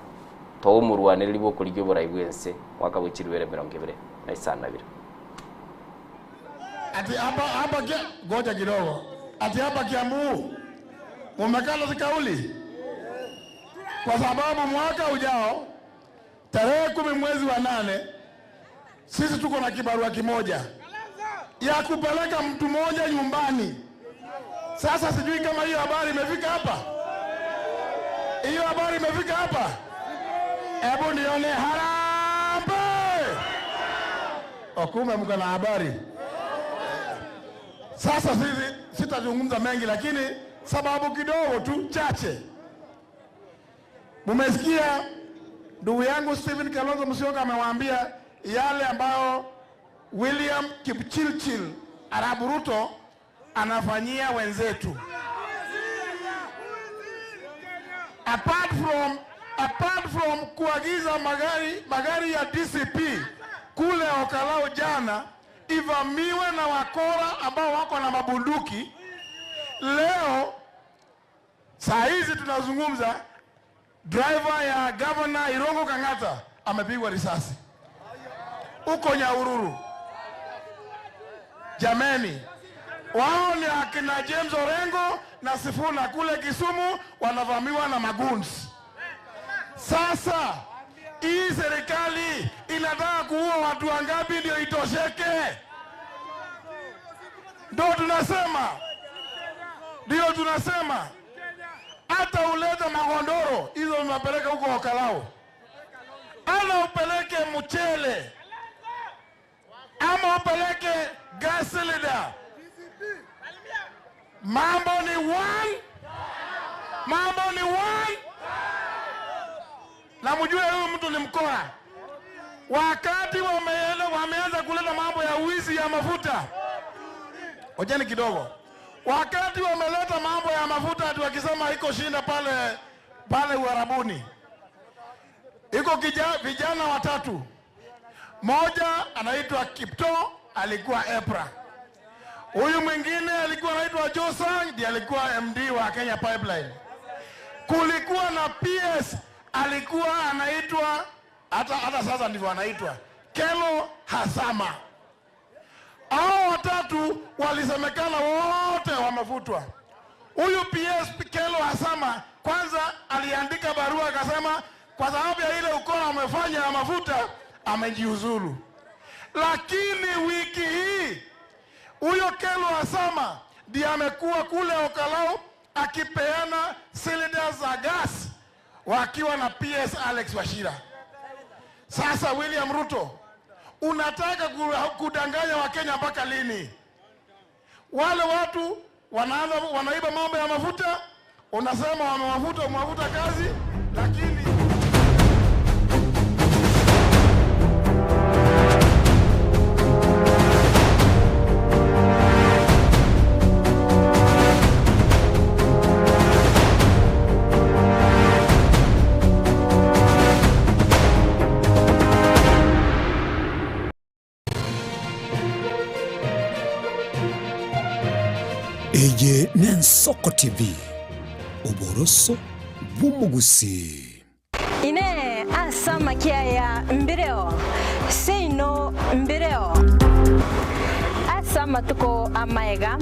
toe omorwanereri bw'okorigia oborai bw'ense mwaka bwe chirubere 25. Ati hapa hapa kia, goja kidogo. Ati hapa Kiambu mumekata si kauli, kwa sababu mwaka ujao tarehe 10 mwezi wa 8 sisi tuko na kibarua kimoja ya kupeleka mtu mmoja nyumbani. Sasa sijui kama hiyo habari imefika hapa, hiyo habari imefika hapa. Hebu nione harambee. Okume mko na habari. Sasa sisi sitazungumza mengi, lakini sababu kidogo tu chache. Mumesikia ndugu yangu Stephen Kalonzo Musyoka amewaambia yale ambayo William Kipchirchir Arap Ruto anafanyia wenzetu. Apart from kuagiza magari ya DCP kule Olkalou jana ivamiwe na wakora ambao wako na mabunduki, leo saa hizi tunazungumza, driver ya governor Irungu Kang'ata amepigwa risasi huko Nyahururu. Jameni, wao ni akina James Orengo na Sifuna kule Kisumu wanavamiwa na magoons. Sasa hii serikali inataka kuua watu wangapi ndio itosheke? Ndio tunasema hata ulete magondoro hizo unapeleka huko Olkalou, ama upeleke mchele, ama upeleke gas cylinder, mambo ni one, mambo ni one. Na mjue huyu mtu ni mkora. Wakati wameanza kuleta mambo ya wizi ya mafuta, ngojeni kidogo. Wakati wameleta mambo ya mafuta ati wakisema iko shinda pale Uarabuni, iko vijana watatu. Moja anaitwa Kipto, alikuwa EPRA. Huyu mwingine alikuwa anaitwa Josang, ndiye alikuwa MD wa Kenya Pipeline. Kulikuwa na PS alikuwa anaitwa, hata sasa ndivyo anaitwa, Kelo Hasama. Hao watatu walisemekana wote wamefutwa. Huyu PS Kelo Hasama kwanza aliandika barua akasema kwa sababu ya ile ukora amefanya ya mafuta amejiuzulu. Lakini wiki hii huyo Kelo Hasama ndiye amekuwa kule Olkalou akipeana cylinders za gas wakiwa na PS Alex Wachira. Sasa William Ruto, unataka kudanganya Wakenya mpaka lini? Wale watu wanaiba mambo ya mafuta, unasema wamewafuta kazi, lakini Eye n'Ensoko TV, oboroso bw'omogusii. Inee! Ase amakia aya mbireo? Seino mbireo. Ase amatuko amaega,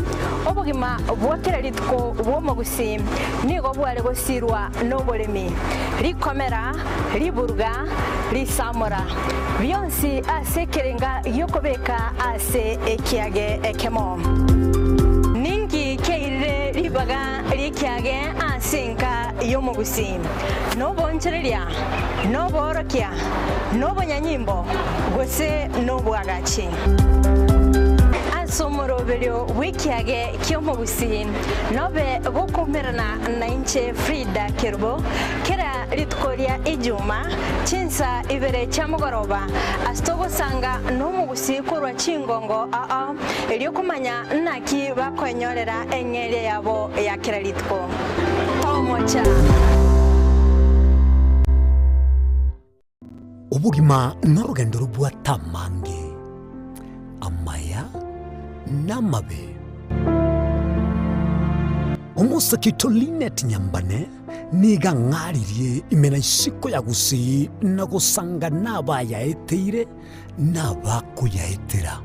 obogima bwa kera rituko bw'omogusii nigo bware gosirwa noboremi, rikomera, riburuga, risamora, bionsi ase ekerenga gi'okobeka ase ekiage ekemo. Ninki kiairire ribaga ri'ekiage ase enka y'omogusii? Nobonchoreria, noboorokia, nobonyanyimbo, gose nobwagachi? Ase omoroberio bw'ekiage ki'omogusii nobe gokoumerana nainche Frida Kerubo kera rituko ria Ijuma chinsa ibere chia mogoroba ase togosanga nomogusii korwa chingongo ao erio komanya naki bakoenyorera eng'eria yabo ya kera rituko. Tomocha! Obogima norogendo robwate amange, amaya na amabe. Omosake oito Linet Nyambane nigo ang'aririe ime na isiko ya Gusii na gosanga nabayaeteire na abakoyaetera.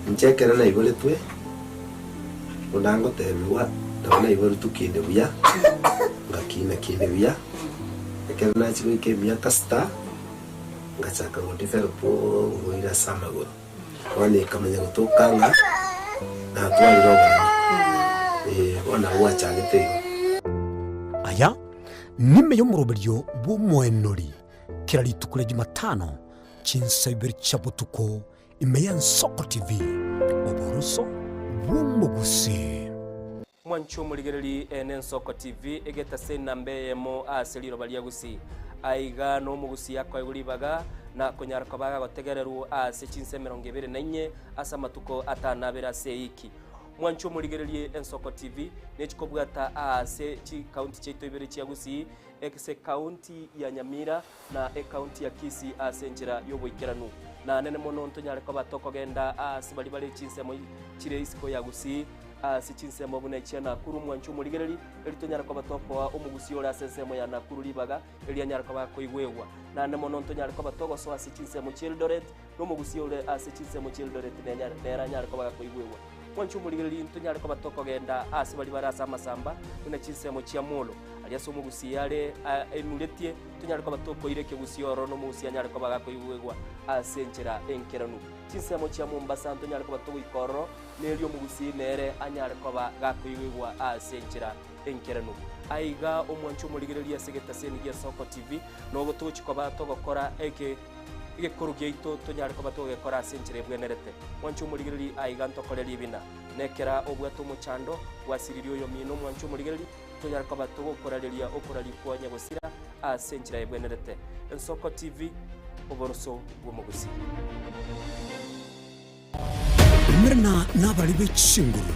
Inche ekero naiboretwe, buna ngotebigwa, nabo naiboretwe kinde buya, ngakina kinde buya, ekero nachia goika emiaka sita, ngachaka go develop oborwaire ase amagoro. Bono ekamanya gotoka ng'a natwarire oboremo, eh, bono nabo gwachagete igo. Aya nime y'omoroberio bw'omoenori kera rituko ria Jumatano chinsa ibere chia botuko ime y'Ensoko TV, oboroso bw'omogusii. Mwanche omorigereri ene Ensoko TV egetase enamba eyemo ase riroba ria Gusii. Aiga nomogusii akoegwa ribaga na konyara koba agotegererwa ase chinsa 24 ase amatuko 52 ase eiki. Mwanche omorigererie Ensoko TV nechikobwata aase chikaunti chiaito ibere chia Gusii, ase ekaunti ya Nyamira na ekaunti ya Kisii ase enchera y'oboikeranu. Na nene mono ntonyare koba tokogenda aase baria bare chinsemo chire isiko ya Gusii, ase chinsemo buna echia Nakuru. Mwanche omorigereri, eri tonyare koba tokoa omogusii ore ase ensemo ya Nakuru ribaga, eri anyare koba akoigwegwa. Naende mono ntonyare koba togosoa ase chinsemo chi'Eldoret, na omogusii ore ase chinsemo chi'Eldoret nere anyare koba gakoigwegwa. Mwanche omorigereria, ntonyare koba tokogenda aase baria bare ase amasamba, buna chinsemo chia Molo, aria ase omogusii are aimuretie, tonyare koba tokoira ekegusii ororo na omogusii anyare koba gakoigwegwa ase enchera enkeranu. Chinsemo chia Mombasa ntonyare koba togoika ororo, na erio omogusii nere anyare koba gakoigwegwa ase enchera enkeranu. Aiga omwanche omorigereria ase egetaseni gia Soko TV, nogo togochia koba togokora eke. Egekoro giaito tonyare koba togekora ase enchera ebwenerete. Mwanche omorigereria aiga ntokore ribina. Nekera obwate omochando, gwasiririe oyomino mwanche omorigereria, tonyare koba togokorareria okoraria kwa nyagosira ase enchera ebwenerete. Ensoko TV, oboroso bw'omogusii. Umerana nabare be chinguru,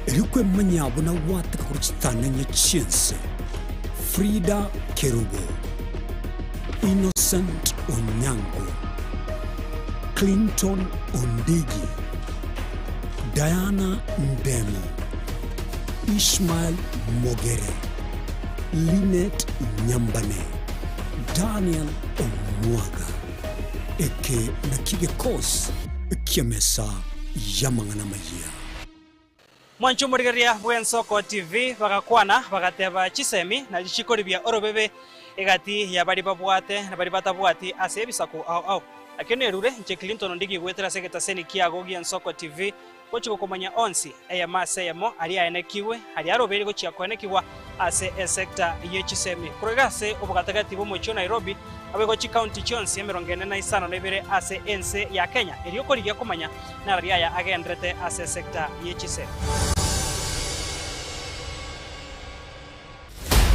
erio kwemanya buna gwateka korwa chitang'ani chi'ense. Frida Kerubo, Innocent Onyango, Clinton Ondigi, Diana Ndemo, Ishmael Mogere, Linet Nyambane, Daniel Omwaga. Eke nakio gekosi ki'emesa y'amang'ana amayia. Mwanche omorigereria bw'Ensoko TV bagakwana bagateba chisemi na richiko ribia orobebe egati ya baria babwate na baria batabwati ase ebisaku ao ao. Nakio nerure inche Clinton Ondigi goetera ase egetaseni kiago gi'Ensoko TV Gochia gokomanya onsi, eyemo ase eyemo, aria aenekigwe, aria arobeire gochia koenekigwa ase esecta ye chisemi. Korwa iga ase obogatagati bw'omochie o Nairobi, naboigo chikaunti chionsi 452 ase ense ya Kenya, erio korigia komanya narari aya agenderete ase esecta ye chisemi.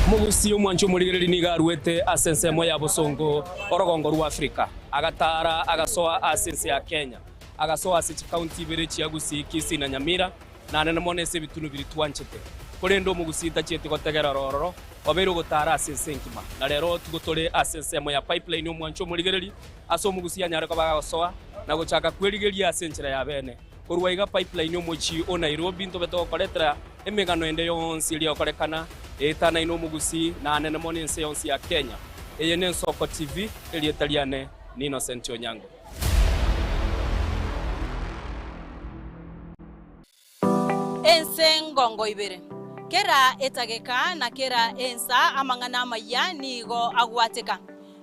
Omogusii omwanchi omorigereria nigo aruete ase ensemo ya bosongo orogongo rwa Afrika, agataara agasoa ase ense ya Kenya. Agasoa ase chikaunti ibere chia Gusii, Kisii na Nyamira, na anene mono ase ebitunu biria twanchete. Korende omogusii tachieti gotegerera ororo, obeire ogotaara ase ense engima. Na rero tigo tore ase ensemo ya pipeline omwancho omorigereri ase omogusii anyare koba agosoa na gochaka kwerigeria ase enchera ya bene. Korwa iga pipeline omochie o Nairobi ntobe togokoretera emegano ende yonsi eria egokorekana eetanaine omogusii na anene mono ense yonsi ya Kenya. Eye nensoko TV, erieta riane ni Innocent Onyango. Ense ngongo ibere. Kera etageka na kera ensa amang'ana amayia nigo agwateka.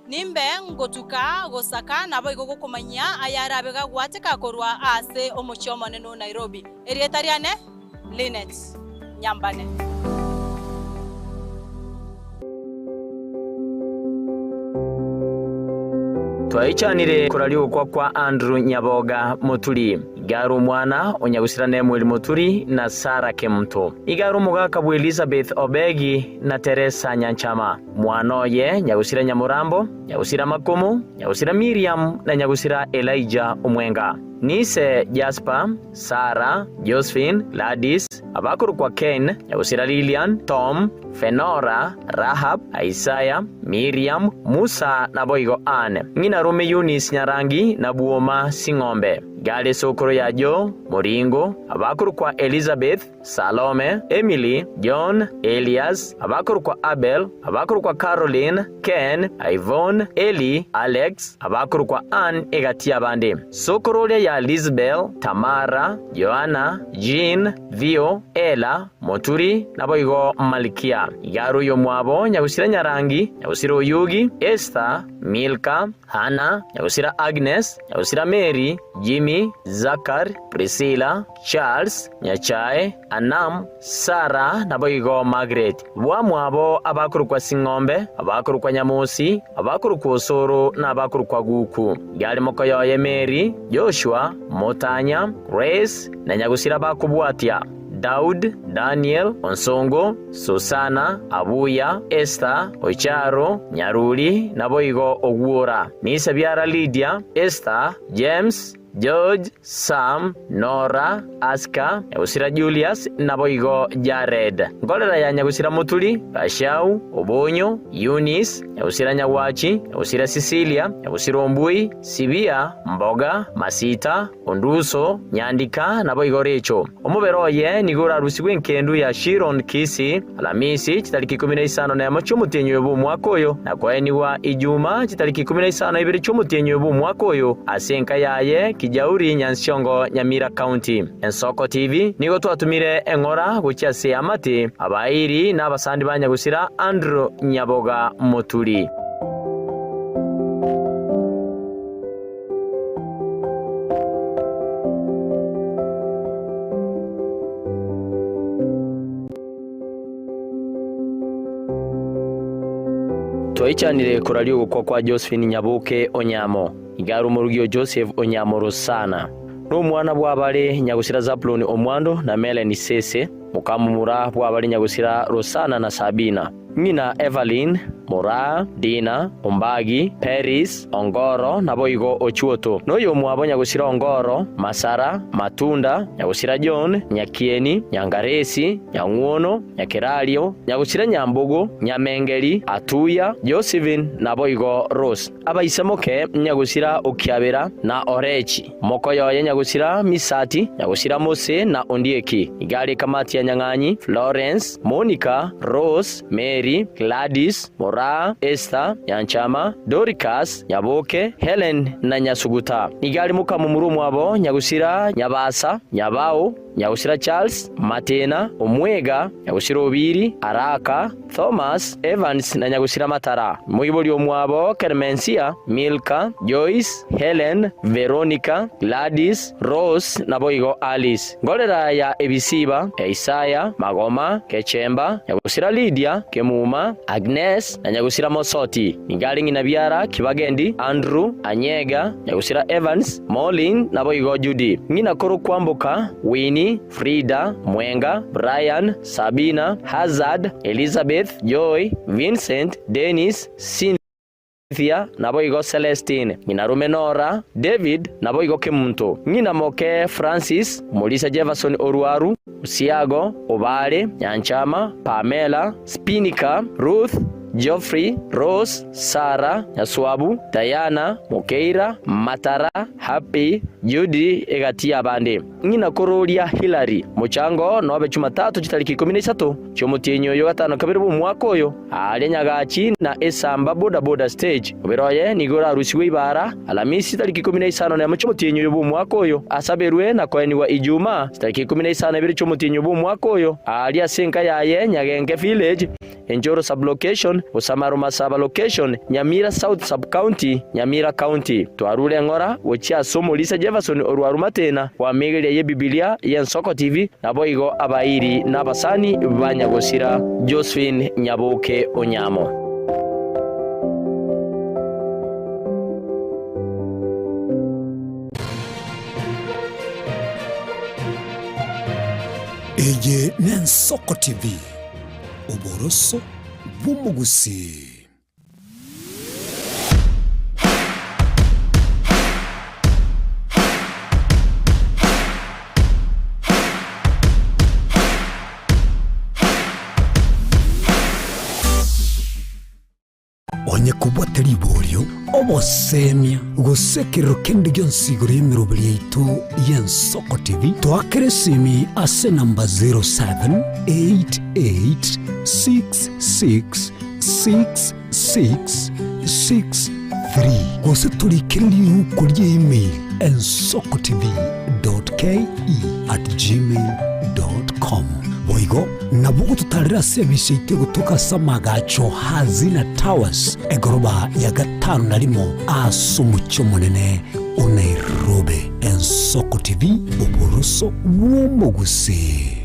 Nimbe ngotuka gosaka naboigo gokomanyia ayarabe gagwateka korwa ase omochie omonene o Nairobi. Erieta riane Linet Nyambane. Twaichanire koraria ogokwa kwa Andrew Nyaboga Moturi. Iga are omwana o Nyagusira Nemuel Moturi na Sarah Kemunto. Iga are omogaka bwa Elizabeth Obegi na Teresa Nyanchama. Mwana oye Nyagusira Nyamorambo, Nyagusira Makomo, Nyagusira Miriam na Nyagusira Elijah Omwenga. Nise Jasper, Sarah, Josephine, Gladys, abakorokwa Ken, Nyagusira Lilian, Tom, Fenora, Rahab, Isaiah, Miriam, Musa naboigo Anne. Ng'ina rome Eunice Nyarangi na Bwoma Sing'ombe. Gare esokoro ya Joe, Moringo, abakorokwa Elizabeth, Salome, Emily, John, Elias, abakorokwa Abel, abakorokwa Caroline, Ken, Yvonne, Eli, Alex, abakorokwa Ann egati y'abande. Sokoro oria ya Lizbel, Tamara, Joanna, Jean, Theo, Ella, Moturi, naboigo Malkia. Iga are oyomwabo Nyagusira Nyarangi, Nyagusira Oyugi, Esther, Milka, Hana, Nyagusira Agnes, Nyagusira Mary, Jimmy, Zakar, Priscilla, Charles, Nyachae, Anam, Sarah, naboigo Margaret. Bwamwabo abakorokwa Sing'ombe, abakorokwa Nyamosi, abakorokwa Osoro, na abakorokwa Guku. Iga mokoyoye Mary, Joshua, Motanya, Grace, na Nyagusira bakobwatia, Daud, Daniel, Onsongo, Susana, Abuya, Esther, Ocharo, Nyaruri, naboigo Ogwora. Nise biara Lydia, Esther, James, George, Sam, Nora, Aska, Nyagusira Julius, naboigo Jared. Nkorera ya Nyagusira Moturi, Gachau, Obonyo, Eunice, Nyagusira Nyagwachi, Nyagusira Cecilia, Nyagusira Ombui, Sibia, Mboga, Masita, Onduso, Nyandika, naboigo Recho. Omobere oye nigo orarusigwe enkendu ya Shiron Kisii, Alamisi, chitariki ikomi na isano nemo chi'omotienyi oyo bw'omwaka oyo, na koenigwa Ijuma, chitariki ikomi na isano na ibere chi'omotienyi oyo bw'omwaka oyo, ase enka yaye Kijauri, Nyansiongo, Nyamira County. Ensoko TV nigo twatumire eng'ora gochia ase eamate, abairi na abasandi ba nyagusira Andrew Nyaboga Moturi. Twaichanire koraria ogokwa kwa Josephine Nyaboke Onyamo, iga are omorugi o Joseph Onyamo Rosana, nomwana bw'abare nyagusira Zabuloni Omwando na Melanie Sese, mokamomura bw'abare nyagusira Rosana na Sabina. Ng'ina Evelyn, Moraa, Dina, Ombagi, Peris, Ongoro, naboigo Ochuoto. Noyomwabo nyagusira Ongoro, Masara, Matunda, nyagusira John, Nyakieni, Nyangaresi, Nyang'wono, Nyakerario, nyagusira Nyambogo, Nyamengeri, Atuya, Josephine, naboigo Rose. Abaisemoke nyagusira Okiabera na Orechi, mokoyoye nyagusira Misati, nyagusira Mose na Ondieki. Iga are kamati ya Nyang'anyi, Florence, Monica, Rose, Mary, Gladys, Moraa, Esther, Nyanchama, Doricas, Nyaboke, Helen na Nyasuguta. Nigo are mokamomura omwabo nyagusira Nyabasa, Nyabao, Nyagusira Charles, Matena, Omwega, Nyagusira Obiri, Araka, Thomas, Evans na Nyagusira Matara. Moibori omwabo Kermensia, Milka, Joyce, Helen, Veronica, Gladys, Rose naboigo Alice. Ngorera ya Ebisiba, Isaya, Magoma, Kechemba, Nyagusira Lydia, Kemuma, Agnes na Nyagusira Mosoti. Nigo are ng'ina biara Kibagendi, Andrew, Anyega, Nyagusira Evans, Molin naboigo Judy. Ng'ina korokwa Mboka, Winnie, Frida, Mwenga, Brian, Sabina, Hazard, Elizabeth, Joy, Vincent, Dennis, Cynthia, naboigo Celestine. Ng'ina rome Nora, David, naboigo Kemunto. Ng'ina moke Francis, Omorisia Jefferson Orwaru, Osiago, Obare, Nyanchama, Pamela, Spinika, Ruth, Geoffrey, Rose, Sarah, Nyaswabu, Diana, Mokeira, Matara, Happy, Judy, egati y'abande. Ng'ina kororia Hillary. Mochango nobe Chumatatu chitariki ikomi na isato chi'omotienyi oyo gatano kabere bw'omwaka oyo, aaria Nyagachi na Esamba boda boda stage. Omobere oye nigo orarusigwe ibara Alamisi chitariki ikomi na isano nemo chi'omotienyi oyo bw'omwaka oyo, asaberwe na koenigwa Ijumaa chitariki ikomi na isano ibere chi'omotienyi oyo bw'omwaka oyo, aaria ase enka yaye Nyagenke village, Enjoro Sub-location, Busamaru Masaba Location, Nyamira South Sub-county, Nyamira County. Twarure eng'ora gochia ase omorisia Jefferson orwaru Matena bw'amigeria y'Ebibilia y'Ensoko TV, naboigo abairi na abasani ba nyagosira Josephine Nyaboke Onyamo. Eye n'Ensoko TV. Oboroso bw'omogusii. Onye kobwate riborio, obosemia, gose ekerero kende gionsi igoro y'emeroberi yaito y'Ensoko TV, toakere esimi ase enamba 0788666663 gose torikere riuko ria email ensokotv.ke@gmail.com. Boigo nabo ogototarera ase ebise yaito egotoka ase amagacho Hazina Towers, egoroba ya gatano na rimo ase omochie omonene o Nairobi. Ensoko TV, oboroso bw'omogusii.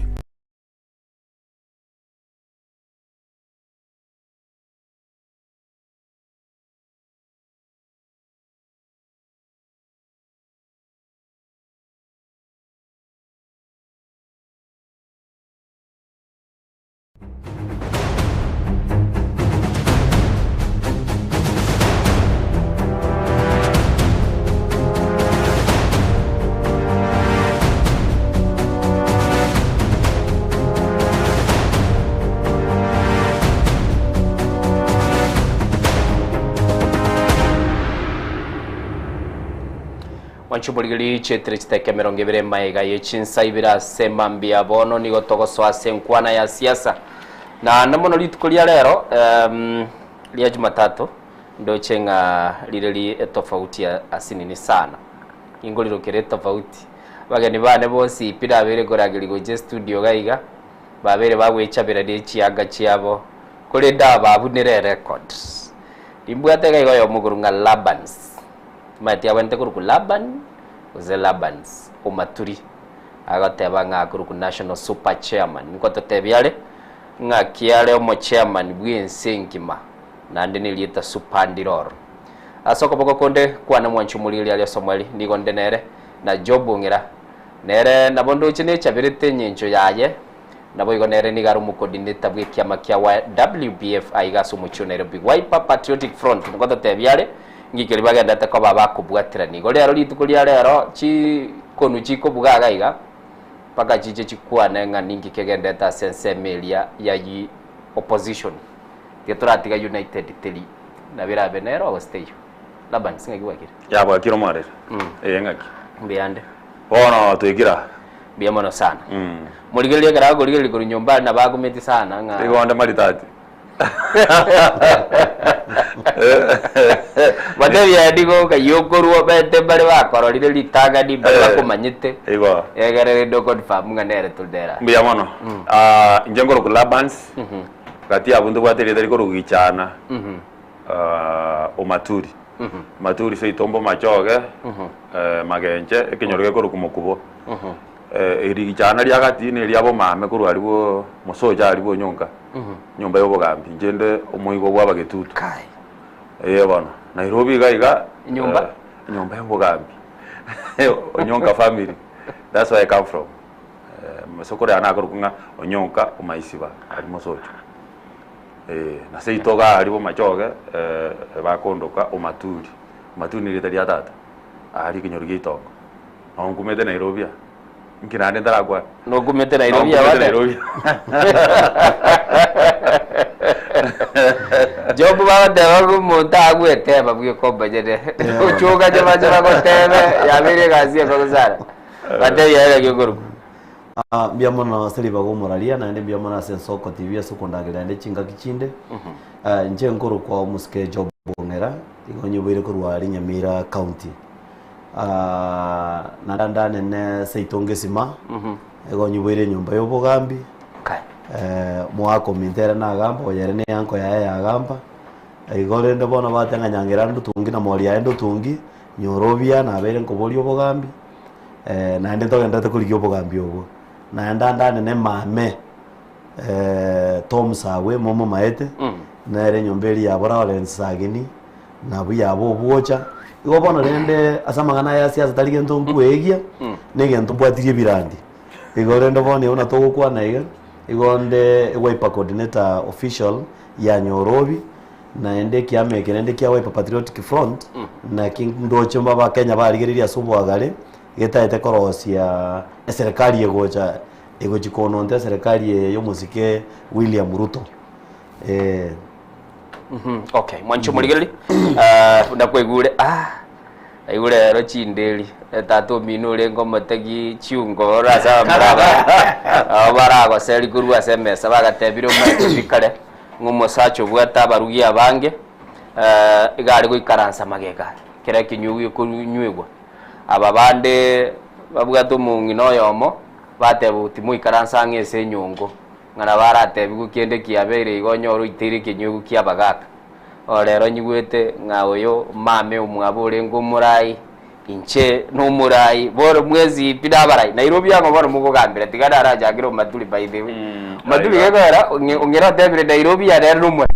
Mwanche omorigereria chietire chiteka emerongo ebere maega ye chinsa ibere ase mambia bono nigo togosoa ase enkwana ya siasa na mono rituko ria rero um, ria jumatatu ndoche ng'a rire ri etofauti asinini sana ingoriro kere etofauti bageni bane bonsi pi nabere korageria gocha estudio iga iga babere bagwechabera ne chianga chiabo korende aba babunire erecord nimbwate iga iga oyomo okorwa ng'a Labans Omanyete abwenerete korokwa Laban gose Labans Omaturi, agoteba ng'a akorokwa National Super Chairman. Nkototebia are ng'aki are omochairman bw'ense engima, naende nerieta super ndire oro. Ase okoboko konde kwane mwanche omorigereria aria Samuel, nigo nde nere, na Job Ong'ira, nere nabo ndoche nechaberete engencho yaye, naboigo nere nigo are omocoordinator bw'ekiama kia WBF aiga ase omochie o Nairobi. Wiper Patriotic Front, nkototebia are Ng'ike riria bagenderete koba abakobwaterania. Igo rero rituko ria rero chikonu chikobuga iga iga, mpaka chiche chikwane ng'a ninki kegenderete ase ensemo eria ya opposition. Tiga toratiga united teri nabo erabe nero gose teiyo. Laban, ase ng'aki gwakire? Ya bwakire omwareri. Ee ng'aki. Mbuyande. Bono twekire aa. Mbuya mono sana. Morigereria ekero akorigereria korwa nyomba aria nabo akumeti sana ng'a. Igo onde maritati. Batebia nigo ng'ai okorwa omanyete mbare bakororire ritang'ani mbare bakomanyete Igo. egere rende oconfirm ng'a nere tore nere aa. Mbuya mono. Ah, inche nkorokwa Labans, gati abwo ntobwate erieta rikorokwa Gichana, ah, Omaturi. Omaturi seito Mbomachoge, Magenche, ekenyoro gekorokwa Mokubo. Eri richana ria gati neria bomame korwa aria bwo mosocha aria bw'onyonka, nyomba y'obogambi, inche inde omoigo bw'abagetutu. Ee bono, Nairobi iga iga, Enyomba? enyomba y'obogambi, Onyonka family, that's where I come from. Mosokoro yane akorokwa ng'a Onyonka Omaisiba aria mosocho. Na seito iga aria bomachoge, bakondoka Omaturi, Omaturi nerieta ria tata, aria ekenyoro gia Itongo. Nonkumete Nairobi aa. Inki naende ntarakwane? Nokumete Nairobi Nonkumete abande? Nairobi. Job bagoteba ng'a omonto agweteba bweka omonyene. Ochoka bache bagotebe yabeire egasi ekong'u sana. Batebie aye naki okorokwa. Ah, mbuya mono ase ribaga omoraria naende mbuya mono ase ensoko TV ase okondageria naende chingaki chinde. Ah, inche nkorokwa omosike Job Ong'era, igo nyoboire korwa aria Nyamira County. Ah, naende ndanene seito ngesima, igo nyoboire enyomba ya obogambi, eh, omogaka ominto ere nagamba, oyo ere ne eanko yaye yagamba, igo rende bono bateba ng'a Nyang'era ndotungi na mori yaye ndotungi, nyorobia nabeire nkoboria obogambi. Naende ntogenderete korigia obogambi obwo, naende ande ane nemame Tom Sawe momomaete, nere enyomba eria yabo Lawrence Sagini, nabwo yabo obwocha. Igo bono rende ase amang'ana aya siasa tari gento nkoegia, na egento mbwatirie ebirandi. Igo rende bono buna togokwana iga, igo nde Wiper coordinator official ya Nyorobi, Naende ekiama eke naende kia Wiper Patriotic Front, naki ndoche abakenya barigereria ase oboagare, getaete korosia eserekari egocha egochi kononta eserekari eye ya omosike William Ruto. Eh. Mhm, okay mwanche omorigereri Ah, buna kwaigure ah naigure rero chinderi Eh, tata omino orenge omotegi chiungo ore ase abamura aba abo baragoseri korwa ase emesa bagatebire omanyete bikare Ng'a omosacha obwate abarugi abange, iga are goikaransa magega kera ekenyugwa gekonywegwa. Aba bande babwate omong'ina oyomo, bateba timoikaransa ang'e ase enyongo, ng'a nabo aratebigwe kende kiabeire igo onyore oiteire ekenyugwa kia abagaka. Bono rero nyigwete ng'a oyo mame omwabo orenge omorai, inche nomorai, bono mwensi pi nabarai. Nairobi ang'o bono mogogambera tiga narachakere omaturi by the way. Maturi gekogera ong'ira otebire Nairobi yane ere nomorai.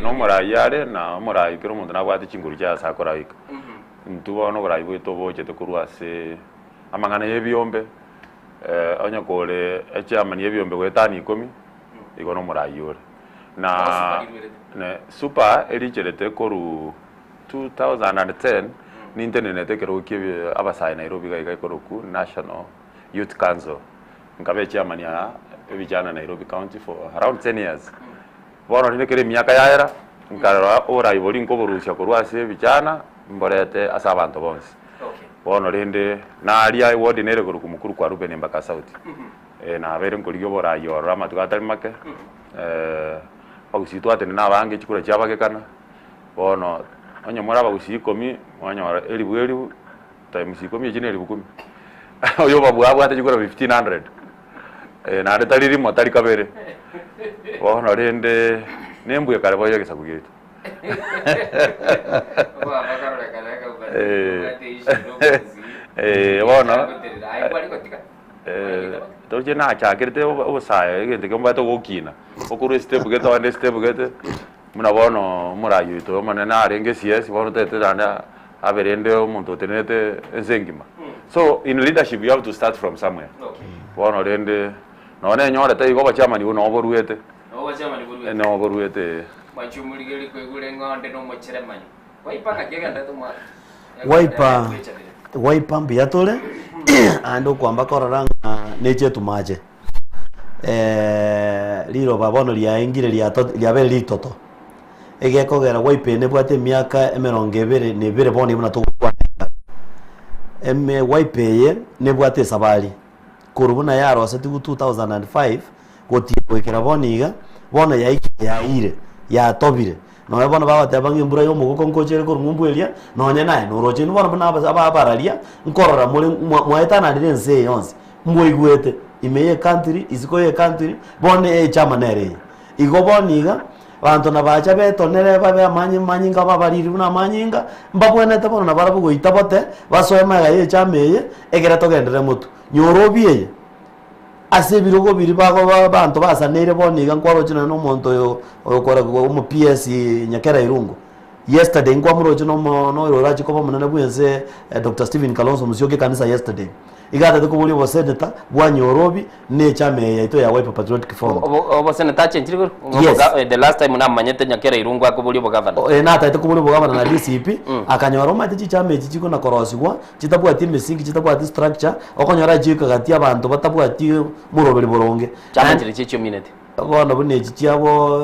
Nomorai are na omorai kera omonto nabwate chinguru chiaye ase akoraika. Intwe bono oborai bwaito bochete korwa ase amang'ana ya ebiombe, onye kore echairman ya ebiombe goetania ikomi, igo nomorai ore. Na super ericherete korwa 2010 nintenenete ekerogo kia abasae Nairobi iga iga ekorokwa National Youth Council, nkaba echairman ya ebijana Nairobi County for around 10 years. Bono rende ekero emiaka yaera, nkarora oborai boria nkoborusia korwa ase ebijana mborete ase abanto bonsi. Bono rende naria eward nere korokwa Mukuru kwa Reuben mpaka South, nabeire nkorigia oborai ororo amatuko atari make, abagusii twatenena abange chikura chiabagekana. Bono onye more abagusii ikomi, mwanyora elifu elifu times ikomi echio na elifu kumi. Oyo obabua abwate chikura 1500 eh, naende tari rimo tari kabere. Bono rende nembue kare boigo egesaku giaito. Eh, bono eh, toche nachakerete obosae egento ekio mbwate ogokina, okorwa estep gete ogende estep gete. Buna bono omoraia oito omonene arenge CS, bono toete naende abe rende omonto otenerete ense engima. So in leadership you have to start from somewhere. Bono rende nonye nenyorete igo obochairman obo noo boruete. Noo obochairman boruete. Noo boruete eh. Mwanche omorigereria koigure ng'a onde nomocheremani. Wiper ng'aki egenderete omwaka? Wiper, wiper mbuya tore, naende okwamba korora ng'a nechetumache. riroba bono riaengire riato riabeire ritoto, egekogera wiper eye nebwate emiaka emerongo ebere na ebere bono buna togokwana iga. Eme wiper eye nebwate esabari, korwa buna yarosetigwe 2005 gotiga goikera bono iga, bono yaikire yaiyire, yatobire. Nonya bono bagoteba ng'a embura ya omogoko nkocha ere korwa ng'umbu eria, nonye naye noroche inwe bono buna aba abararia, nkorora more mwa mwaetananire ense eye yonsi. Mboigwete, ime y'ecountry, isiko y'ecountry, bono echama nere eye. Igo bono iga, abanto nabacha betonere babe amanye amanyinga babariri buna amanyinga, mbabwenerete bono nabarabwo goita bote, basoe magega y'echama eye, ekere togenderere motwe. Nyora obi eye, ase ebirogo biria bago abanto basaneire bono iga nkwaroche nonye na omonto oyo oyokora omo PS Nyakera Irungu. Yesterday nkwamoroche na omo na oyo orache koba omonene bwa ense Doctor Stephen Kalonzo Musyoka ekanisa yesterday. Iga atete koboria oboseneta bwa Nyorobi ne echama eye yaito ya Wiper Patriotic Front. Oboseneta achenchire korwa? Yes. The last time namanyete Nyakera Irungu akoboria obogavana. Eh, natagete koboria obogavana na DCP, akanyora omanyete chichama echi chikona korosigwa, chitabwati emisingi, chitabwati structure, okonyora chikagatia abanto batabwati moroberi boronge. Chama chire chiechio omineti? Bono buna echi chiabo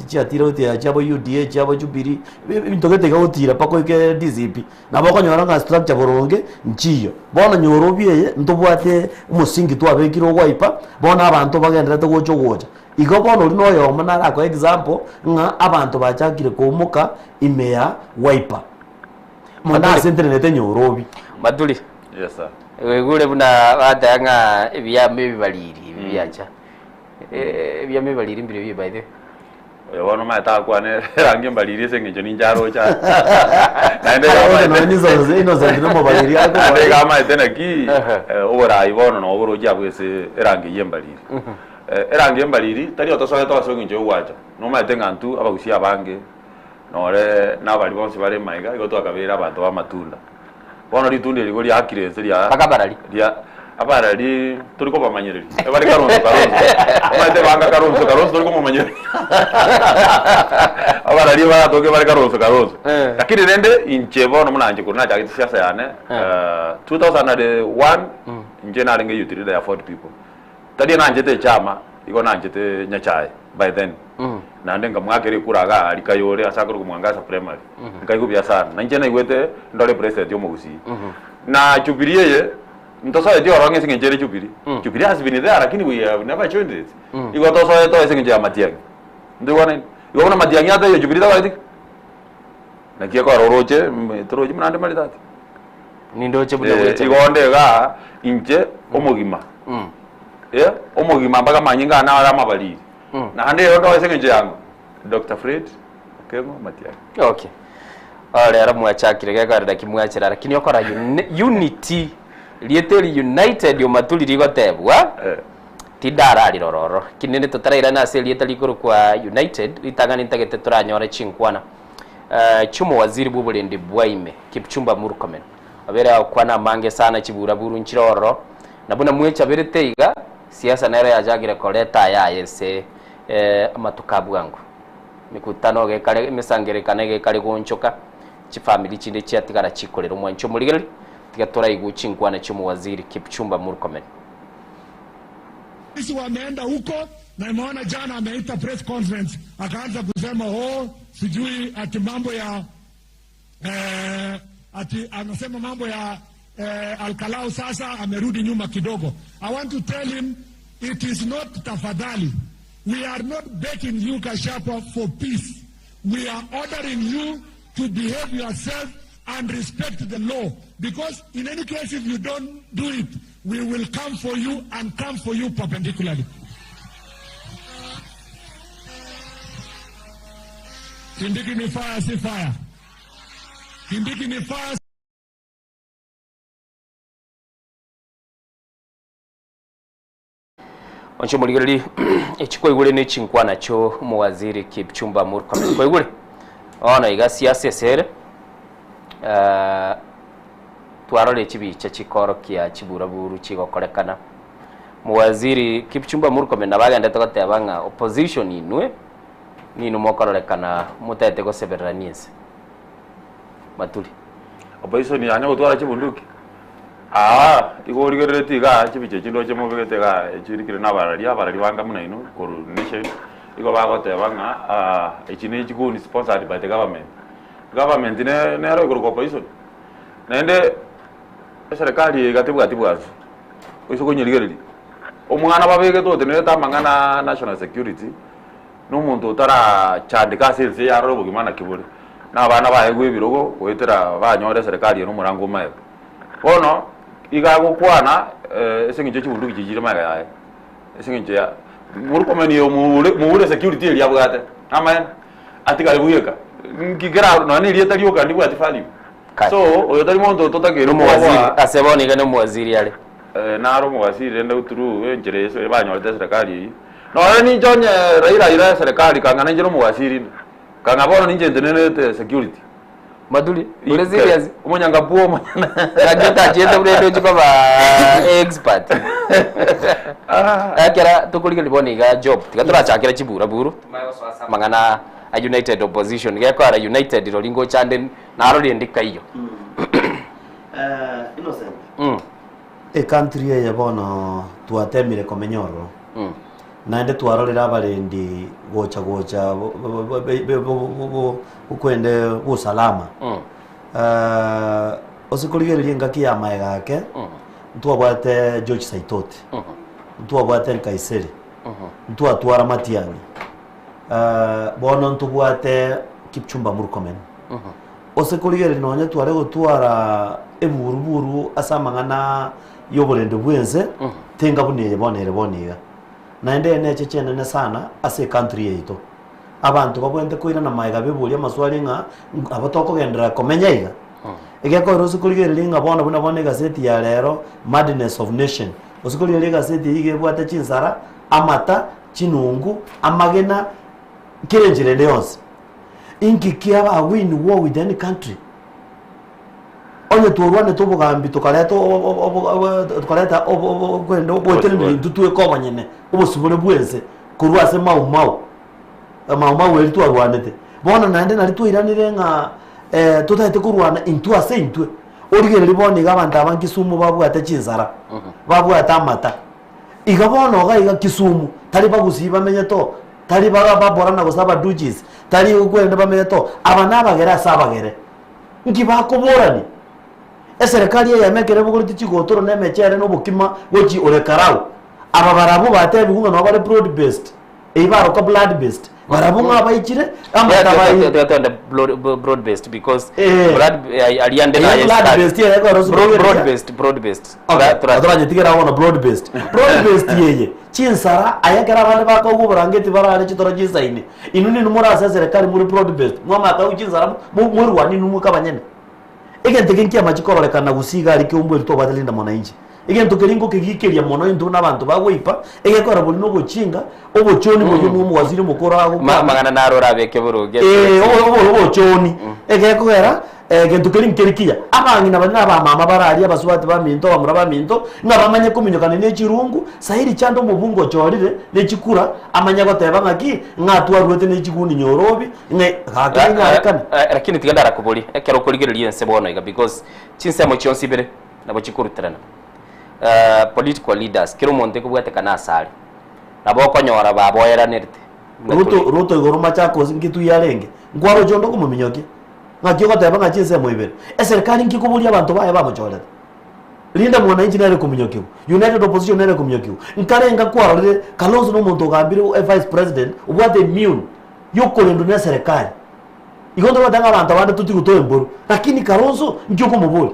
chiatire gotiira chiabo UDA, chiabo Jubilee, ebinto gete iga gotira mpaka oike DCP. Nabo okonyora ng'a structure boronge nchiyo. Bono nyorobi eye ntobwate omosingi twabekire ogwaipa, bono abanto bagendererete gocha ogocha. Igo bono oria na oyomo narakoe example ng'a abanto bachakire koumoka ime ya Wiper. Mono ase ntenenete nyorobi. Maturi. Yes sir. Oigure buna bateba ng'a ebiama ebibariri ebi biacha. Ebiama ebibariri mbire bi by the way. Oyo bono omanyete agakwana erangi embariri ase eng'encho ninche aroche aa. Naende Aroche iga nonya amaete Innocent nomobariri naende akobariri. iga amaete naki oborai bono nabo boroche abwo ase erangi eyio embariri. Erangi embariri tari otosoete ase eng'encho ya ogwancha, nomanyete ng'a intwe abagusia abange nore nabaria bonsi bare maiga igo twakabeire abanto ba amatunda. Bono ritunda eri igo riakire ense ria Mpaka abarari. ria abarari tori kobamanyereria ebare karonso karonso omanyete banga karonso karonso tori komomanyereria abarari baratoke bare karonso karonso lakini rende inche bono buna inche korwa nachagete siasa yane 2001 inche narenge youth leader ya Ford people Tari nanchete echama, igo nanchete Nyachae by then. Naende nkamwakera ekura iga aria Kayore ase akorokwa Mwangaza Primary. Nkaigwa buya sana. Na inche naigwete ndore president omogusii. Na Jubilee eye, ntosoeti ororo ng'a ase eng'encho ere Jubilee. Jubilee has been there lakini we have never joined it. Igo tosoete ase eng'encho ya Matiang'i. Ntoigwanaine? Igo buna Matiang'i ataiyo Jubilee takoreti ki? Naki ekora oroche, torochi buna ande maridadi. Nindoche buna bweche. Igo onde igaa inche omogima eh, omogima mpaka amanyinga ane are amabariri naende ero ndoe ase eng'encho yang'o Doctor Fred Okengo Matiang'i. Okay. Oh, rero mwachakire gekore naki mwachera lakini okora unity rieta eri united omaturi rigotebwa tindararire ororo lakini rende totarairana ase erieta rikorokwa united ritang'ani ntagete toranyore chinkwana Chi'omowaziri bw'oborendi bwaime, Kipchumba Murkomen, obeire agokwana amange sana chiburaburu nchire ororo, na buna mwechaberete iga, siasa nero yachakire koreta ayaye ase amatuko a bwango. Emekutano gekare emesangererekano egekare goonchoka, chifamiri chinde chiatigara chikorera omwanchi omorigereria, tiga toraigwe chinkwana chi'omowaziri Kipchumba Murkomen. Sisi wameenda huko na nimeona jana ameita press conference akaanza kusema oh, sijui ati mambo ya eh, ati anasema mambo ya eh, Alkalau sasa amerudi nyuma kidogo. I want to tell him it is not tafadhali. We are not begging you Gachagua for peace. We are ordering you to behave yourself and respect the law because in any case if you don't do it we will come for you and come for you perpendicularly. Kindiki ni fire, si fire. Kindiki ni fire. Onche omorigereria echi kwaigure ne chinkwana chio omowaziri Kipchumba Murkomen kwaigure bono iga siasa esere eh, twarora echibicha chikorokia chiburaburu chigokorekana mowaziri Kipchumba Murkomen nabo agendete goteba ng'a opposition inwe ninwe mokororekana motete gosebererania ense maturi. Opposition yanya gotwara chibunduki Aa, igo origereretie igaa chibicha echi ndoche mobegete igaa echirikire nabarari, abarari banga buna inwe korwa Nation, igo bagoteba ng'a aa echi ne chiguni sponsored by the government. Government ne nero ekorokwa opposition. Naende eserekari eye iga tebwati bwansu, oise konyerigereria. Omwana babegete otenerete amang'ana a national security, na omonto otarachandeka ase ense eye arore obogima naki bore, na abana baegwe ebirogo goetera banyore eserekari eye na omorango o magega. Bono iga agokwana ase eng'encho chibunduki chichire magega yaye, ase eng'encho ya Murkomen oyo moure moure security eria abwate, namaene, atigare bweka, nki kera nonya na erieta rioka ndibwati value. So oyo tari monto totakeire Nomowaziri, ase bono iga nomowaziri are. Naro omowaziri rende through enchera eye banyorete eserekari eyio. Nonya ninche onye Raila aira eserekari kang'ana inche nomowaziri inde, kang'a bono ninche ntenenerete security. Maturi, ore serious? Omonyangapu omonyene. Gaki otachiete buna ende ochie koba expert. Ekera tokorigereria bono iga job, tiga torachakera chibura buru, tumanye gosoa ase amang'ana a united opposition, gekogera united rori ngocha nde naro rende kaiyo. Innocent. Ecountry eye bono twatemire komenya ororo. Naende twarorire abarendi gocha gocha okwende bosalama. Ase korigereria engaki ya amaega ake, ntwabwate George Saitoti, ntwabwate Nkaiseri, ntwatwara Matiang'i, bono ntobwate Kipchumba Murkomen. Ase korigereria nonye tware gotwara eburuburu ase amang'ana y'oborende bw'ense, tenga buna eye bono ere bono iga. Naende eye necheche enene sana ase ecountry yaito. Abanto babwenerete koirana magega beborie amaswali ng'a abo tokogenderera komenya iga? Egekorera ase korigereria ng'a bono buna bono egaseti ya rero madness of nation, ase korigereria egaseti eyio iga ebwate chinsara, amata, chinungu, amagena, kera enchera ende yonsi. Inki kiaba are we in war with any country? Onye tworwanete obogambi tokareta tokareta okwenda ogoetereneria intwe tweka obonyene, obosibore bwense korwa ase mau mau, mau mau eria twarwanete. Bono naende nari twairanire ng'a totagete korwana intwe ase intwe, origereria bono iga abanto aba Kisumu babwate chinsara, babwate amata. Iga bono iga iga Kisumu, tari bagusii bamenyete oo, tari baborana gose abadujis, tari okwenda bamenyete oo, aba nabagere ase abagere. Nki bakoborania? Eserekari eyemo ekero ebogoretie chigotoro na emechere na obokima gochia ore karau, aba barabwo batebigwe ng'a nabo bare broad based, eyio baroka blood based, barabwo ng'a abaichire amata bai Twende broad based because Eh. blood aria ande Eyio naye blood start. based eye ekero ase Broad- korigereria. broad based broad based Okay, toranyetigerera bono broad based. Broad based eye, chinsara aya ekero abande bakogwa oborangeti barare chitoro chinsaine, inwe ninwe more ase eserekari more broad based, mwamanya kogwa chinsara mwerwanie inwe mweka abanyene. Egento eke nkiamache kororekana gose iga aria keumbu eri twabwate Linda Mwananchi. Egento keria ngokegiikeria mono intwe buna abanto bagoipa, egekora boria na obochinga, obochoni boria bwa omowaziri omokoro agokwana. Amang'ana naro orabeke boronge. Eh, obochoni. Egekogera, egento keria nkeri kiya. Abang'ina baria na abamama bare aria, abasubati baminto, abamura baminto, ng'a bamanye kominyokana ne chirungu, sairi chande omobunge ochorire, ne chikura, amanye goteba ng'aki, ng'a twaruete ne chiguni nyorobi, ng'a gaki nenyarekane. Lakini tiga ndarakoborie, ekero okorigereria ense bono iga because chinsemo chionsi ibere nabo chikoruterana. Political leaders, kera omonto ekobwatekana ase are, nabo okonyora baboeranerete. Buna Ruto, tore. Ruto igoro Machakos nki yarenge, nkwaroche onde okomominyokia? Ng'aki ogoteba ng'a chinsemo ibere? Eserikari nki ekoboria abanto baye bamochorete? Linda Mwananchi nere ekominyokiwa, United Opposition nere ekominyokiwa. Nkarenga kwarorire Kalonzo na omonto ogambire e vice president obwate immune yokorendwa na eserikari. Igo ntobwate ng'a abanto abande totigwe toe emboru, lakini Kalonzo nki okomoboria?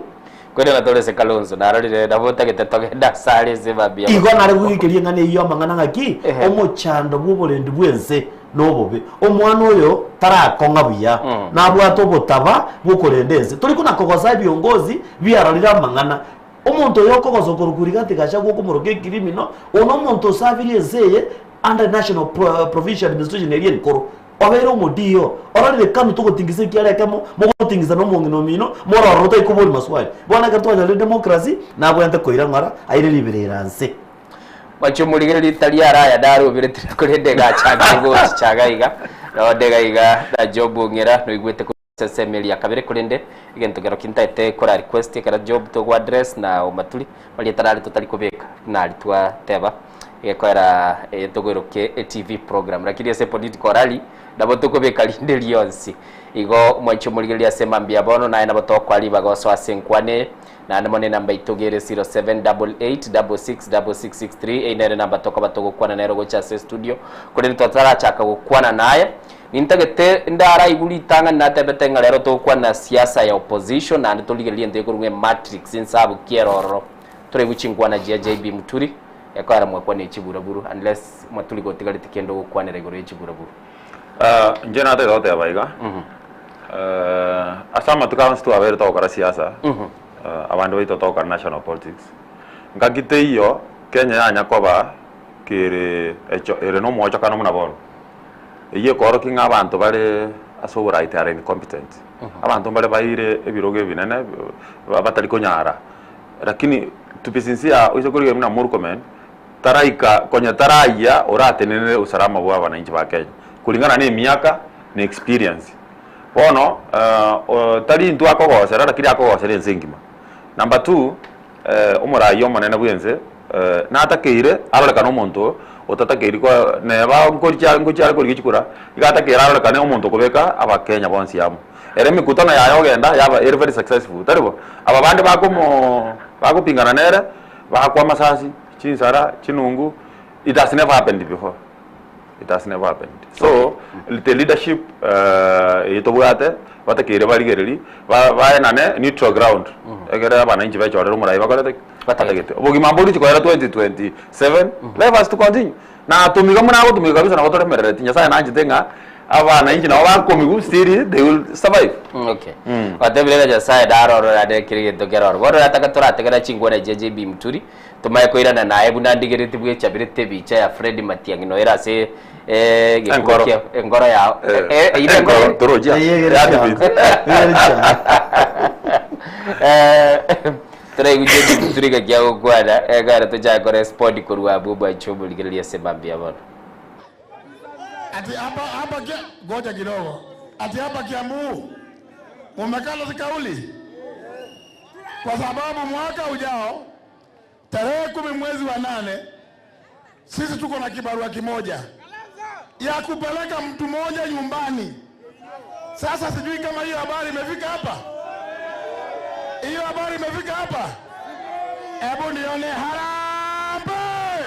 Kwerera tore ase Kalonzo, narorire nabo otagete togende ase are ase mambia. Igo nare goikeria eng'ana eyio amang'ana ng'aki, omochando bw'oborendi bw'ense nobobe. Omwana oyo tarakong'a buya, nabwate obotaba bw'okorenda ense. Tori kona kogosa ebiongozi biarorire amang'ana. Omonto oyo okogosa okorokwa Rigathi Gachagua okomoroka ekirimino, oyo nomonto osabirie ense eye under National Provincial Administration eria enkoro. Obeire omodiiyo, ororire kanu togotingisa ekiara ekemo, mogotingisa na omong'ina omino, mororore otari koboria maswali. Bono ekero twanyorire democracy, nabwenerete koira ng'ora aire riberera nse. Mwanche omorigereria ritari araya narobire korende gachakire gochicha iga iga, nonde iga iga na Job Ong'era noigwete korwa ase ensemo eria ya kabere korende egento kero kintaete kora request ekero Job togo address na Omaturi marieta nare totari kobeka nari twateba Egekoera eye togoirokia etv program lakini ase political rally nabo tokobeka rinde rionsi. Igo omwanchi omorigereria ase mambia bono naye nabo tokoa ribaga osoe ase enkwana eye naende mono enamba itoge ere 0788666663 eyio nere enamba tokoba togokwana nere gocha ase estudio korende totarachaka gokwana naye nintagete ndaraigwe ritang'ani natebete ng'a rero togokwana siasa ya opposition naende torigererie ento ekorwa ng'a ematrix ensabu ki ere ororo toraigwe chinkwana chia JB Muturi Ekoera mwakwane chiburaburu unless mwaturi gotigareti kende ogokwanera igoro ye chiburaburu. Inche natagete goteba iga, ase amatuko aya onsi twabeire togokora siasa, abande baito togokora national politics, ngaki teiyo Kenya yanya koba kere echo ere na omwochokano buna bono. Eyio ekoorokia ng'a abanto bare ase oborai they are incompetent. Abanto mbare baeire ebirogo ebinene batari konyara. Lakini to be sincere oise korigereria buna Murkomen taraika konya tarayia oratenenere usalama bwa abananchi ba Kenya kulingana na emiaka na experience. Bono tari intwe akogosera lakini akogosera ense engima. Number two, omoraia omonene bwa ense. Natakeire arorekane omonto otatakeiri ko neba nkorichia nkochia are korigia chikura, iga atakeire arorekane omonto okobeka abakenya bonsi amo. Ere emekutano yaye ogenda yaba ere very successful, tari bo? Aba bande bakomo bagopingana nere, bakwa amasasi, chinsara, chinungu, it has never happened before, it has never happened. So, the leadership eye tobwate, batakeire barigereri, ba baenane neutral ground, egere abananchi bechorere omorai bakorete ki? Batagete. Obogima mborichi koera 2027, life has to continue. Na atumiga buna agotumika kabisa nabo toremerereti, Nyasaye nanchete ng'a abananchi nabo bakomigwa still they will survive. Okay. Gwatebire ng'a Nyasaye naroro naende kera egento keroro. Bono nataka torategera chingwana echi chia JB Muturi, tomanye koirana naye buna ndigereti bwechabirete ebicha ya Fred Matiang'i noere ase eh, egekuba Enkoro. kia enkoro yao. Eh, Eh, eh, eyio enkoro, enkoro. torochia. Eyegere Eh, toraigwe JB Muturi gaki agokwana, egere tochake korespond korwa abwo bwanche omorigereria ase mambia bono. Ati hapa hapa kia, ngoja kidogo. Ati hapa Kiambu mumekata si kauli, kwa sababu mwaka ujao tarehe kumi mwezi wa nane sisi tuko na kibarua kimoja ya kupeleka mtu mmoja nyumbani. Sasa sijui kama hiyo habari imefika hapa, hiyo habari imefika hapa. Hebu nione harambee!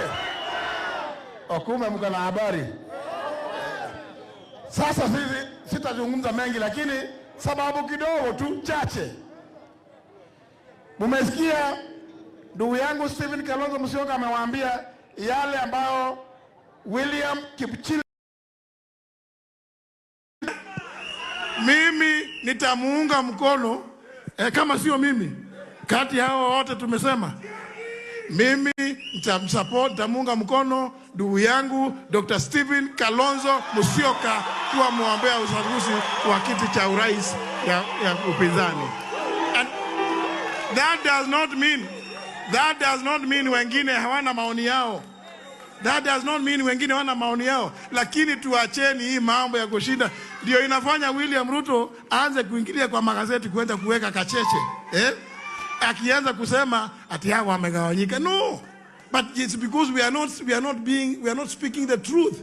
Okume mko na habari. Sasa sisi sitazungumza mengi, lakini sababu kidogo tu chache. Mumesikia ndugu yangu Stephen Kalonzo Musyoka amewaambia yale ambayo William Kipchirchir mimi nitamuunga mkono eh, kama sio mimi kati ya hao wote tumesema mimi nitamsupport, nitamuunga mkono ndugu yangu Dr. Stephen Kalonzo Musyoka kuwa mgombea uchaguzi wa kiti cha urais ya, ya upinzani. And that does not mean, that does not mean wengine hawana maoni yao. That does not mean wengine hawana maoni yao, lakini tuacheni hii mambo ya kushinda. Ndio inafanya William Ruto aanze kuingilia kwa magazeti kuenda kuweka kacheche eh? Akianza kusema ati hao wamegawanyika. No, but it's because we are not, we are not being, we are not speaking the truth.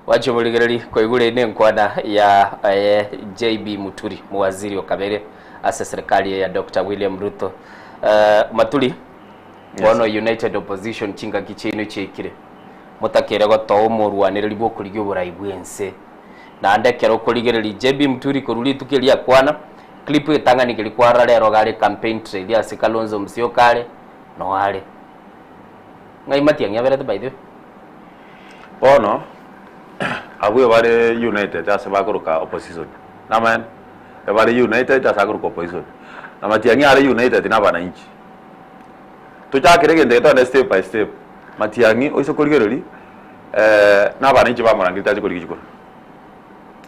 Gwancha omorigereri koigure ine enkwana ya eh, JB Muturi muwaziri o kabere ase serikali ya Dr. William Ruto. Eh, Maturi bono United Opposition chingaki chiaino chiaikire motakere gotoa omorwanereri bwa okorigia oborai bwense naende ekero okorigereria JB Muturi korwa rituko eria akwana clip etang'ani keri kwarora rero iga are campaign trail ase Kalonzo Musyoka are no are ng'ai Matiang'i aberete by the way. Bono abwo bare united ase bakoroka opposition namaene ebare united ase akoroka opposition na Matiang'i are united na abananchi tochakere egento eke togende step by step Matiang'i oise korigereria na abananchi bamorangereti ache korigia chikura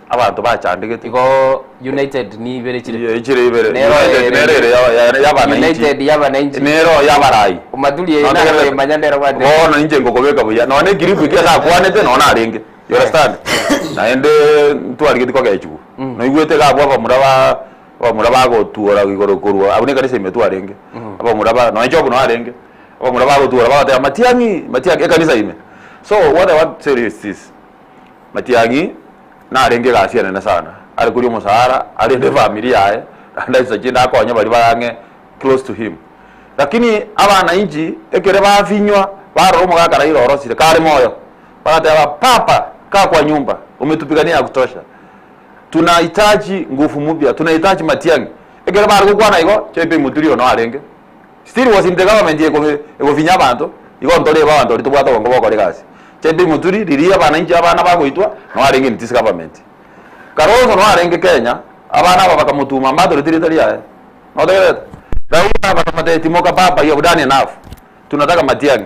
abanto bachandegete Igo united ni ibere chire Ye, chire ibere Nero United ere- nero ere ya- ya- ya abananchi United y'abananchi nero y'abarai Omaturi eye Notegererete. nakoyemanya ndero bwate bono inche ngokobeka buya nonye ekiribu ekia nakwanete nonye narenge you understand naende ntwarigeti kogechigwa noigwete iga abwo abamura ba abamura bagotuora igoro korwa abwo na ekanisa ime twarenge abamura ba nonye Job noo arenge abamura bagotuora bagoteba matiang'i matiang'i ekanisa ime so what I want to tell you is this Matiang'i narenge egasi enene sana, are koria omosara, arende efamiri yaye, naende ase chinde akonye baria bare ang'e close to him. Lakini abanainchi ekere bafinywa, barora omogaka Raila orosire kare moyo, bagateba papa kaa kwa nyumba, umetupigania ya kutosha, tunahitaji nguvu mpya, tunahitaji Matiang'i. Ekere bare gokwana igo, JP Muturi oyo noo arenge, still was in the government egofinya abanto, igo ntorebe abanto baria tobwate obongo bogokora egasi. JB Muturi, riria abananchi abana bagoitwa, noo arenge in this government. Kalonzo noo arenge Kenya, abana aba bakamotuma mbatoreti rieta riaye. Notegererete? Raila bakamotebia timoka baba you have done enough, tunataka Matiang'i.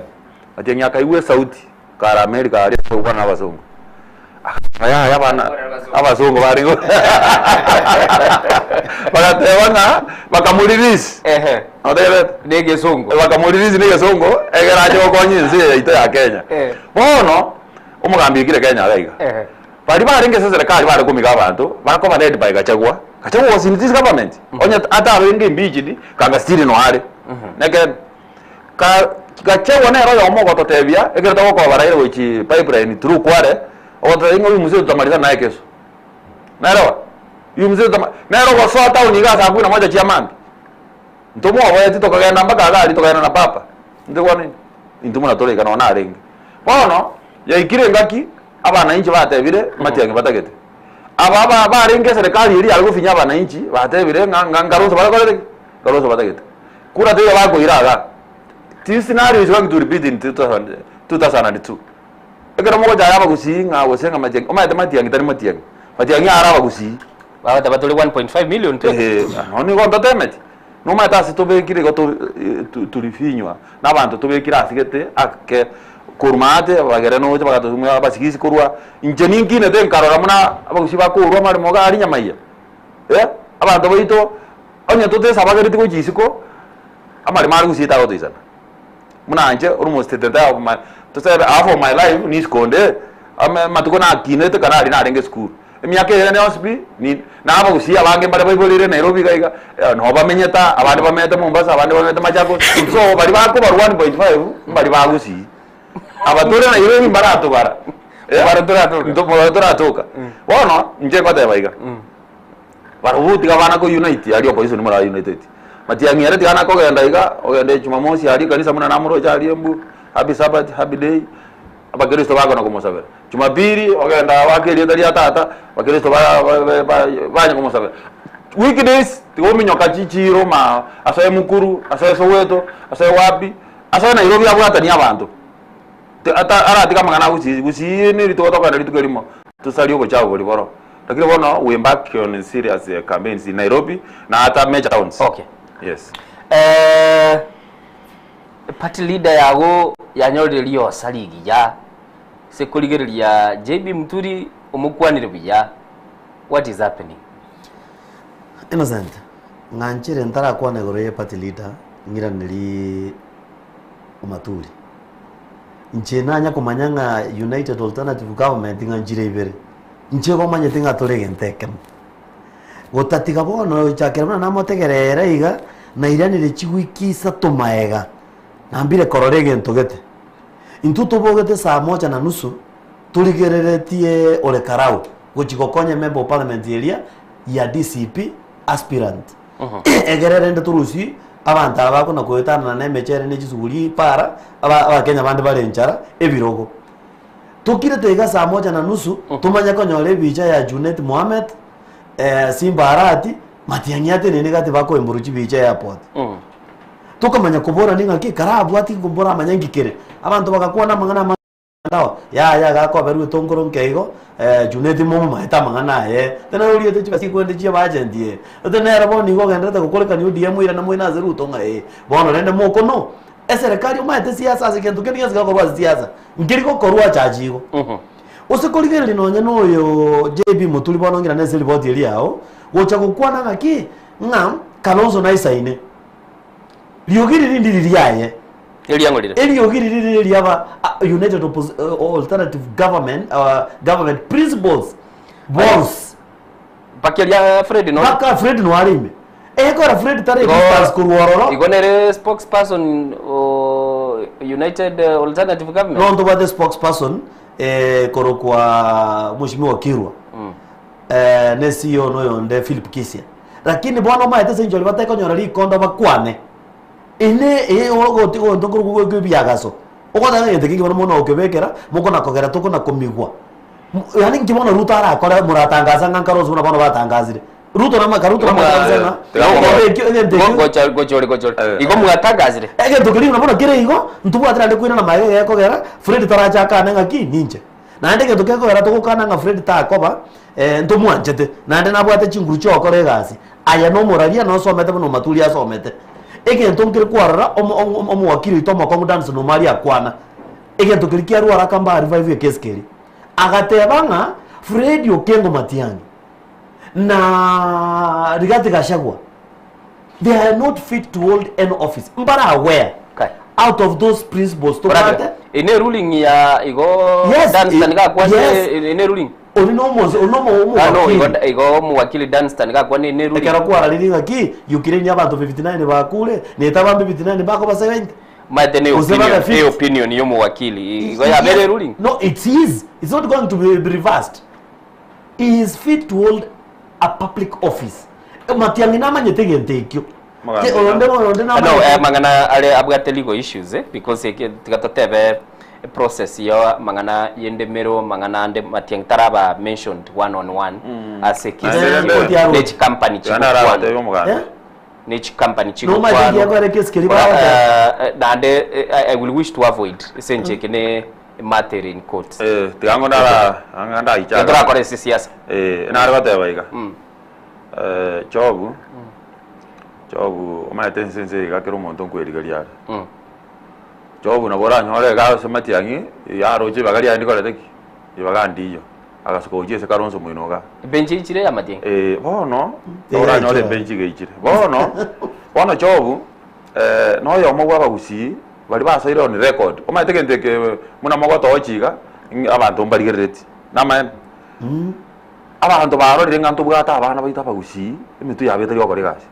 Matiang'i akaigwa esauti kare America aria ase gokwana na abasongo. Akasema yaya abana abasongo barenge bagateba ng'a bakamorelease. Notegererete? Na egesongo. Bakamorelease na egesongo egere ache gokonya ense eye yaito ya Kenya. Bono omogambi oikire Kenya iga iga. Baria barenge ase eserekari bare komiga abanto bakoba led by Gachagua. Gachagua was in this government. Onye atarenge impeached kanga still no are. Nekene. Ka Gachagua nere oyomo ogototebia, ekero togokoba Raila gochi pipeline through Kware, ogototebia ng'a huyu mzee tutamalizana naye kesho. Naelewa? Huyu mzee tutama nere ogosoa town iga saa kumi na moja chia mambia. Ntomwoboeti tokagenda mpaka iga aria tokagenda na papa. Intwe bono intwe buna tore iga nonya narenge. Bono, yaikire engaki, abananchi batebire, Matiang'i batagete. Aba aba barenge eserekari eria yare gofinya abananchi, batebire ng'a ng'a nkaronso barekorete ki? Nkaronso batagete. Kura teiyo bakoira igaa. This scenario is going to repeat in 2002. Ekero mogochaya abagusii ng'a gose ng'a Matiang'i, omanyete Matiang'i tari Matiang'i. Matiang'i are abagusii. Bagoteba tore 1.5 million tweka. Eeh, nonya nigo ntotemeti. Nomanyete ase tobekire igo torifinywa na abanto tobekire ase gete ake korwa maate bagere noche bagatosumia abasigisi korwa inche ninkinete nkarora buna abagusii bakorwa amaremo iga aria nyamaiya eh, abanto baito onye totesabagereti gochia isiko amaremo are gusii tagotoisana. Buna inche almost the entire of my tosebe half of my life nisiko onde amatuko nakinete ekero aria narenge esukuru. Emiaka eye yane yonsi pi, ni na abagusii abange mbare baiboreire Nairobi iga iga, nabo bamenyete aa, abande bamenyete Mombasa, abande bamenyete Machakos, so baria bakobarwa 1.5 mbari ba Gusii. Aba tore Nairobi mbaratobara, mbarwa toratoka. Bono, inche ngoteba iga, barobwo tiga bana ko unite aria opposition mora united. Matiang'i ere tiga nakogenda iga, ogende Jumamosi aria ekanisa buna namoroche aria Embu, happy sabbath, happy day. Abakristo bakona komosabera. Jumapili ogenda goaka erieta ria tata, abakristo banya komosabera. Weekdays tiga ominyoka chichiro ma asoe Mukuru, asoe Soweto, asoe wapi, asoe Nairobi abwatanie abanto. Aratiga amang'ana a Gusii, Gusii ne rituko tokogenda rituko erimo tosarie obochafu boria boro. Lakini bono we embark on serious campaigns in Nairobi na ata major towns. Okay. Yes. Party leader yago yanyorire riosa rigiya ase korigereria JB Muturi omokwanire buya what is happening? Innocent, ng'anchire ntarakwana igoro ye party leader ng'iraneri Omaturi. Inche nanya komanya ng'a United Alternative Government ng'a nchire ibere, inche igo omanyete ng'a tore egento ekemo. Gotatiga bono gochakera buna namotegerere iga, nairanire chiwiki isato maega, nambire korora egento gete. Intwe tobogete saa moja na nusu, torigereretie Ole Karau gochia gokonya emember of parliament eria ya DCP aspirant. Egere rende torusie abanto aba bakona koetanana na emechere ne chisuguri para, aba abakenya bande bare enchara, ebirogo. Tokirete iga saa moja na nusu, tomanye konyora ebicha ya Junet Mohamed, Simba Arati, Matiang'i atenene gati bakoemborwa chibicha airport. Tokamanya koborani ng'aki, karabwati mboramanye nki kere. Abanto bagakwana amang'ana amange motandao, yaya gakoberwa etongoro nke igo, Junet momomaete amang'ana aye, tena oriete chibesa chikwende chia abagent ee. Gose nere bono igo ogendererete gokorekania ODM oirane moine ase Ruto ng'a ee. Bono rende mokono, eserekari omanyete siasa ase egento kende gionsi gegokorwa ase siasa, nkeri gokorwa achache igo. Gose korigereria nonye na oyo JB Muturi bono ng'ina nese eripoti eria yao, gocha gokwana ng'aki, ng'a Kalonzo naisaine. Riogi riri ndiri riaye. Eriang'o rire. Eriogi riri rire riaba United Oppos- Alternative Government, Government Principles bonsi. Mpaka eria Fred no. Mpaka Fred noare ime. Ekora Fred tare distance korwa ororo. Igo nere spokesperson o United Alternative Government. No ntobwate spokesperson eh, korokwa Mheshimiwa Kirwa. Eh, ne CEO noyonde Philip Kisia. Lakini bono omanyete ase enchori batekonyora rikondo bakwane. Ine eh ogoti gonto korokwa gwe ebiagaso. Ogoteba egento ekio bono mono okebekera mokona kogera tokona komigwa. Yaani nki bono Ruto arakore moratangasa ng'a nkarose buna bono batangasire. Ruto nama Ruto namotangasa ng'a ekio egento ekio Gocha gochori gochori. Igo mwatangasire. Egento keria buna bono kere igo, ntobwate naende koirana magega gekogera Fred tarache akane ng'aki ninche. Naende egento gekogera togokana ng'a Fred takoba ntomwanchete, naende nabwate chinguru chiogokora egasi. Aye nomoraria nosomete buna Omaturi asomete. Egento nkere kwarora omo omo omowakiri oito omokong'u Danson Omari akwana, egento keria kiarwara akamba arevive ekesi keria. Agateba ng'a Fred Okengo Matiang'i na Rigathi Gachagua they are not fit to hold any office mbare aware out of those principles tobwate Ine ruling ya igo Yes, Danstan gakwane yes. ine ruling. Ori nomosi ori nomo Ah, no, omowakili. igo igo omowakili Danstan gakwane ine ruling. Ekero kwararire ng'aki Ukraine abanto 59 bakure, neta abambe 59 bakoba 70. Maete ne Gose opinion, babe fit. e opinion ya omowakili igo yabere ruling. No, it's his. It's not going to be reversed. He is fit to hold a public office. Matiang'i namanyete egento ekio. Mogambi Ke- Oyonde oyonde No, eh, namanyete. mang'ana are abwate legal issues eh, because eke tiga totebe eh, process ya mang'ana y'endemero mang'ana ande Matiang'i taraba mentioned one on one ase Naende case rende- ne chikampany Naende arabatebie chigokwanwa omogambi. Eh? ne chikampany Nomanyete chigokwanwa ekiagera ekesi keria Ora, bagoteba. eh, eh, naende eh, I, I will wish to avoid ase enchera eke ne matter in court Eh, tiga ngo ndara anga ndaichaka. Torakora ase siasa. Eh, nare goteba iga. Eh, Jobu. Jobu omanyete ense ense iga kera omonto nkwerigeria are. Jobu nabo oranyore iga ase matiang'i yaroche ribaga riaye ndikorete ki? Ribaga ndiyo. Agasuka gochia ase Kalonzo moino igaa. Ebenchi eichire ya matiang'i? Eh, bono Iga oranyore eichire. ebenchi iga eichire. Bono, bono Jobu eh, noyomo bwa abagusii baria basoire on record. Omanyete egento eke buna mogotochi iga, ng'a abanto mbarigerereti. Namaene? Abanto barorire ng'a ntobwate abana baito abagusii, emetwe yabo etari gokora egasi.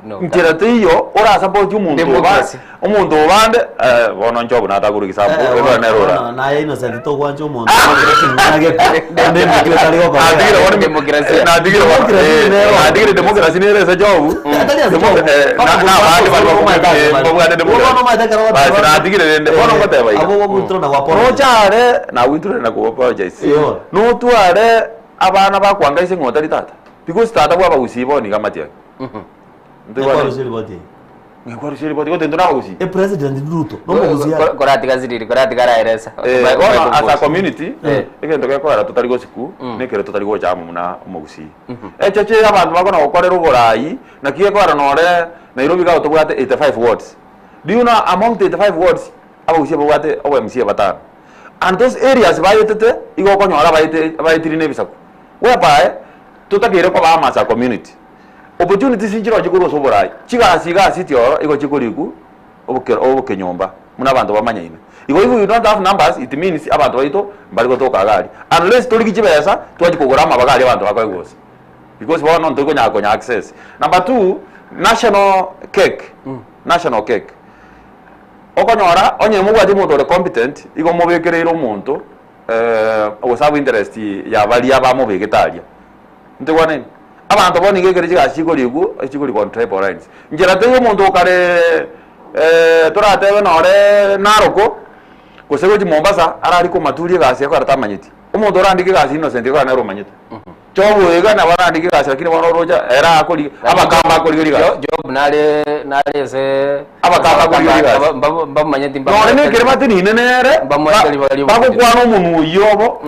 No, Nchera teiyo orasupport omonto oba Democracy. omonto obande eh, bono inche obo natagure egisambo Eh, ekero nere ora. bono naye Innocent togwancha omonto eking'ana gete ande emetwe etari gokora Natigire bono Democracy. eh, natigire bono Democracy eh, nero. natigire democracy nere ase Jobu. Atari ase Demo- Jobu. eh, na- na abande bari Omanyete eh, babwate democracy. Bono omanyete ekero Basi goteba- natigire rende bono Eh, ngoteba iga. abwo gogwitro na goapologize. Nochare nagwiturire na kuapologize. Iyo. Notware abana bakwanga ase ng'a otari tata. Because tata bwa abagusii bono iga amatiang'i. Ekwarusia ripoti eye. Ng'ekwarusia ripoti gote intwe nabagusii. E president Ruto nomogusii are. Koratiga siriri koratiga araeresa. Eh, bono as a community Eh. egento gekoera totari gosiku nekero totari gocha amo buna omogusii. Echeche abanto bakona gokorera oborai naki gekoera nore Nairobi iga tobwate 85 wards. Do you know among the 85 wards abagusii babwate obo MCA batano. And those areas baetete igo okonyora baete baetiri na ebisaku. Whereby totakeire koba amo as a community. Opportunities nchiroche korwa ase oborai, chigasi iga ase etioro igo chikorikwa obokero obokenyomba buna abanto bamanyaine. Igo if we don't have numbers it means abanto baito mbari gotoka iga aria unless torigie chibesa twachia kogora amabaga aria abanto bakoegwa gose because bono ntori konyara konya access. Number two, national cake, national cake okonyora onye mobwati omonto ore competent igo mobekereire omonto ogoserve interest ya baria bamobegete aria. Ntigwaneni? Abanto bono nigo ekere chigasi chikorigwa, echikorigwa on tribal lines. Nchera teiyo omonto okare toratebe nore Naroko, gose gochia Mombasa, ararike omaturi egasi ekogera tamanyeti. Omonto orandike egasi Innocent ekogera nere omanyete. Job iga nabo arandike egasi lakini bono oroche ere akori abakamba akorigeria egasi. Job nare nare ase Abakamba akorigeria egasi. mbamanyeti Nonye na ekere batenine nere, Mbamwete ribaga ri'obokiri. bagokwana omonwa oyio obo,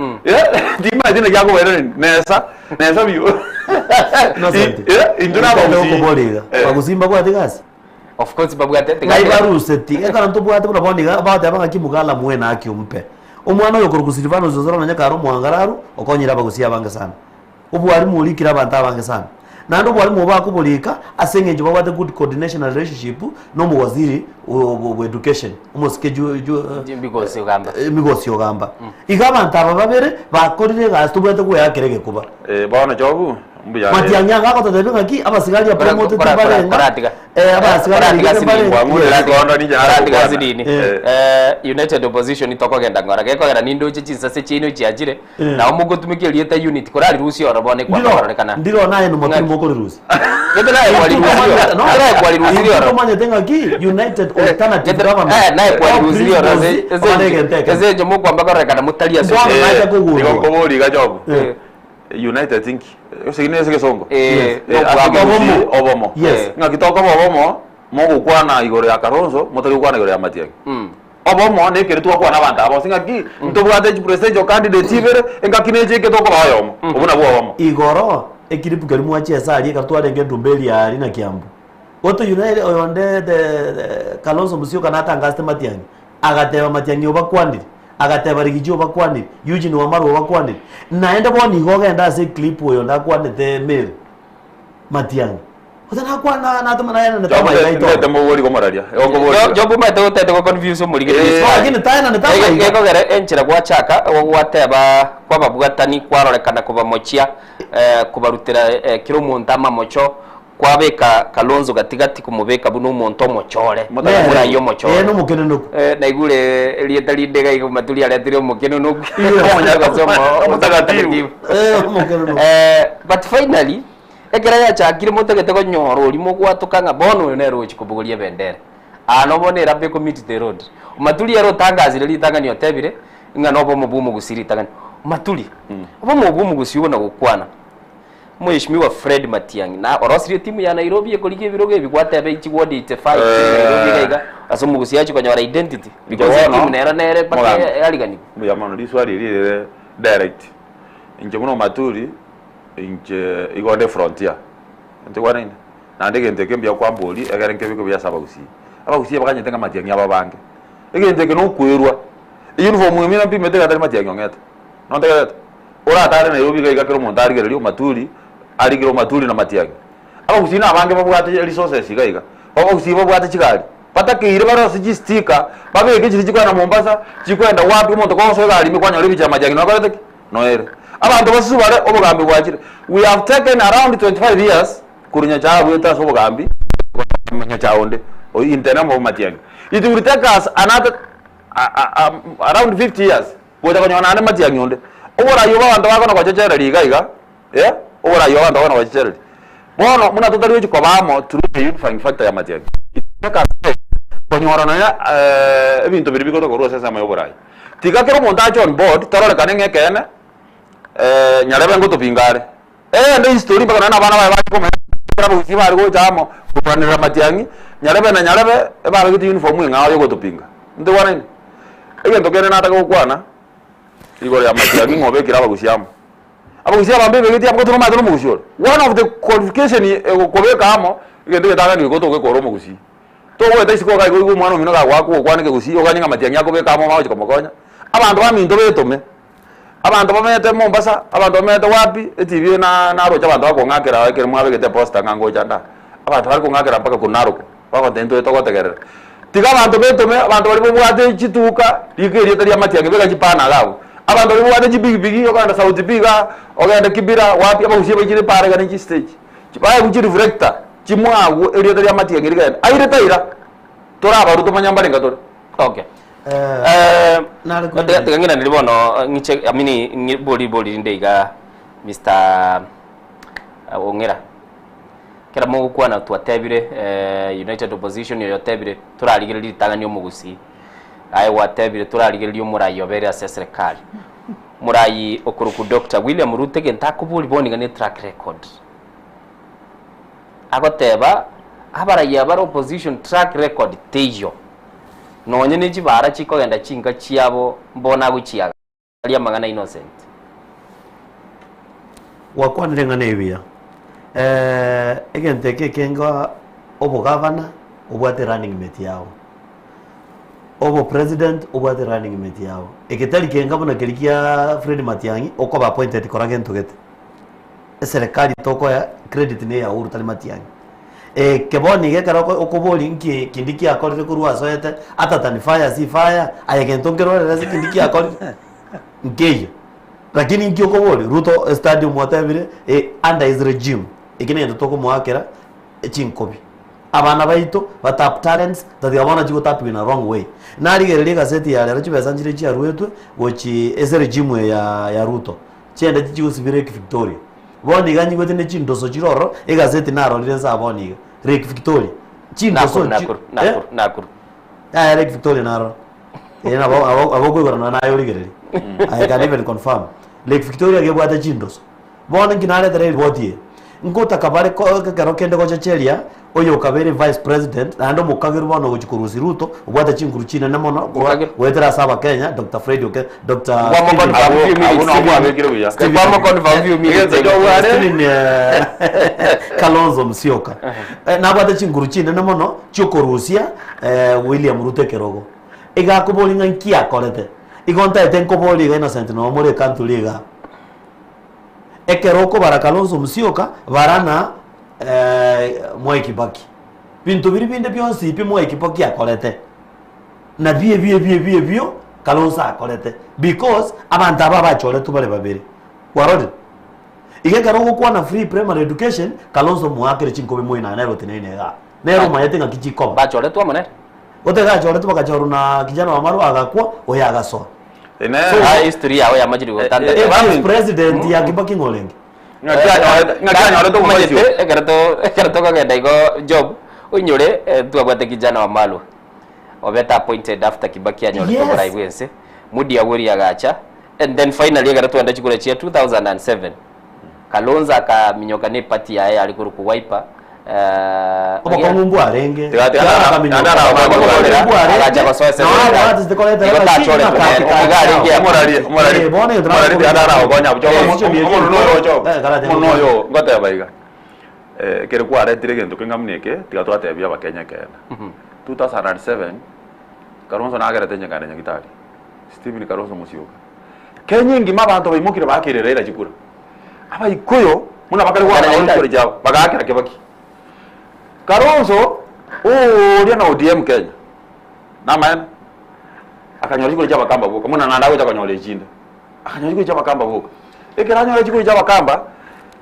timanyeti naki akobairaneria, nesa, nesa biyo. Innocent. Intwe na abagusii. Okobora iga. Abagusii mbabwate egasi? Of course babwate Ng'ai baruseti ekero ntobwate buna bono iga bagoteba ng'aki mugala mwene haki ompe. Omwana oyo okorokwa Silvanus Osoro nonye kare omoangararu okonyire abagusii abange sana. Obwarimu orikire abanto abange sana. Naende obwarimu obo bakoborika ase eng'encho babwate good coordination and relationship na omowaziri bwa education omosike Ju- Ju- Migosi Ogamba. Migosi Ogamba. Iga abanto aba babere bakorire egasi tobwate goeakera egekuba. Eh, bono Jobu, mbuya are. Matiang'i anga agototebia ng'aki abasigari apromoted mbarenga Koratiga. abasigari Koratiga arigete sinini. mbarenga. Kwang'urire rikondo ninche nare Koratiga gokwana. sinini. Eh. United opposition tokogenda ng'ora gekogera nindoche chinsase chiaino chiachire Eh. nao mogotumeka erieta unity korarirusia oro bono Ndiro ekwakororekana ndiro naye nomotiri mokorirusia. Gete naye kwarirusirie oro. Naye kwarirusirie oro. Tomanyete ng'aki United Alternative Government. Eh, naye kwarirusirie oro ase ase ase enche mokwamba kororekana motari ase Bono nacha kogurwa. Igo nkobori iga Jobu. Eh. United inki? Gose ase egesongo? Eh, Eh, ase obomo. ekegusii, obomo. Yes. Ng'aki tokoba obomo, mogokwana igoro ya Kalonzo, motari gokwana igoro ya Matiang'i. Obomo nekeri twakwana abanto aba bonsi ng'aki ntobwate chipresidential candidates ibere, engaki neche eke tokoba oyomo. Obwo nabwo obomo. Igoro ekiripu keria mwachesa aria ekero twarenge entumba eria aria na Kiambu. Goto United oyonde the the Kalonzo Musyoka natangasete Matiang'i, agateba Matiang'i obakwanire, agateba Rigiji obakwanire, Eugene Wamalwa obakwanire. Naende bono igo ogende ase eclip oyonde akwanete Meru, Matiang'i. Gose nakwana natoma naenanete amaiga aito. Ndete mobori komoraria. Igo nkobori. Job omanyete gotete go confuse omorigereria. Eh. No, lakini taenanete amaiga. Gekogera enchera gwachaka gwateba kwababwatani kwarorekana kobamochia kobarutera kera omonto amamocho. Kwabeka Kalonzo gatigati komobeka buna omonto omochore, omorai omochore. Ee, nomokenenoku. Eh, naigure erieta rinde iga iga Maturi aretire omokenonoku. Gose omotakatifu. Eh, omokenonoku. Eh, but finally, ekero yachakire motagete konyora oria mogwatoka ng'a bono oyo nere ogochia kobogoria ebendera. Aa nobono erabe ecommit the road. Maturi ere otangasire ritang'ani otebire, ng'a nobomo bwa omogusii ritang'ani. Maturi, obomo bwa omogusii obo nagokwana. Mheshimiwa Fred Matiang'i na orosirie etimu ya Nairobi ekorigia ebirogo ebi gwateba echi ward 85 chire Nairobi iga iga ase omogusi achie konyora identity because Inche bono, etimu nero nere mpaka Mogambi, yariganiwe. mbuya mono riswali eri rire direct. Inche buna Omaturi, inche igo nde frontier, ntigwanaine? Naende egento eke mbuya kwamboria egere nkebeke buya ase abagusii. Abagusii abaganyete ng'a Matiang'i ababange. Egento eke nokwerwa, euniform eye nampimete iga tari Matiang'i ong'ete. Nontegererete? Oratare Nairobi iga iga kera omonto arigererie omaturi, arigere omaturi na matiang'i. Abagusii nabange babwate resources iga iga. Abagusii babwate chigari, batakeire barose chisticker, babeke chiria chikoenda Mombasa, chikoenda wapi, omonto kogosoa egari ime kwanyora ebicha ya matiang'i nokorete ki? Noere. Abanto basusu bare obogambi bwachire. We have taken around 25 years korwa Nyachae abwete ase obogambi, Nyachae onde, in the name of Matiang'i. It will take us another around 50 years Gocha konyora naende matiang'i onde. Oborai obo abanto bakona gochechereria iga iga, eh, oborai obo abanto bakona gochechereria. Bono buna totari gochia koba amo through the unifying factor ya matiang'i, it take us time konyora nonya ebinto biria bigotoka korwa ase ensemo ya oborai. Tiga kera omonto ache on board tororekane ng'a ekeene nyarebe ngotopinga are. Eyende history mpaka nonya na abana baye bache komanya ekero abagusii bare gocha amo korwanerera matiang'i, nyarebe na nyarebe ebabegete uniform eng'ao yogotopinga. Ntoigwanaine? Egento kende nataka gokwana igoro ya matiang'i ng'a obekire abagusii amo. Abagusii aba mbebegeti amo gose nomanyete nomogusii ore. One of the qualification egokobeka amo, egento egetang'ani goika otoke kore omogusii. Togoeta isiko iga igo oigwe omwana omino gagoaka gokwana ekegusii oganye ng'a matiang'i akobeka amo omagochi komokonya. Abanto baminto betome. Abanto bamenyete Mombasa, abanto bamenyete wapi, etibi eye na naroche abanto bakong'akera ekero mwabegete eposta ng'a ngocha nda. Abanto bare kong'akera mpaka korwa Narok, bagontebia ntwe togotegerera. Tiga abanto betome, abanto baria babwate chituka, rika erieta ria Matiang'i beka chipana iga abwo. Abanto baria babwate chipigipigi, okogenda South B igaa, ogende Kibera, wapi, abagusie baichire epara iga ne chistage. Baegwe chireflector, chimwagwe erieta ria Matiang'i rigende. Aire taira, torabarwe tomanye mbarenga tore. Okay. Eh, tiga tiga ng'iranerie bono ng'iche I mean ng'i- bori bori rinde iga Mr. Ong'era. Kera mogokwana twatebire eh, United Opposition oyo otebire torarigererie ritang'ani omogusii. Aye gwatebire torarigererie omorai obere ase eserekari. Morai okorokwa Doctor William Ruto egento akobori bono iga ne track record. Agoteba abarai abare opposition track record teiyo. Nonye ne chibara chikogenda chinka chiabo mbono agochiagaria amang'ana innocent. Gwakwanire ng'a nebuya. Egento eke ekenge obogavana obwate running mate yao, obopresident obwate running mate yao, eke tari kenga buna keria kia Fred Matiang'i okoba appointed kora gento gete. Eserekari tokoa credit ne ya Uhuru tari Matiang'i. Eke bono iga ekero oko okoboria nki kindi kiakorire korwa asoete other than fire si fire, aye gento nkerorere ase kindi kiakorire nkeiyo. Lakini nki okoboria, Ruto estadium otebire under his regime, eki negento tokomoakera chinkobi. Abana baito ba tap talents tatiga bono chigotapigwa in a wrong way. Narigereria egaseti ya rero chibesa nchire chiaruetwe gochi ase regime eye ya ya Ruto. Chiende chichigosibia Lake Victoria. Bono iga nyigwete ne chindoso chire ororo, egaseti narorire nsa bono iga. Lake Victoria. Chindoso Nakuru, Nakuru, eh? Nakuru, Nakuru. Yaya Lake Victoria narora. Eh, nabo abo abo okoigora nonya naye origereria. I can even confirm. Lake Victoria gebwate chindoso. Bono inki naretera eripoti eye? Ngotaka bare ko ekero kende gochecheria oyo okabere vice president naende omokagerwa bono ogochia korusia Ruto obwate chinguru chinene mono korwa Mokagerwa. goetera ase abakenya Doctor Fred Oke Doctor Kwamo Stephen confirm few Abwo minutes, nabwo Stephen. abekire buya. Stephen. Kwamo confirm few minutes Egento ago. kiobware. Stephen Kalonzo Musyoka nabwate chinguru chinene mono chiokorusia William Ruto ekerogo. Iga akoboria ng'a nki akorete. Igo ntaete nkoboria iga Innocent noo more ekanturi igaa. Ekero okobara Kalonzo Musyoka, bara na Mwai Kibaki. Binto biria binde bionsi pi Mwai Kibaki akorete, nabio ebio ebio ebio ebio Kalonzo akorete because abanto aba abachoretwe bare babere. Kwarorire? Iga ekero ogokwana free primary education, Kalonzo moakere chinkobe moinane nere oteneine igaa. Nere omanyete ng'aki chikoba. Bachoretwe amo nere? Goteba achoretwe bagachorwa na kijana wa Marwa agakwa, oyo agasoa. So, ah, history yao yamachire gotanda. Eh, vice president ya Kibaki ng'o orenge? Ng'aki anyorete omobaisi oyo? Ekero to ekero tokogenda igo job oinyore eh, twabwate kijana wa Malwa obete appointed after Kibaki anyorete Yes. oborai bwa ense Moody Awori agacha and then finally ekero twenda chikura chia 2007 Kalonzo akaminyoka na eparty yaye yare korokwa Wiper eh, Obokong'u mbwarenge. Tiga- tiga- Tiga- agacha gosoa ase serikali. Igo tachoretwe nere. Iga arenge Omorari- omorari- omorari tiga aragokonya bucha omonto noyo ocho omonto noyo ngoteba iga Eh, ekere kwaretire egento keng'a buna eke tiga twatebia abakenya ekeene 2007 Kalonzo nagerete inche nkaenda Nyagitari Stephen Kalonzo Musyoka Kenya engima abanto baimokire bakeire Raila chikura Abaikuyu buna bakare goaka Nyagitari. chikura chiabo bagaakera Kibaki Kalonzo oria na ODM Kenya namaene akanyora chikura chia abakamba boka buna naende agocha konyora echinde akanyora chikura chia abakamba boka ekero anyora chikura chia abakamba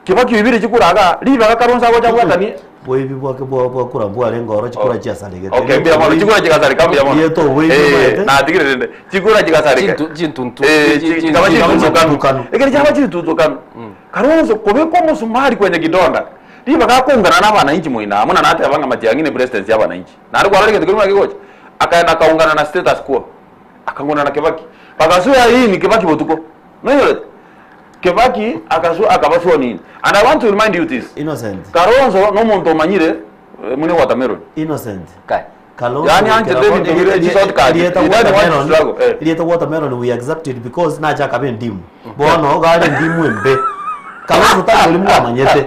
Kibaki oibire chikura igaa ribaga Kalonzo agocha abwatanie Boibi bwake bwa bwa kura mbwarenge oro chikura chiasaregete. Okay, mbuya mono chikura chigasareka mbuya mono. Rieta oboibi Eh, omanyete. natigire rende chikura chigasareka. Chintuntu. Eh, chikaba chintuntukanu. Ekero chiaba chintuntukanu. Kalonzo kobeka omosumari kwenye kidonda. Ribaga akoungana na abananchi moino amo na nateba ng'a Matiang'i ne presidency ya abananchi. Naende kwarora egento keria buna kegocha. Akaenda akaungana na status quo. Akang'una na Kibaki. Bagasoa in Kibaki botuko. Noinyorete? Kibaki akasoa akaba sworn in. And I want to remind you this. Innocent. Kalonzo nomonto omanyire eh, mune watermelon. Innocent. Kai. Kalonzo Yaani anchete goikera ebinto bire eri- shortcut. erieta He doesn't want to watermelon- struggle, eh. erieta watermelon we accept it because nacha akaba endimu bono gare endimu embe Kalonzo tari ori mwamanyete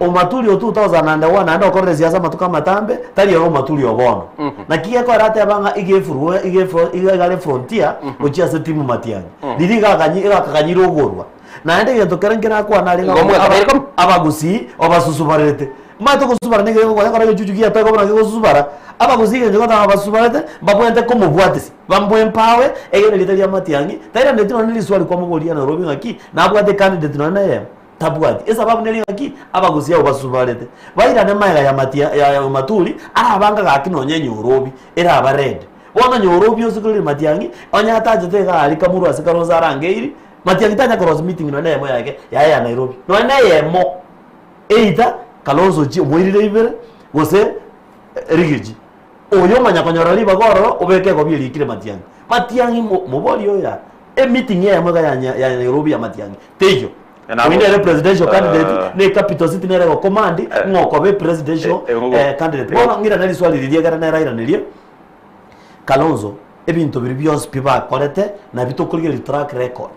omaturi o 2001 naende okorire siasa amatuko amatambe tari ere omaturi o bono naki gekora ateba ng'a iga efurwa iga efro iga igare frontier gochia ase timu matiang'i riria iga aganyi iga akaganyire ogorwa naende egento kere nkerakwana are ng'a Igo omweka aba- beriko? abagusii obasusubarete omanyete ogosusubara nigo egokora ekero egechuchu giatoka buna kegosusubara abagusii egento gotanga basusubarete mbabwenerete komobwatisia bamwe-empower egere rieta ria matiang'i tairaneti nonye na riswali kwamoboria Nairobi ng'aki nabwate ecandidate nonye na eyemo tabwati esababu neri ng'aki abagusii abwo basusubarete bairane magega ya matia ya ya maturi arabanga gaki nonye enyorobi eraba red bono nyorobi ase korire matiang'i onye atachete iga aria kamurwa ase Kalonzo arangeiri matiang'i tanya korosia meeting nonye na eyemo yake yaye ya Nairobi nonye na eyemo either Kalonzo ochie omoirire ibere gose Rigiji oyo omanya konyora ribaga ororo obeke egobi erikire matiang'i matiang'i mo mobori oyo emeeting eyemo iga ya nya ya Nairobi ya matiang'i teiyo oyo nere presidential candidate ne capital city nere egocommand ng'a okoba epresidential candidate bono ng'irane riswali riria ekere nere airanerie Kalonzo ebinto biria bionsi pi bakorete nabi tokorigereria track record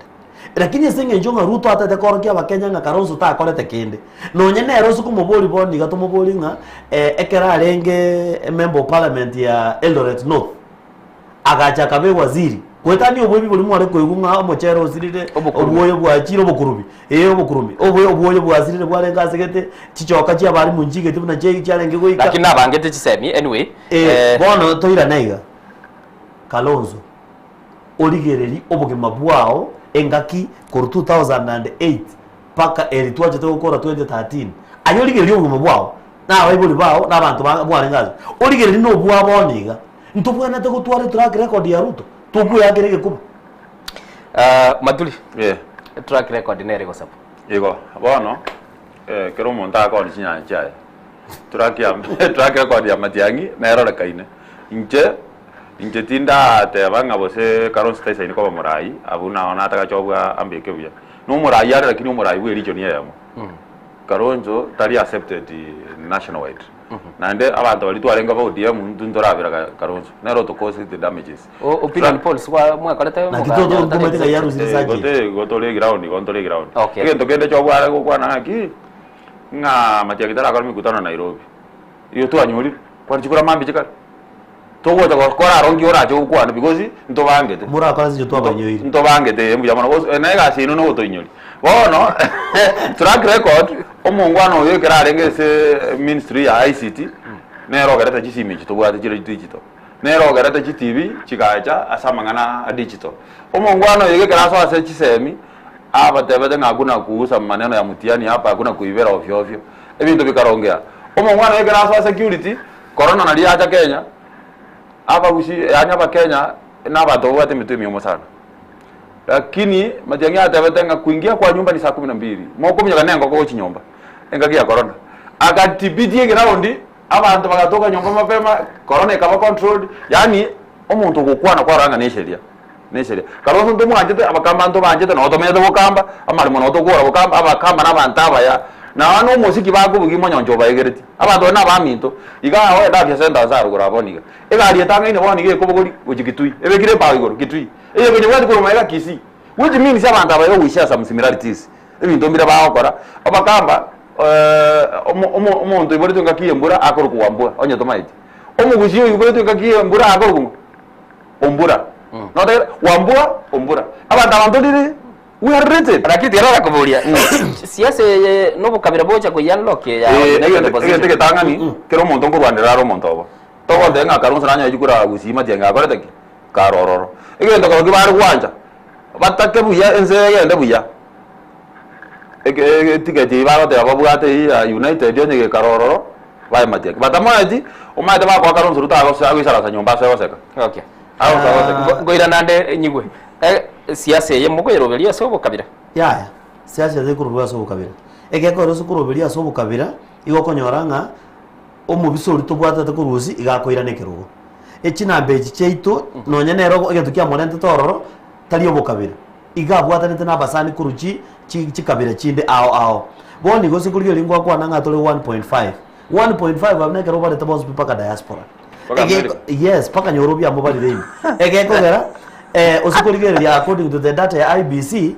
lakini ase eng'encho ng'a Ruto atete korokia abakenya ng'a Kalonzo takorete kende nonye nere ase komoboria bono iga tomoborie ng'a ekero arenge emember of parliament ya Eldoret North agacha akaba ewaziri goetania oboibi boria mware koigwa ng'a omochere osirire obwoyo bwachire obokurubi eh obokurubi oboyo obwoyo bwasirire bwarenge asegete chichoka chia abalimu nchigeti buna chiayi chiarenge goika Lakini nabangete chisemi anyway. Eh, bono toirane iga Kalonzo origereri obogima bwao engaki korwa 2008 mpaka eri twachete gokora 2013 aye origereri obogima bwao na abaibori bao na abanto ba bwarenge ase origereri na obwa bono iga ntobwenerete gotwara etrack record ya Ruto tokweyakera egekuba. Maturi, Yeah. track record nere gosabwa. Igo bono eh, kera omonto akoni chinyanya chiaye track ya track record ya Matiang'i nerorekaine inche inche tindateba ng'a gose Kalonzo taisaini koba morai abwo nao natagachobwa ambeke buya na omorai are lakini omorai bwa erichoni eyemo Kalonzo tari accepted national wide naende abanto baria twarenge ba ODM intwe ntorabera Kalonzo nere oto cause the damages Opinion polls kwa mwakorete Naki toto nkomanyete ng'a yarusire Eh, sajini. gote igo tore eground igo ntore eground. Okay. Egento kende chobware gokwana ng'aki, ng'a Matiang'i tarakora mikutano Nairobi. Igo twanyorire, kwani chikura mambia chikare. Togocha gokora aro nki orache gokwana because ntobangete. Morakore ase inche twabanyoire. Ntobangete eh, mbuya mono. Gose na egasi yaino nogotoinyoria. Bono, track record, omongwana oyo ekero arenge ase ministry ya ICT, nere ogerete chisimi echi tobwate chire digital. Nere ogerete chitibi chigacha ase amang'ana a digital. Omongwana oyo iga ekero asoa ase chisemi. Abatebete ng'a hakuna kuuza maneno ya mtihani hapa, hakuna kuibera ovyo ovyo. Ebinto bikarongea. Omongwana ekero asoa security, corona naria yacha Kenya, abagusi yaani abakenya na abanto babwate emetwe emiomo sana. Lakini Matiang'i atebete ng'a kuingia kwa nyumba ni saa kumi na mbili, mokominyoka na engoko gochia nyomba, engaki ya corona. Agatibiti eground, abanto bagatoka nyomba mapema, corona ekaba controlled, yaani omonto ogokwana kwarora ng'a nesheria, nesheria. Kalonzo ntomwanchete, abakamba ntobanchete, nabo tomenyete bokamba, amaremo nabo tokogora bokamba, abakamba na abanto abaya, nonye na omosiki bakobugia monyoncho obaegereti. Abanto baria nabaminto, iga agwo genda afya center ase arogoro abwo bono iga. Egari etang'aine bono iga ekobogori gochia Kitui, ebekire ebao igoro, Kitui. Eye konyebwati korwa magega Kisii, which means abanto aba iga we share some similarities, ebinto mbire bagokora, abakamba omo omo omonto oiboretwe engaki ya embura akorokwa Wambua onye tomaeti. Omogusii oiboretwe engaki ya embura akorokwa ng'o? Ombura. Notagete Wambua, Ombura. Abanto aba ntoriri we are related. Lakini tiga narakoboria, siasa eye nobokabira bocha koiunlock ya Eh, united egento opposition? egento egetang'ani, kera omonto nkorwanerera are omonto obo. Togontebia ng'a Kalonzo nanyore chikura Gusii Matiang'i akorete ki? Kare ororo. Egento korokio bare gwancha, batake buya ense egende buya. Eke etiketi eyio bagoteba babwate eyio ya United onye gekare ororo, bae Matiang'i. Batamoeti, omanyete bakoa Kalonzo Ruto agose agoisarasa nyomba ase goseka. Okay. Agosa goseka. Ngoirana nde nyigwe. Siasa eye mokoyeroberia ase obokabira? Yaya, siasa tekorobigwa ase obokabira. Egekogera ase okoroberia ase obokabira, igo okonyora ng'a omobisa oria tobwatete korwa gose iga akoirana ekerogo. Echinamba echi chiaito nonye nere egento kiamorentete ororo tari obokabira, iga abwatanete na abasani korwa chi chi chikabira chinde ao ao. Bono igo ase korigereria ngwakwana ng'a tore 1.5, 1.5 abwo nekero obarete bonsi pi mpaka diaspora. Mpaka Egeko America. yes mpaka nyoro biamobarire ime. Egekogera ase korigereria according to the data ya IEBC,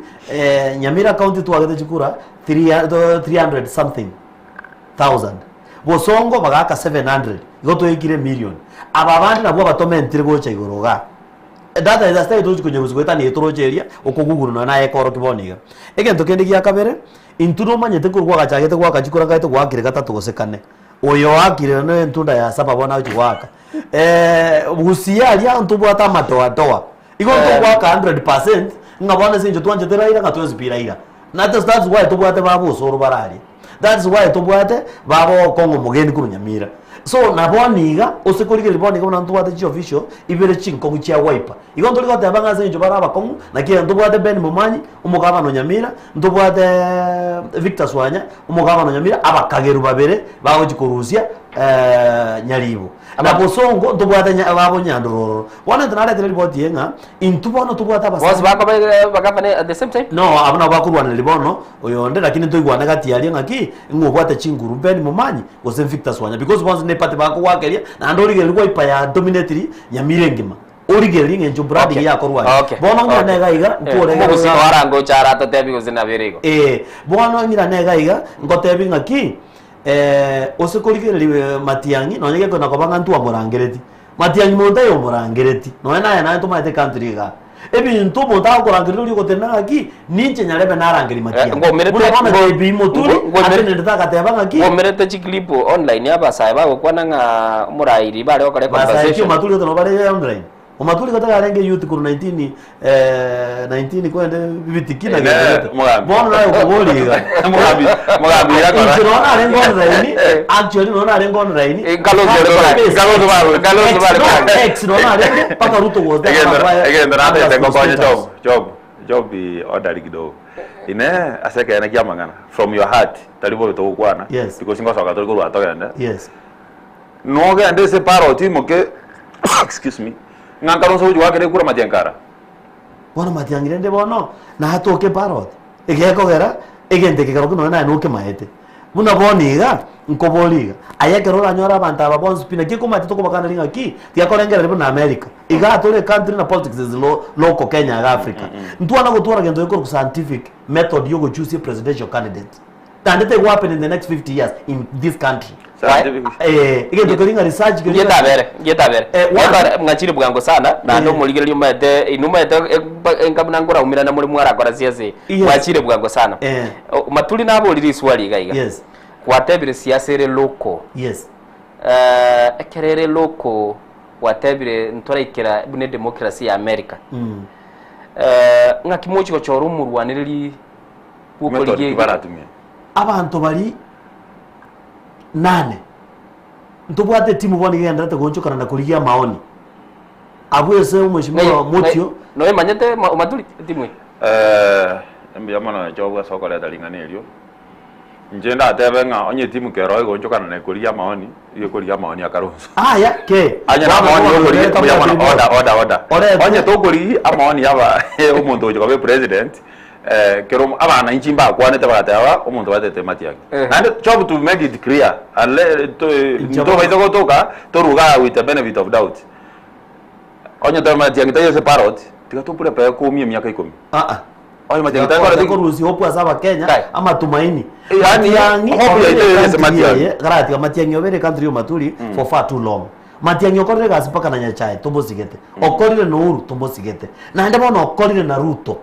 Nyamira county twagete chikura 300 something. thousand, bosongo bagaaka 700, igo twaikire emillion. Aba abande nabwo abatomentire gocha igoro igaa. Data is asitari tochi konyerusia goetania eye toroche eria okoguguru nonya naye ekorokia bono iga. Egento kende gia kabere, intwe nomanyete korwa kwagachagete goaka chikura nkaete goakire gatato gose kane. Oyo oakire na entunda ya saba bono agochi goaka. Gusii aria ntobwate amadoadoa, igo ntogoaka 100% ng'a bono ase eng'encho twanchete Raila ng'a twensi pi Raila. That is why tobwate baba osoro bare aria. That's why tobwate baba okong'a omogeni korwa Nyamira. So na bono iga, ose korigereria bono iga buna ntobwate chiofficial ibere chinkong'u chia Wiper. Igo ntori goteba ng'a ase eng'encho bare abakong'u, naki ntobwate Ben Momanyi, omogabana o Nyamira, ntobwate Victor Swanya, omogabana o Nyamira, abakageru babere bagochi korusia Nyaribo. Na bosongo ntobwate nya babo Nyandororo. Bono intwe naretire ripoti eye ng'a intwe bono tobwate abasani. Bonsi bakoba bagavana at the same time? No, abwo nabo bakorwanereria bono oyonde lakini ntoigwane gati aria ng'aki ng'a obwate chinguru Ben Momanyi gose Victor Swanya because bonsi ne party bakogoakeria naende origereria Wiper ya dominatiri Nyamira engima. Origereria eng'encho branding Okay. yakorwa aria. Okay. Bono ng'ina Okay. nega iga Eh, nkorege omogusii ng'a- oarangocha aratotebi gose nabere igo. Eh, bono ng'ina nega iga ngotebi ng'aki ose korigereria Matiang'i nonye gekona koba ng'a ntwamorangereti. Matiang'i monto aye omorangereti, nonya naye naye tomaete ecountry igaa. Ebinto omonto agokorangeria oria ogotenena ng'aki, ninche nyarebe narangeria Matiang'i. Ngomerete- Buna bono ngo- JB Moturi, ngo- ngomerete- atenenete agateba ng'aki, Ngomerete chiclip online abasae bagokwana ng'a omorairi bare gokora Basae ki econversation. Omaturi gose nobare online. Omaturi gotaka arenge youth korwa 19 eh, 19 kwende bibitiki na Ene, gento. Mugambi. Bono naye okobori iga. Mugambi, Mugambi yakora. Inche nonya narenge online, actually nonya narenge online. Kalonzo Ex, bare- Kalonzo bare- Kalonzo ex, bare no, kare. ex nonya narenge mpaka Ruto was there. Egento Akabaya egento natete Atlas ngokonye status. job job job order kidogo ine ase ekeene kia amang'ana from your heart tari bobe togokwana Yes. because ngosoka tori korwa togende Yes. Nogende ase paroti imoke excuse me ng'a nkaronse gochia goakera ekura matiang'i kara. Bono matiang'i rende bono natoke paroti, egekogera egento eke kerokio nonya naye nokemaete. Buna bono iga, nkoborie iga, aye ekero oranyore abanto aba bonsi pi naki ekomanyete tokobakaneria ng'aki, tiga korengereria buna America. Igaa tore ecountry na politics is lo local Kenya iga Africa. Ntwana gotwara gento gekorokwa scientific method ya ogochusia presidential candidate. Naende tegu happen in the next 50 years in this country. Eh, egento keria ng'a research keria ng'a- Ngetabere, ngetabere. Eh, one. Ngetabere, ng'achire bwango sana, naende Eh. omorigereria omanyete, inwe omanyete enka buna nkoraumerana more mwarakora siasa eye. Yes. Mwachire bwango sana. Eh. O- Maturi naborire riswali iga iga. Yes. Gwatebire siasa ere local. Yes. Eh, ekero ere local, gwatebire ntoraikera buna edemocracy ya America. Eh, ng'aki mochi gochora omorwanereri Method ki baratumie? Abanto bari nane ntobwate etimu bono igenderete goonchokana na korigia amaoni abwo ase omweshimiwa Motio. Noemanyete Maturi etimu eye? Eh, mbuya mono Job ase okoreta ring'ana erio. Inche ndatebe ng'a onye etimu kero egoonchokana na ekorigia amaoni, igo ekorigia amaoni a Kalonzo. Aya ke. Onye na amaoni okorigia, mbuya mono, order, order, order. Onye tokorigia amaoni aba omonto ogochia koba epresident, eh, kero omo- abananchi mbakwanete bagateba omonto batete Matiang'i. Naende Job to make it clear, and le- to- ntobaisa gotoka toruga igaa with the benefit of doubt. Onye tore Matiang'i taiyo ase ballot, tiga toprepare koumia emiaka ikomi. Onye Matiang'i tari ballot, Korusia hope ase abakenya amatumaini. Yaani, Matiang'i hope obeire yaito ere ase country Matiang'i. eye, karatiga Matiang'i obeire country ya Omaturi for far too long. Matiang'i okorire egasi mpaka na Nyachae tomosigete. Okorire na Uhuru tomosigete. Naende bono okorire na Ruto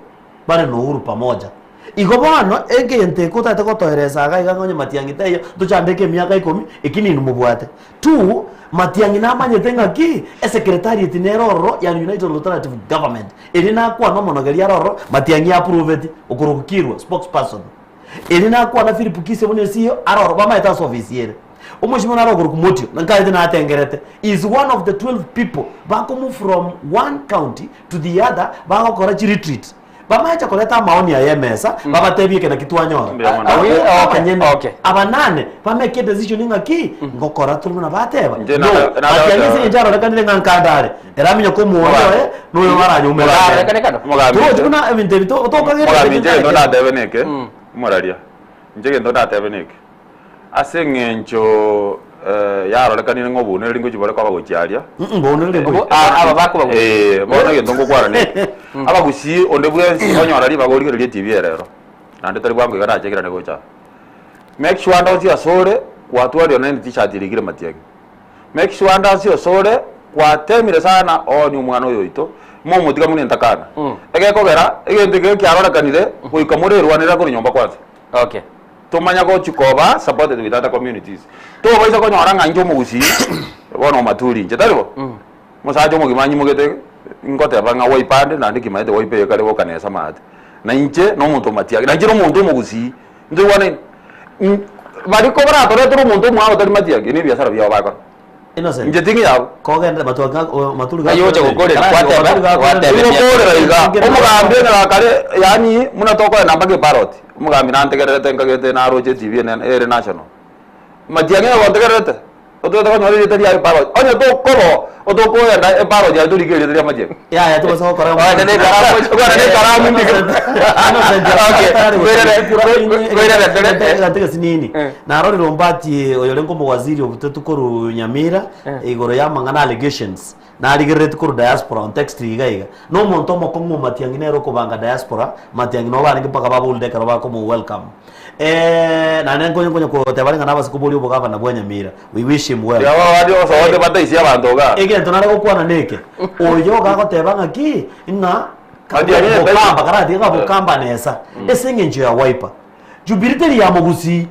bare na Uhuru pamoja. Igo bono egento eke otagete gotoeresa iga iga ng'a onye Matiang'i taiyo tochandeke emiaka ikomi, eki ninwe mobwate. Two, Matiang'i namanyete ng'aki esecretariat nere ororo ya United Alternative Government eria nakwana omonogeri are ororo Matiang'i approveti okorokwa Kirwa spokesperson. Eria nakwana Philip Kise buna esiyo are ororo bamaete ase ofisi ere. Omochie naro okorokwa Motio nkaete natengerete is one of the 12 people bakomove from one county to the other bagokora chiretreat. Bamache koreta amaoni aya emesa, babatebie eke naki twanyora. Mbuya mono. Abwo Okay, abanyene, okay. abanane bameke edecision ng'aki, ngokora tore buna bateba. Inche No, nada- nada- Matiang'i ase eng'encho arorekanire ng'a nkandare, eraminyoke omoyo oye, noyo baranyomere. Omogambi Torochi inche- buna ebinto ebi to- tokagete Omogambi inche egento ebinto ndatebe neke, omoraria, inche egento ndatebe neke, ase eng'encho yarorekanire ng'a obounereri ngochia bore koba gochia aria. Mbounereri mboiyo. Aba bakoba gochia. Eh, bono egento ngokwana neke, abagusii onde bwensi onyora ribaga origererie etibi ere ero, naende tari bwango iga nachekirane gocha aa. Make sure ande onsi ase ore, kwatwarire nonye ne t-shirt erikire matiang'i. Make sure ande onsi ase ore, kwatemire sana oonie omwana oyo oito, momotiga buna entakana. Egekogera, egento eke kiarorekanire, goika morerwanere korwa nyomba kwanza. Okay. Tomanya gochi koba supported with other communities. Tobaisa konyora ng'a inche omogusii bono omaturi inche, tari bo? Omosacha omogima anyimogete ngoteba ng'a wipe ande naende kimaete wipe eye kare bokanesa maate. Na inche na omonto omatiaki, na inche na omonto omogusii. Ntoigwanaine? Baria ko baratoretere omonto omwabo otari matiaki, ne ebiasara biabo bakora. Innocent. Inche ting'i yabo. Kogenda matwanga maturi Ng'ai oche gokorera, kwateba, gwateba Gokorera iga, omogambi onye gakare yaani buna tokoenda mpaka eparoti, omogambi nantegererete nkagete naroche etibi ene ere national. Matiang'i onye gontegererete, otagete konyora erieta riaye eparoti, onye tokobo otokoenda eparoti aye torike erieta ria Matiang'i. Yaya tobasa gokora Oende na ekaramu Oende na ekaramu ndike. Innocent Okay, koirere tore- Egante gesinini Narorire ombati oyorenge omowaziri obutetu korwa Nyamira igoro y'amang'ana allegations narigereretie korwa diaspora on text iga iga. Na omonto omokong'u o Matiang'i nere okobanga diaspora, Matiang'i nabo barenge mpaka baboulde ekero bakomo welcome. Naende nkonye nkonye koteba ng'a nabase koboria obogavana bwa Nyamira, we wish him well. Tiga babande osogote bataisia abanto igaa. Egento nare gokwana neke, oyo iga agoteba ng'aki, ng'a Matiang'i etaisi. bokamba karatiga ng'a bokamba nesa, ase eng'encho ya Wiper. Jubilee teri ya mogusii.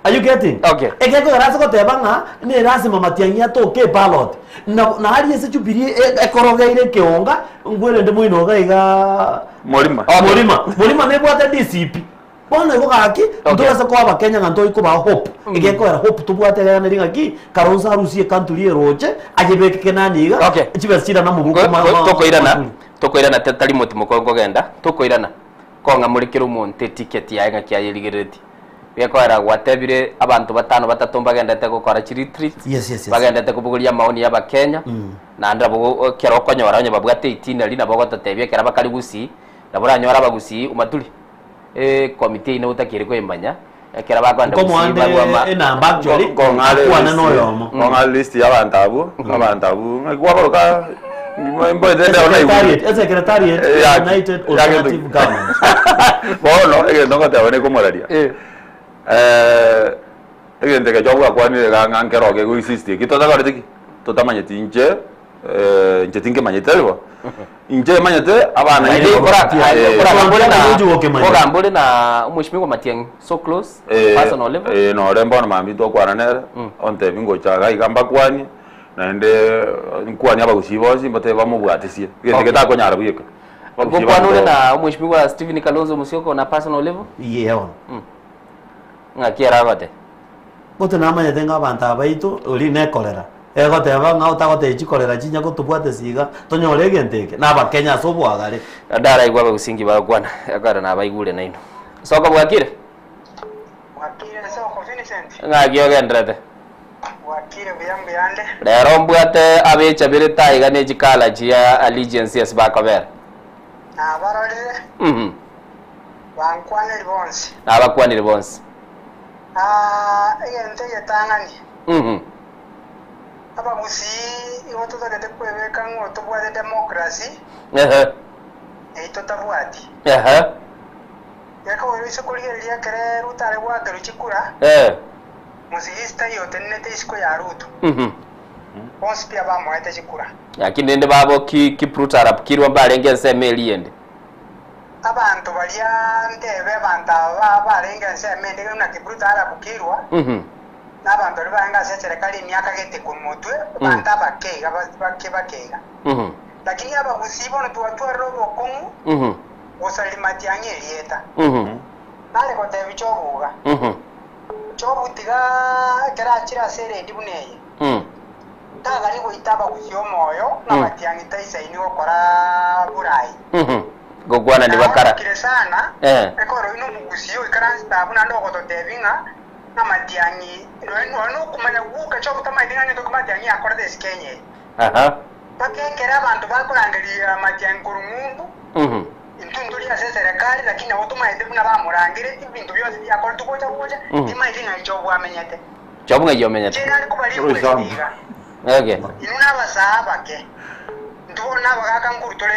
Are you getting? Okay. Egekogera ase goteba ng'a ne lasima Matiang'i atoke eballot. Na nari ase Jubilee e- ekorogeire ekeonga ngwerende moino iga igaa Morima. Okay. Morima. Morima nebwate DCP. Bono igo gaki ntobasa koa abakenya ng'a ntoi kobaa hope. Egekogera hope tobwate egeganeri ng'aki Kalonzo arusie ecountry eroche ayebeke kenani iga Okay. chibesa chiirana mobuko ma- ma- Tokoirana, maturi. tokoirana tari motimo kogenda, tokoirana. Kong'a more kera omonto etiketi yaye ng'aki ayerigereretie. Gekoera gwatebire abanto batano batato mbagendete gokora chiretreats, Yes, yes, yes. bagendete kobogoria amaoni y'Abakenya, naende nabo ekero okonyora onye babwate itinerary nabo ogototebia ekero bakare Gusii, nabo oranyore Abagusii omaturi ekomiti eyio notakeire koyemanya, ekero bakoenda Gusii Nkomoande barwa ama enamba actually, Kong'are akwane list- na oyomo. kong'are list y'abanto abwo, abanto abwo, ng'aki kwaboroka mboete ndero naigure. Secretariat, a secretariat Eh, yaki- United yaki- Alternative Government. Bono egento ngoteba nekomoraria. Eh, egento eke chobwakwanire iga ng'a nkero kego exist eki totakoreti ki? Totamanyeti inche eh, inche tinkemanyeti tari bo? Inche manyete abana Naende ora- Eh, oragambore na- Okimanya. ogambore na omweshimiwa Matiang'i so close Eh, personal level eh, nore mbono mambia twakwana nere ontebi ngocha iga iga mbakwanie naende nkwanie abagusii bonsi mbatebe bamobwatisie egento Okay. getakonyara bweka. Gokwana ore na omweshimiwa Stephen Kalonzo Musyoka on a personal level? Iye bono. Ng'aki ere agote? Gote namanyete ng'a abanto aba baito ori nekorera, egoteba ng'a otagotebia chikorera chinya gotobwate siga tonyore egento eke, na abakenya ase oboagare. Ndaraigwe abagusingi bagokwana, ekero nabaigure nainwe. Soko bwakire? Bwakire Soko Vincent. Ng'aki ogenderete? Bwakire buya mbuyande. Rero mbwate abechabire taiga ne chikala chia allegiance ase bakobera. Nabarorire. Bankwaneri bonsi. Nabakwanire bonsi. Ah, egento egetang'ani. Abagusii igo totagete kwebeka ng'o tobwate democracy, eyio totabwati. Gekogera oise korigereria ekere Ruto are goakerwa chikura, Musigisi taiyo otenenete isiko ya Ruto. Bonsi pi abamoete chikura. Lakini rende babo ki Kipruto arap Kirwa mbarenge ensemo eria ende. Abanto baria ntebe abanto aba barenge ensemo ende buna Kipruto arap Kirwa, na abanto baria barenge ase eserekari emiaka gete korwa motwe, abanto abake iga bake bake iga. Lakini abagusii bono twatwarire obokong'u gosaria matiang'i erieta. Nare gotebia Jobu iga, Jobu tiga ekero achire ase eredi buna eye, tagani goita abagusia omoyo ng'a matiang'i taisaini gokora borai. Gokwana nibakara. Narokire sana, ekero oino omogusia oikaransete abwo naende ogototebia ng'a ng'a matiang'i nonya nokomanya gwoka Jobu tamaeti ng'a ngento ki matiang'i akorete ase Kenya eye. Mpaka ekero abanto bakorangeria amatiang'i korwa ng'umbu, intwe ntori ase eserekari, lakini nabo tomaete buna bamorangeretie ebinto bionsi biakoretwe gocha gocha, timaeti ng'ai Jobu amenyete. Jobu ng'ai omenyete? Inche nare kobarikwa iga, Inwe nabasaa abake, intwe bono nabagaaka nkoru tore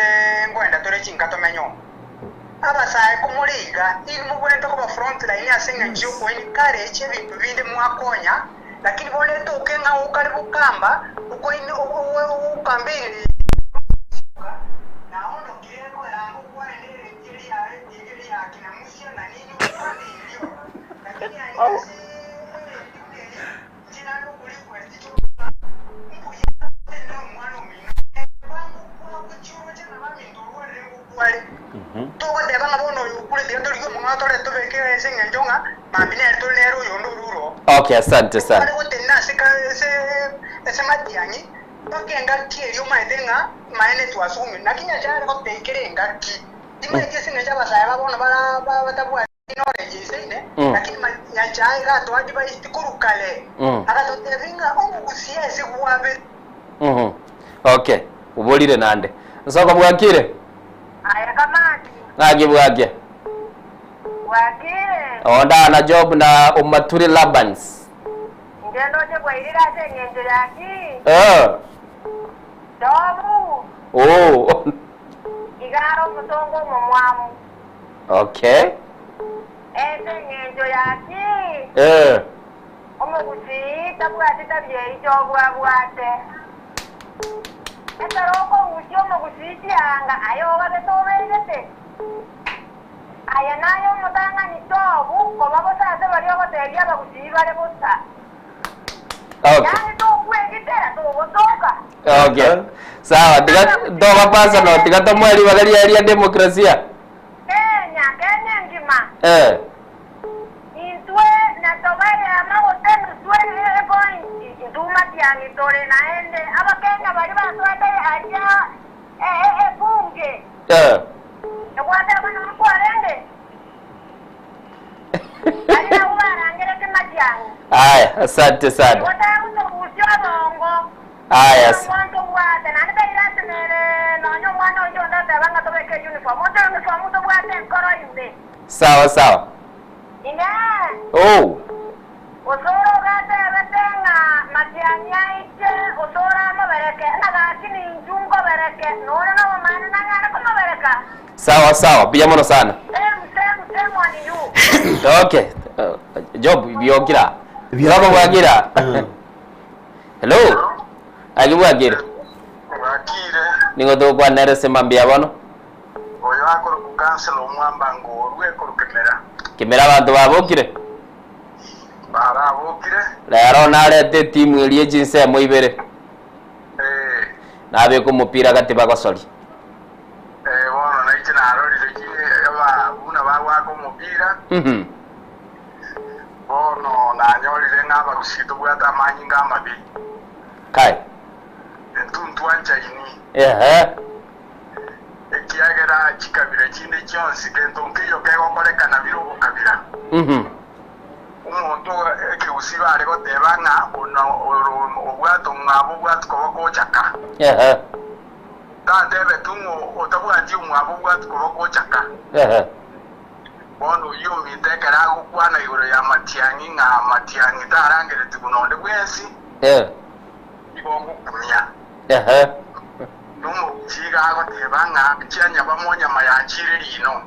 nkoenda tore chinka tomenye omo. Abasae komore iga, inwe mobwenerete koba front line ase engencho y'okoencourage ebinto binde mwakonya, Lakini bono etoke ng'a okare gokamba, okoin- o- o- okambeire na ondokire koyanga okwane nereti eria eri ya kina Musia na ninye okwane erio. Lakini aye ase ereti buna eri, inche nare okorequest choka, mbuya otenene nomwana omino, bwango bwabo chioroche na baminto orwarire ngokware. Togoteba ng'a bono oyo okure tiga torigie omong'ao tore tobeke ase eng'encho ng'a mambia nere tore nere oyonde orure oo. Okay, asante sana. Tobare gotenena ase ka ase ase matiang'i mpaka engaki eria omaete ng'a maene twasugumire. Naki Nyasae are gotebia kera engaki, timaeti ase eng'encho abasae ba bono bara ba batabwati knowledge eisaine, lakini ma Nyasae iga atoa advised korwa kare, agatotebia ng'a omogusia ase gwabe. Okay, oborire naende. Nsoko bwakire? Aye Kamati. Ng'aki bwakia? Bwakire. Ondaa na Job na Omaturi Labans. Inche ndoche bwairire ase engencho ya ki? Eh. Jobu. Oh. Iga are omosongo omomwamu. Okay. Ase engencho ya ki? Eh. Omogusii tabwati tabia eyio Jobu abwate. Ekero okorusia omogusii chianga, aye obabete obegete. Aye naye omotang'ani Jobu koba bosa ase baria ogoteebia abagusii bare bosa. Okay. Yaani tokwegitera, togotoka. Okay. Sawa, tiga toba personal, tiga tomoe ribaga riaye ria demokrasia. Kenya, Kenya engima. Eh. Intwe natoba eama gose enusu epointi, intumatiang'i tore naende Abakenya baria basoete aria ebunge. Egwateba nonya kwarenge, baria nabwo barangeretie matiang'i. Aya, asante sana. Igo tagotorusia obongo. Aya. Obongo ntobwate, naende tari lasima ere nonya omwana oyio onde oteba ng'a tobeke uniform. Ote uniform tobwate enkoro ime. Sawa sawa. Inee! Oh. Gose ore ogatebete ng'a matiang'i aiche, gose oramobereke, ng'a gaki ninchu nkobereke, nore nobomaene nanyare komobereka? Sawa sawa, buya mono sana. Same, same, same on you. Okay. Job biokira. Job bwakira. Hello. Aki bwakire. Bwakire. Nigo togokwana nere ase mambia bono. Oyo akorokwa Councillor Omwambango orwe korwa Kemera. Kemera abanto babokire? Barabokire. Rero narete etimu eria echinsemo ibere. Ee. Nabeka omopira gati bagosoria. Ee bono. omopira. Bono nanyorire ng'a abagusii tobwate amanyinga amabe. Kai. Intwe ntwanchaini. Ehe. Ekiagera chikabira chinde chionsi gento nkeiyo kegokorekana bire obokabira. Omonto ekegusii bare goteba ng'a ona oro obwate omwabo obwati koba gochaka. Ehe. Tatebeti ng'a otabwati omwabo obwati koba gochaka. Ehe. Bono oyio ominto ekero agokwana igoro ya matiang'i ng'a matiang'i tarangeretigwe buna onde bwensi, Ehe. nigo ngokumia. Ehe. Nomogusi iga agoteba ng'a chianyaba monyama yanchire riino.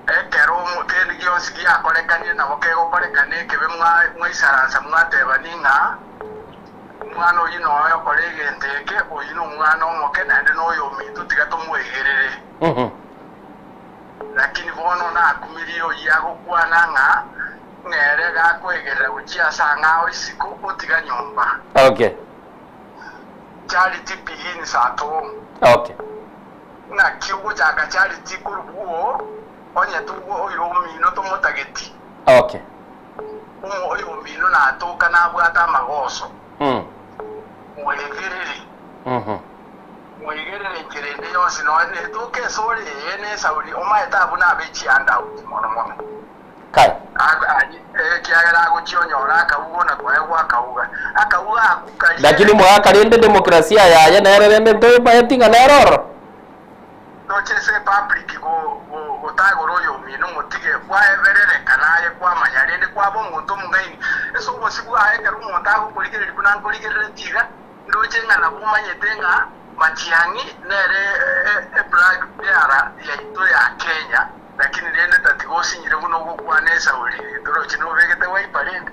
Ekero kende gionsi giakorekanire nabo kegokorekana ekebe mwaisaransa mwatebani ng'a omwana oyio noyo okora egento eke, oyio nomwana omoke naende noyominto tiga tomoegerere. Lakini bono nakumirie oyio agokwana ng'a nere gakoegerera gochia ase ang'ao isiko otiga nyomba. Okay. Charity begins at home. Okay. Naki ogochaka charity korwa bwoo onye togwo oyo omino tomotageti. Okay. Omo oyo omino natoka nabwate amagoso. Mwegerere. Mwegerere enchera ende yonsi nonya netoka esore eye ne esauri omaete abwo nabe echihandout mono mono. Kai. Ekiagera agochia onyora akauga ona koegwa akauga. Akauga akwo karia. Lakini mwaka rende demokrasia yaye nere rende ntoebaeti ng'a nere ororo. Toche ase epublic gotagora oyomino motige kwaeberereka naye kwamanya rende kwaba omonto omong'aini ase obosio bwaye ekero omonto agokorigereria buna nkorigereretie iga ndoche ng'a nabo omanyete ng'a Matiang'i nere eflag bearer yaito ya Kenya Lakini rende tatiga osinyire buna ogokwana esauri, torochi nobegete wiper rende?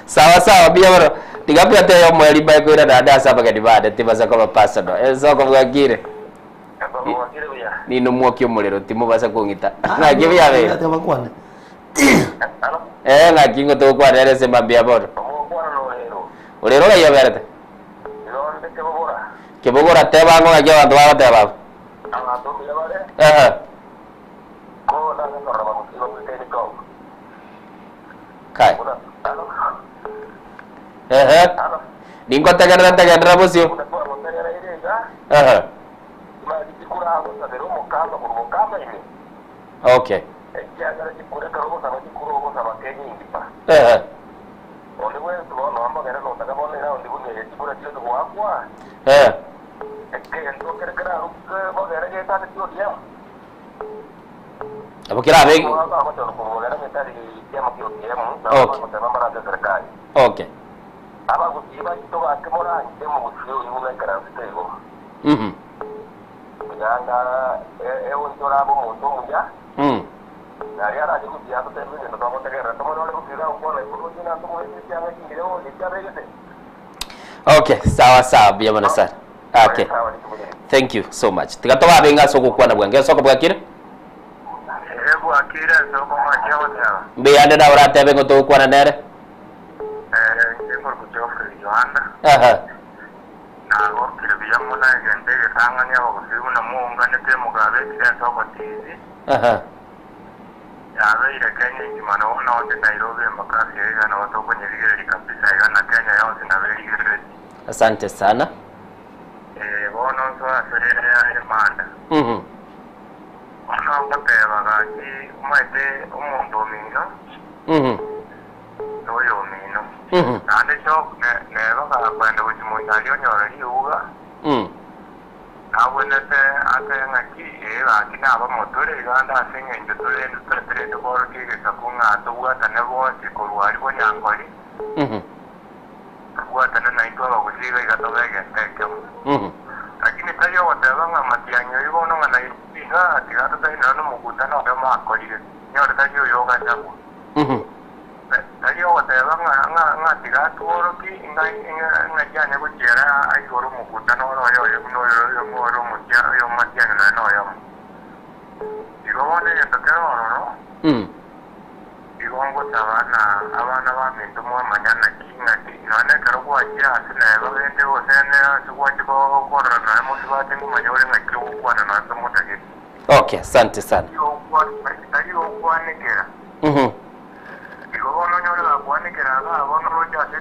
Sawa sawa mbuya mono. Tiga mbwate oyomo erio mbae koirana ande ase abageni bane tibasa koba personal. Ensoko bwakire. Nino mwokie omorero timobasa kong'ita. Ng'aki buya be. Eh ng'aki ng'o togokwana ere ase mambia bono. Orero ng'ai oberete? Kebogora teba ang'o ng'aki abanto bagoteba abwo. Ehe. Kai. Ehe. Ningotegerera ntegerera bosio. Ehe. Okay. Ehe. Ehe. Nabo kerabe Okay. Okay. Okay, sawa sawa, mbuya mono sana. Okay. Thank you so much. Tiga tobabe ng'a ase ogokwana bwange. Ensoko bwakire? Bwakire ensoko ng'aki ogoteba. Mbuya ande nawe oratebe ng'o togokwana nere? Inche nkorokwa Geoffrey Yohana. Aha. Nagokire buya mono egento egetang'ani abagusii buna mounganete mokabekire ensoko TV. Aha. Yabeire Kenya engima nabo nonde Nairobi embaka ase iga nabo tokonyerigereria kabisa iga na Kenya yonsi nabo erigereretie. Asante sana. Ee, bono nsoe ase emanda. Bono ngoteba gaki omaete omonto omino noyo omino. Naende chok neba gakwenda gochia moino aria onyore riuga, nabwenete ase ng'aki ee gaki nabamotore iga ande ase eng'encho torende toreterete koorokia egesaku ng'a tobwatane bonsi korwa aria bonyankori. Tobwatane naintwe abagusii iga iga tobe egento ekemo. Lakini tari ogoteba ng'a matiang'i oyio bono ng'a naintwe iga tiga totari nonya nomokutano oyomo akorire, nyore tari oyo ogachagwa. Tari ogoteba ng'a ng'a ng'a tiga atworoki ng'a ng'a ng'aki anya gochiera aigoro omokutano ore oyo oyo buna oyo oyomo ore omotia oyo matiang'i nonya noyomo. Igo bono egento kere ororo. Igo ngosaba na abana baminto mwamanya naki ng'aki, nonya nekero gwachia ase neba rende gose ase gwachia korora nonya mosubati ngomanya ore ng'aki ogokwana nonya tomotageti. Okay, asante sana.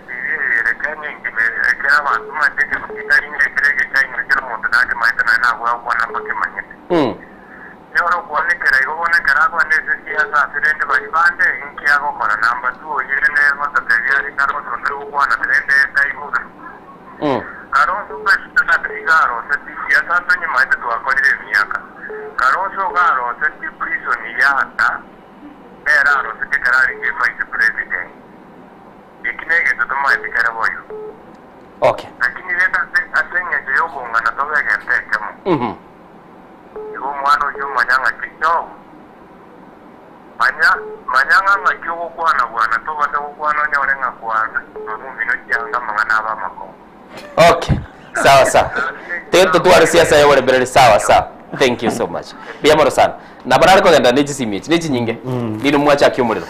etibi eye ere Kenya engima ekero abanto bamaete ekegusi tari ng'a ekero egechaino ekero omonto nakemaete naende nabua gokwana mbakemanyete. Nyora okwanekera igo bono ekero akogenda ase siasa ase rende baria bande inki agokora number two oyio rende ngototebia are Kalonzo ndori gokwana rende tai bobe. Kalonzo president iga aroseti siasa ntonyemaete twakorire emiaka. Kalonzo iga aroseti prison yaka nere aroseti ekero arenge vice president. Eki negento tomaete kere boigo. Okay. Lakini rende ase ase eng'encho yokong'ana tobe egento ekemo. Igo omwana oyio omanya ng'aki Jobu, manya, manya ng'a ng'aki ogokwana bwana, tobasa gokwana onyore ng'a kwana nomomino chianga amang'ana abe amakong'u. Okay. Sawa sawa. Te totware siasa ya oboremereri sawa sawa. Thank you so much. Mbuya mono sana. Nabo nare kogenda ne chisimi echi ne chinyinge. Nino mwachakia omorero.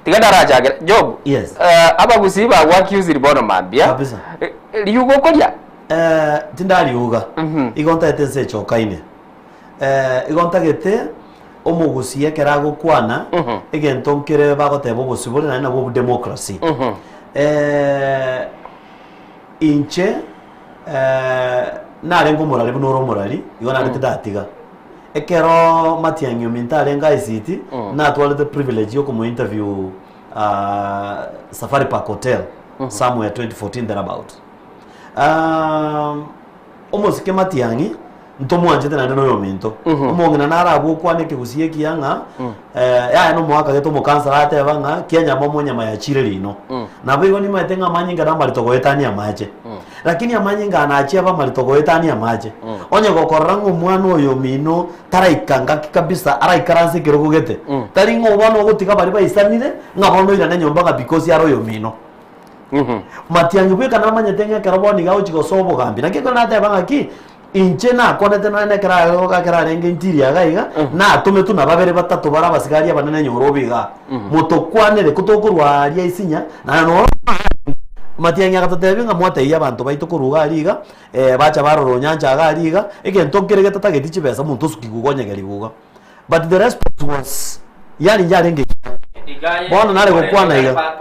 Tiga ndarachakere. Job. Yes. Eh, abagusii bagwakiusiri bono mambia. Kabisa. Eh, Riugo okoria? Eh, tindariuga. Igo ntagete nse echokaine. Eh, igo ntagete omogusi ekero agokwana egento nkere bagoteba obosibore naende nabwo obudemocracy. Eh, inche eh, narenge omorari buna ore omorari, igo naende tindatiga. Ekero Matiang'i ominto arenge ICT, natwarete privilege ya okomointerview ah, Safari Park Hotel somewhere 2014 thereabout. Ah, omosike Matiang'i ntomwanchete naende noyominto. Omong'ina nare abwo okwana ekegusii ekiya ng'a eh, yaya nomoaka gete omokansara ateba ng'a kianyama omonyama yachire rino. Nabo igo nimaete ng'a amanyinga namarito goetania amache. Lakini amanyinga aya nachie abe amarito goetania amache. Onye gokorora ng'a omwana oyo omino taraika ngaki kabisa araikaranse ekerogo gete, tari ng'a bono ogotiga baria baisanire ng'a bono oirane nyomba ng'a because are oyomino. Matiang'i bweka namanyete ng'a ekero bono iga agochia gosoa obogambi, naki ekero nateba ng'aki, inche nakwanete nonya na ekero aye ekero arenge interior iga iga, natometwe na babere batato bare abasigari abanene nyora obe igaa. Motokwanere ko tokorwa aria isinya, naye noro Matiang'i agatotebia ng'a mwatebia abanto baito korwa iga aria iga, bacha barora onyancha iga aria iga, egento nkere getatageti chibesa omonto osukigwe iga onyegerigwe iga. But the response was yaani yarenge iga. Bono nare gokwana iga.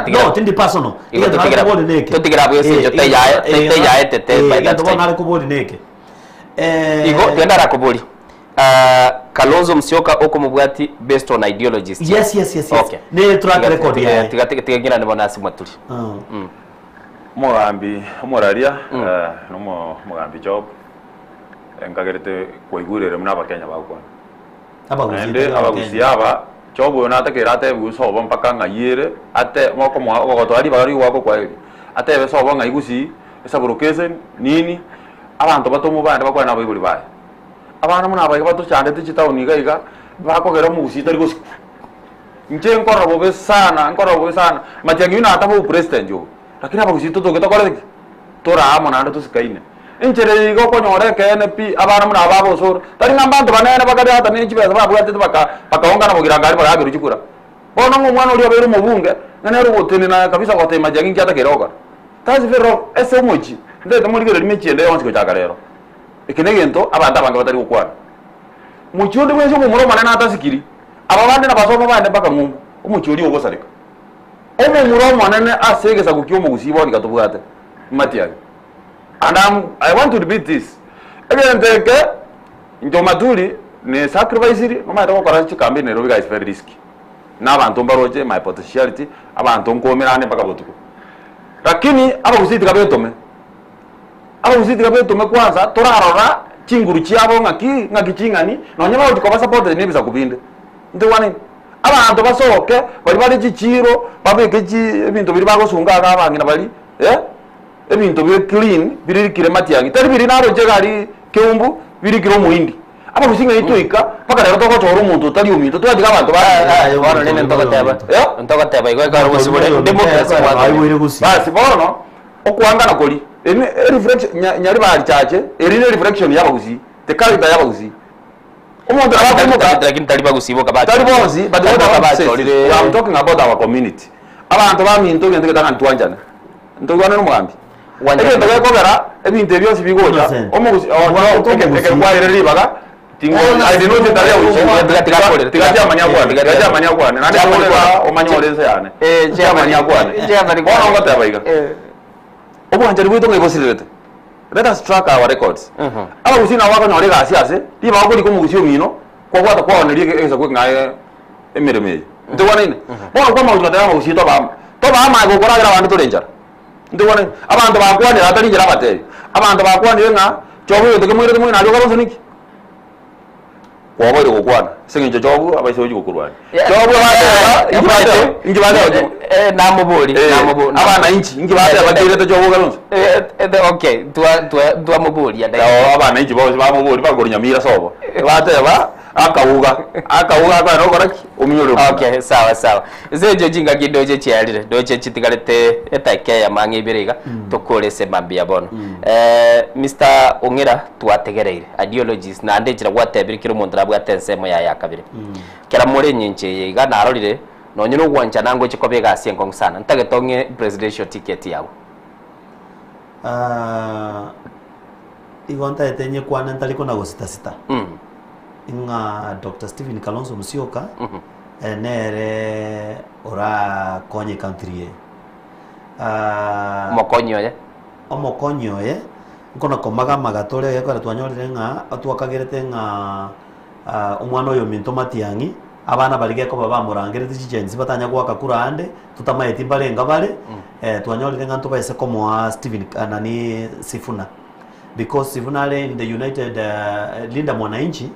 No, tindi personal. Igo Egento nare totigera- kobori neke. totigera abwo ase encho taiyae- taiyaetete by that Egento bono time. nare kobori neke. Eh, Igo tiga ndarakobori. Ah, Kalonzo Musyoka okomobwati based on ideologies. Yes, yes, yes, yes. Okay. Ne track Tiga- record tiga- yaye. Tiga tiga tiga ng'irane bono ase Mwaturi. Mm. Omogambi omoraria eh, nomo omogambi Job Enkagerete kwaigurere buna Abakenya bagokwana. Abagusii Naende tari abagusii Abakenya. aba, Job oyo natakeire atebigwe sobo mpaka ng'ai ere, ate mokomoa ogogotoa ribaga ri'ogoaka okwaeri, atebe sobo ng'ai gusii, esabulocation, nini, abanto batomwe bande bakwane nabaibori baye. Abana buna aba iga batochandete chitown iga iga, bakogera omogusii tari gosikwa. Inche nkorora bobe sana, nkorora bobe sana, Matiang'i oyio nataba obopresident obo, lakini abagusii totoke tokore ki? Tore amo naende tosikaine. Enchera eye iga okonyora ekeene pi, abana buna aba abosoro, tari ng'a mbanto banene bakare ata ne chibesa babwatete baka bakaongana bogirango aria bagakerwa chikura. Bono ng'a omwana oria obeire omobunge, ng'a nere ogotenena kabisa goteba matiang'i inki atakeire gokora. That's very wrong. Ase omochie, ntagete morigererie mechie ende yonsi gochaka rero. Eke negento abanto abange batari gokwana. Mochie onde bwensi omomura omonene atasikiri, aba bande nabasomo bande mpaka ng'umbu, omochie oria ogosareka. Omomura omonene ase egesaku ki'omogusii bono iga tobwate matiang'i. And I'm, I want to repeat this. Egento eke, inche Omaturi, ne sacrificiri, nomanyete gokora chicampaign Nairobi iga is very risky. Na abanto mbaroche my potentiality, abanto nkoumera ande mpaka botuko. Lakini abagusii tiga betome. Abagusii tiga betome kwanza, torarora chinguru chiabo ng'aki, ng'aki ching'ani, nonye bagochi koba supported na ebisaku binde. Ntoigwanani? Abanto basoke, baria bare chichiiro, babeke chi ebinto biria bagosunga iga abang'ina baria, eh, ebinto bire clean, birikire matiang'i, tari biria naroche iga aria keumbu, birikire omoindi. Abagusii ng'ai toika, mpaka rero togochora omonto otari ominto, twatiga abanto ba Bono rende ntogoteba, ntogoteba igo ekero bosibore democracy mwatomire. Basi bono, okoangana koria, eri ne ereflection nya nyaribari chache, eri ne reflection ya abagusii, the character ya abagusii. Omonto nabo akoimoka. Lakini tari bagusii boka Tari bonsi, but what I want to say is, bachorire. I'm talking about our community. Abanto baminto egento getang'ani twanchane. Ntoigwane nomogambi. Gwanchana. Egento gekogera ebinto ebi bionsi bigocha, Innocent. omogusi oh, Bwate no, eke- omogusii. ekero kwaire ribaga. Tingo I did not interview with Tiga akorere, Tiga chairman akwane, tiga chairman akwane. Naende Chairman kore akwane. omanye ore ense yane. Eh, Chairman akwane. Chairman akwane. Bono ngoteba iga. Obwanchani bwaito ng'ai bosirerete? Let us track our records. Abagusii nabo bakonyora egasi ase, ribaga okorika omogusii omino, kwabwata kwaoneria egesaku ekeng'ae emeremo eye. Ntobwanaine? Bono kwamanya gochia goteba abagusii tobe amo. Tobe amo aye gokoragera abande tore enchara. Ntobwanaine? Abanto bakwanire atari inchera abatebi. Abanto bakwanire ng'a choba egento kemoirete moino aria okare onsoniki. Kwaboire gokwana ase eng'encho chobu abaise gochia gokorwania. Chobu bateba, inki bateba, inki bateba Eh, namobori, Eh, namobo- abananchi, inki bateba kirete chobu okare onsi? Eh, eh, okay, twa twa twamoboria Nabo abananchi bonsi bamobori bakorwa Nyamira sobo. Bateba akauga, akauga akogenda gokora ki? Ominyore omwana. Okay, sawa sawa. Ase echo chingaki ndoche chiarire, ndoche chitigarete edaika eyemo ang'e ibere iga, tokore ase mambia bono. Eh, Mister Ong'era twategereire ideologies naende enchera gwatebire kera omonto nabwate ensemo yaye ya kabere. Kera more engencho eye iga narorire nonye na ogwanchana ngoche koba egasi enkong'u sana. Ntagete ong'e presidential ticket yago. Ah, igo ntaete nyekwane ntari kona gosita sita ng'a Dr. Stephen Kalonzo Musyoka eh, nere orakonye ecountry eye. Ah, Omokonyi oye. Omokonyi oye, nkona komaga amaga tore ekero twanyorire ng'a twakagerete ng'a ah, omwana oyo ominto Matiang'i, abana baria gekoba bamorangereti chichensi batanya goaka kura ande, totamaeti mbarenga bare, eh, twanyorire ng'a ntobaise komoa Stephen ah, nani Sifuna. Because Sifuna are in the United eh, Linda Mwananchi,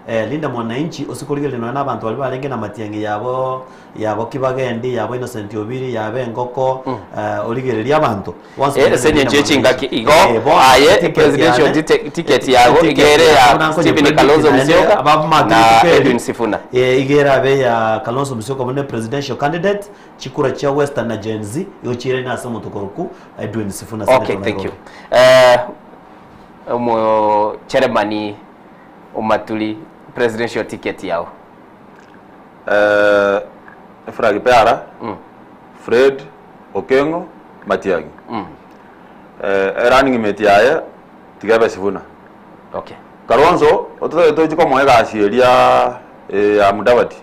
eh, Linda Mwananchi ase korigereria nonya na abanto baria barenge na Matiang'i yabo yabo Kibagendi, yabo Innocent Obiri, yabo Engoko, eh, origereria abanto. Bonsi Eh, barenge ase Linda engencho y'echingaki Mwananchi. igo Eh, bono aye ticket presidential yane, ticket yago ticket iga ere yane, ya buna nkonye Stephen predict Kalonzo naende Musyoka abamate na rituko eri, Edwin Sifuna. eh, iga erabe ya Kalonzo Musyoka buna presidential candidate, chikura chia Western na Gen Z igo chiiraine ase omonto okorokwa Edwin Sifuna Okay, Senator thank you. Nairobi. Eh, omo chairman Omaturi presidential ticket yao. Eh, Efragi Peara, Fred Okengo Matiang'i. Eh, erunning mate yaye tiga ebe Sifuna. Okay. Kalonzo ototagete tochi komoa egasi eria eh, ya Mudavadi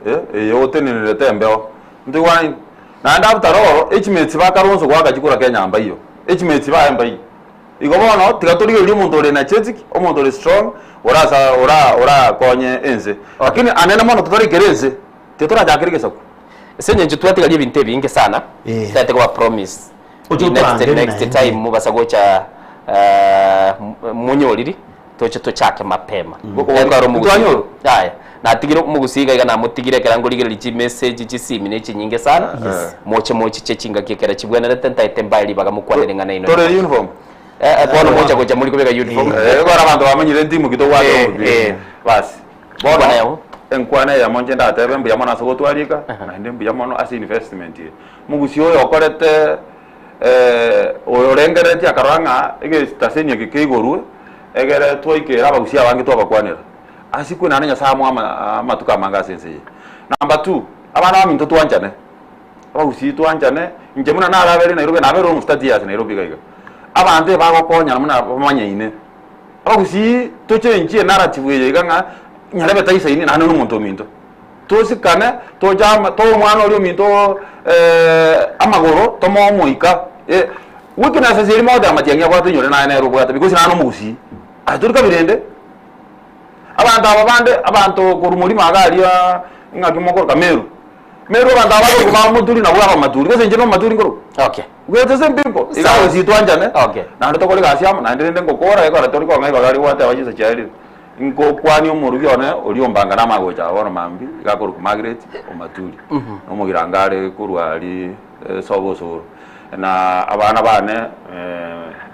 eh, eye otenenerete embeo ntoigwanaine naende after all echimates ba Kalonzo goaka chikura Kenya mbaiyo echimates baye mbaiyo Igo bono tiga torigererie omonto ore energetic, omonto ore strong, orasa ora orakonye ense. Lakini anene mono totarikera ense, tiga torachakere egesaku. Ase eng'encho twatigaria ebinto ebinge sana, totagete koba promise Oche next, otorangerie next naende. time mobasa gocha eh, monyoriri toche tochake mapema. Ekero omogusii- Twanyorwa? Yaya. Natigire omogusii iga iga namotigire ekero nkorigereria chimessage chisimi ne chinyinge sana. Yes. Moche mochiche chingaki ekero chibwenerete ntaete mbae ribaga mokwanere ng'a nainwe. Tore uniform? Eh, eh, bono mocha gocha muri kobeka uniform. Eh, ekero abanto bamenyire entimu ki tobwate Eh, omobere. eh. Basi. Bono Nkwana yabo. enkwana eyemo inche ndatebe mbuya mono ase gotwarika, naende mbuya mono ase investment eye. Omogusii oyo okorete eh, oyo orengereretie akarora ng'a egetaseni eke keigorwe, egere twaikera abagusii abange twabakwanera. Asikwe naende Nyasae amoe ama amatuko amange ase ense eye. Number two, abana baminto twanchane, abagusii twanchane, inche buna narabeire Nairobi, nabeire almost 30 years Nairobi iga iga, abanto ebagokonyana buna bamanyaine. Abagusii tochenchie enarrative eye iga ng'a nyarebe taisaini naende na omonto ominto. Tosikane, toche ama toe omwana oria ominto amagoro, tomoe omoika, weaknesses eria mogoteba matiang'i abwate inyore naye nere obwate because naye nomogusii. Aye tori kabira ende. Abanto aba bande, abanto korwa morimo iga aria ng'aki mokoroka Meru. Meru abanto aba bakorokwa ba Muturi nabwo abamaturi, gose inche nomomaturi nkorokwa? Okay. We the same people. Iga Sawa. gose twanchane. Okay. Naende tokore egasi amo, naende rende ngokora ekero tori kong'a ibaga riria gwateba chinsa chiarire. Nkokwania omorugi one oria ombanga namanye gocha aa bono mambia, iga akorokwa Margaret Omaturi. Nomogiranga are korwa aria sobo osoro. Na abana bane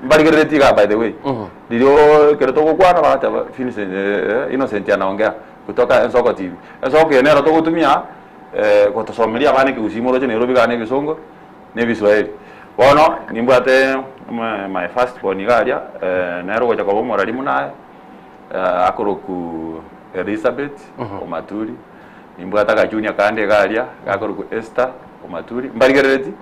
mbarigereretie igaa by the way. Riria ekero togokwana bagateba Vincent Innocent anaongea kutoka Ensoko TV. Ensoko eye nero togotumia gotosomeria abana ekegusii moroche Nairobi igaa na egesongo na ebiswahili. Bono nimbwate my first born iga aria nere ogocha koba omorari buna aye akorokwa Elizabeth Omaturi, nimbwate agajunior kande iga aria gakorokwa Esther Omaturi, mbarigereretie?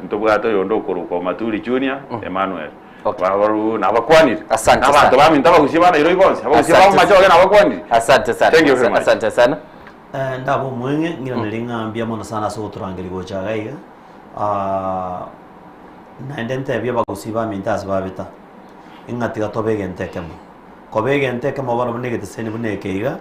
Ntobwate oyonde okorokwa Omaturi Junior Emmanuel. Babaru nabakwanire. Asante Nabanto sana. baminto abagusie ba Nairobi bonsi, abagusie Asante ba Machoge nabakwanire. Asante sana. Thank you very much. Asante sana. Eh, ndabe omweng'e ng'iranere ng'a mbuya mono sana ase ogotorangeria gocha iga iga Ah, naende ntebie abagusii baminto ase babeta, ng'a tiga tobe egento ekemo. Koba egento ekemo bono buna egeteseni buna eke iga,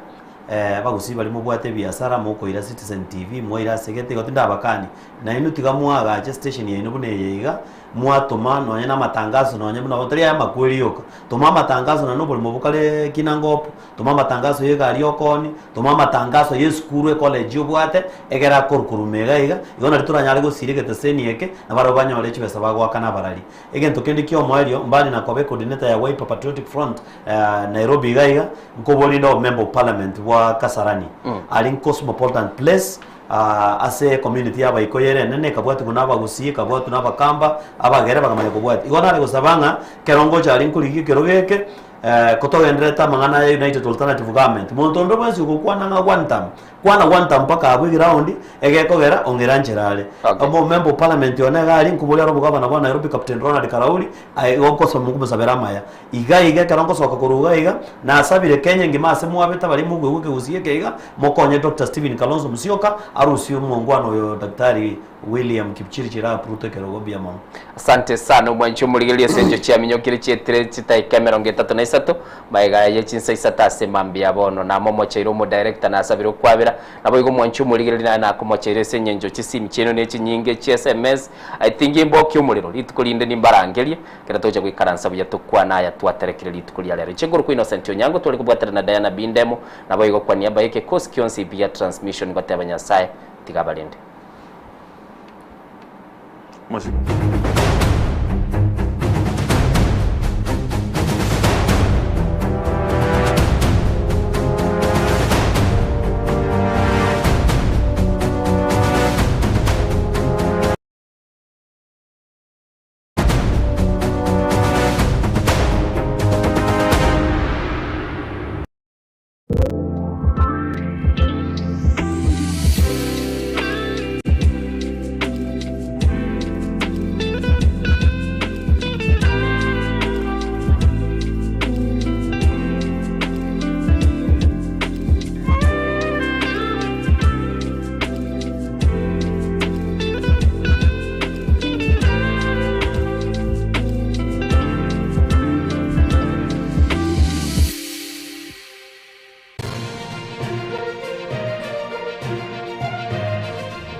abagusii baria mobwate ebiasara mokoira Citizen TV, mwaire ase egete igo tindabakani, nainwe tiga moagache estation yaino buna eye iga, mwatoma nonye na amatangazo nonye buna bono tari aya amakweri yoka, toma amatangazo nonye na oboremo bokare kinangopo, toma amatangazo ya egari ya okooni, toma amatangazo ya esukuru ecollege obwate, egere akorukoruma iga iga, igo nari toranyare gosiria egeteseni eke, nabarabwo banyore chibesa bagoakana abarari. Egento kende ki'omoerio, mbari na koba ecoordinator ya Wiper Patriotic Front Nairobi iga iga, nkoboria inde obo member of parliament bwa Kasarani, aria cosmopolitan place, ase ecommunity y'Abaikoyo ere enene, ekabwatigwa na Abagusii, ekabwatwa na Abakamba, Abagere bakamanya kobwatia. Igo nare gosaba ng'a ekero ngocha aria nkorigia ekerogo eke, kotogendererete amang'ana aya United Alternative Government, monto onde bwensi ogokwana ng'a one term, Kwana gwanta mpaka abwo eground egekogera ong'ira nchera are. Omo member of parliament one iga aria nkoboria are omogabana bwa Nairobi Captain Ronald Karauri aye igo nkosoma nkomosabera amaya. Iga iga ekero ngosoka korwa iga iga nasabire Kenya engima ase mwabete baria mokoigwa ekegusii eke iga mokonye Doctor Stephen Kalonzo Musyoka arusie omongwana oyo Daktari William Kipchirchir arap Ruto ekerogo mbuya mono. Asante sana omwanchi omorigereria ase enchera chiaminyokire chietire chidakika emerongo etato na isato Magega ye chinsa isato ase mambia bono namomocheire omodirector nasabire okwabera, naboigo omwanchi omorigereria naye nakomocheire ase engencho chisimi chiaino nechinyinge chi sms I think imbokie omorero rituko rinde nimbarangerie ekero togocha goikaransa buya tokwane aya twaterekire rituko ria rero. Inche nkorokwa Innocent Onyango tware kobwaterana na Diana Bindemo naboigo kwa niaba y'ekekosi kionsi gia transmission ngoteba Nyasaye tiga abarende. Mosiko.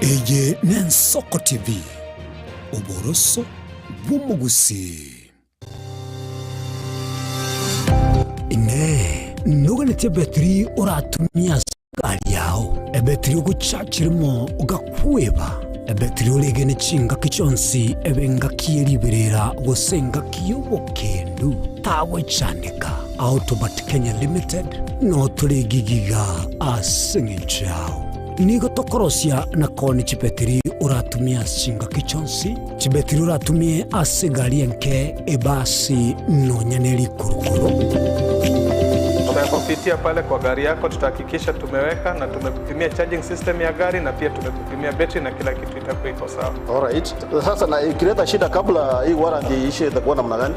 Eye n'Ensoko TV, oboroso bw'omogusii. Inee! Noganetie ebetiri oratumie ase egari yao? Ebetiri ogochachiremo ogakweba? Ebetiri oregene chingaki chionsi ebe engaki ye riberera gose engaki y'obokendu? Tagwechandeka. Autobat Kenya Limited notore egigiga ase eng'encho yao. Nigo tokorosia na koonia chibetiri oratumie ase chingaki chionsi, chibetiri oratumie ase egari enke, ebasi, nonya ne rikurukuru. Tutakupitia pale kwa gari yako, tutahakikisha tumeweka na tumekupimia charging system ya gari na pia tumekupimia betri na kila kitu itakuwa iko sawa. Alright. Sasa na ikileta shida kabla hii warranty iishe itakuwa namna gani?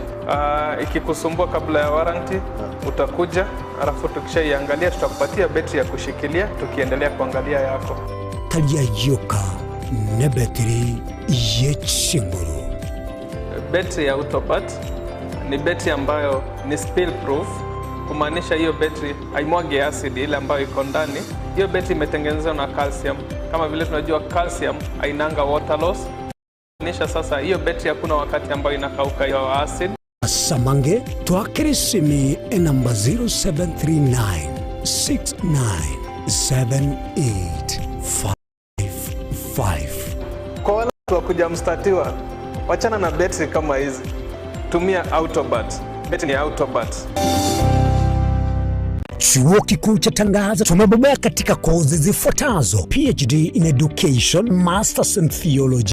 Ikikusumbua kabla ya warranty utakuja, alafu tukishaiangalia tutakupatia betri ya kushikilia tukiendelea kuangalia yako. Tari ayioka nebetiri ye chinguru. Betri ya Autopat ni betri ambayo ni spill proof, kumaanisha hiyo betri haimwagi acid ile ambayo iko ndani. Hiyo betri imetengenezwa na calcium. Kama vile tunajua calcium hainanga water loss, kumaanisha sasa hiyo betri hakuna wakati ambayo inakauka hiyo acid. Asamange twakere esimi enamba 0739 697855. Kwa wale watu wa kuja mstatiwa, wachana na betri kama hizi, tumia Autobat. Betri ni Autobat. Chuo Kikuu cha Tangaza tumebobea katika kozi zifuatazo: PhD in Education, Masters in Theology.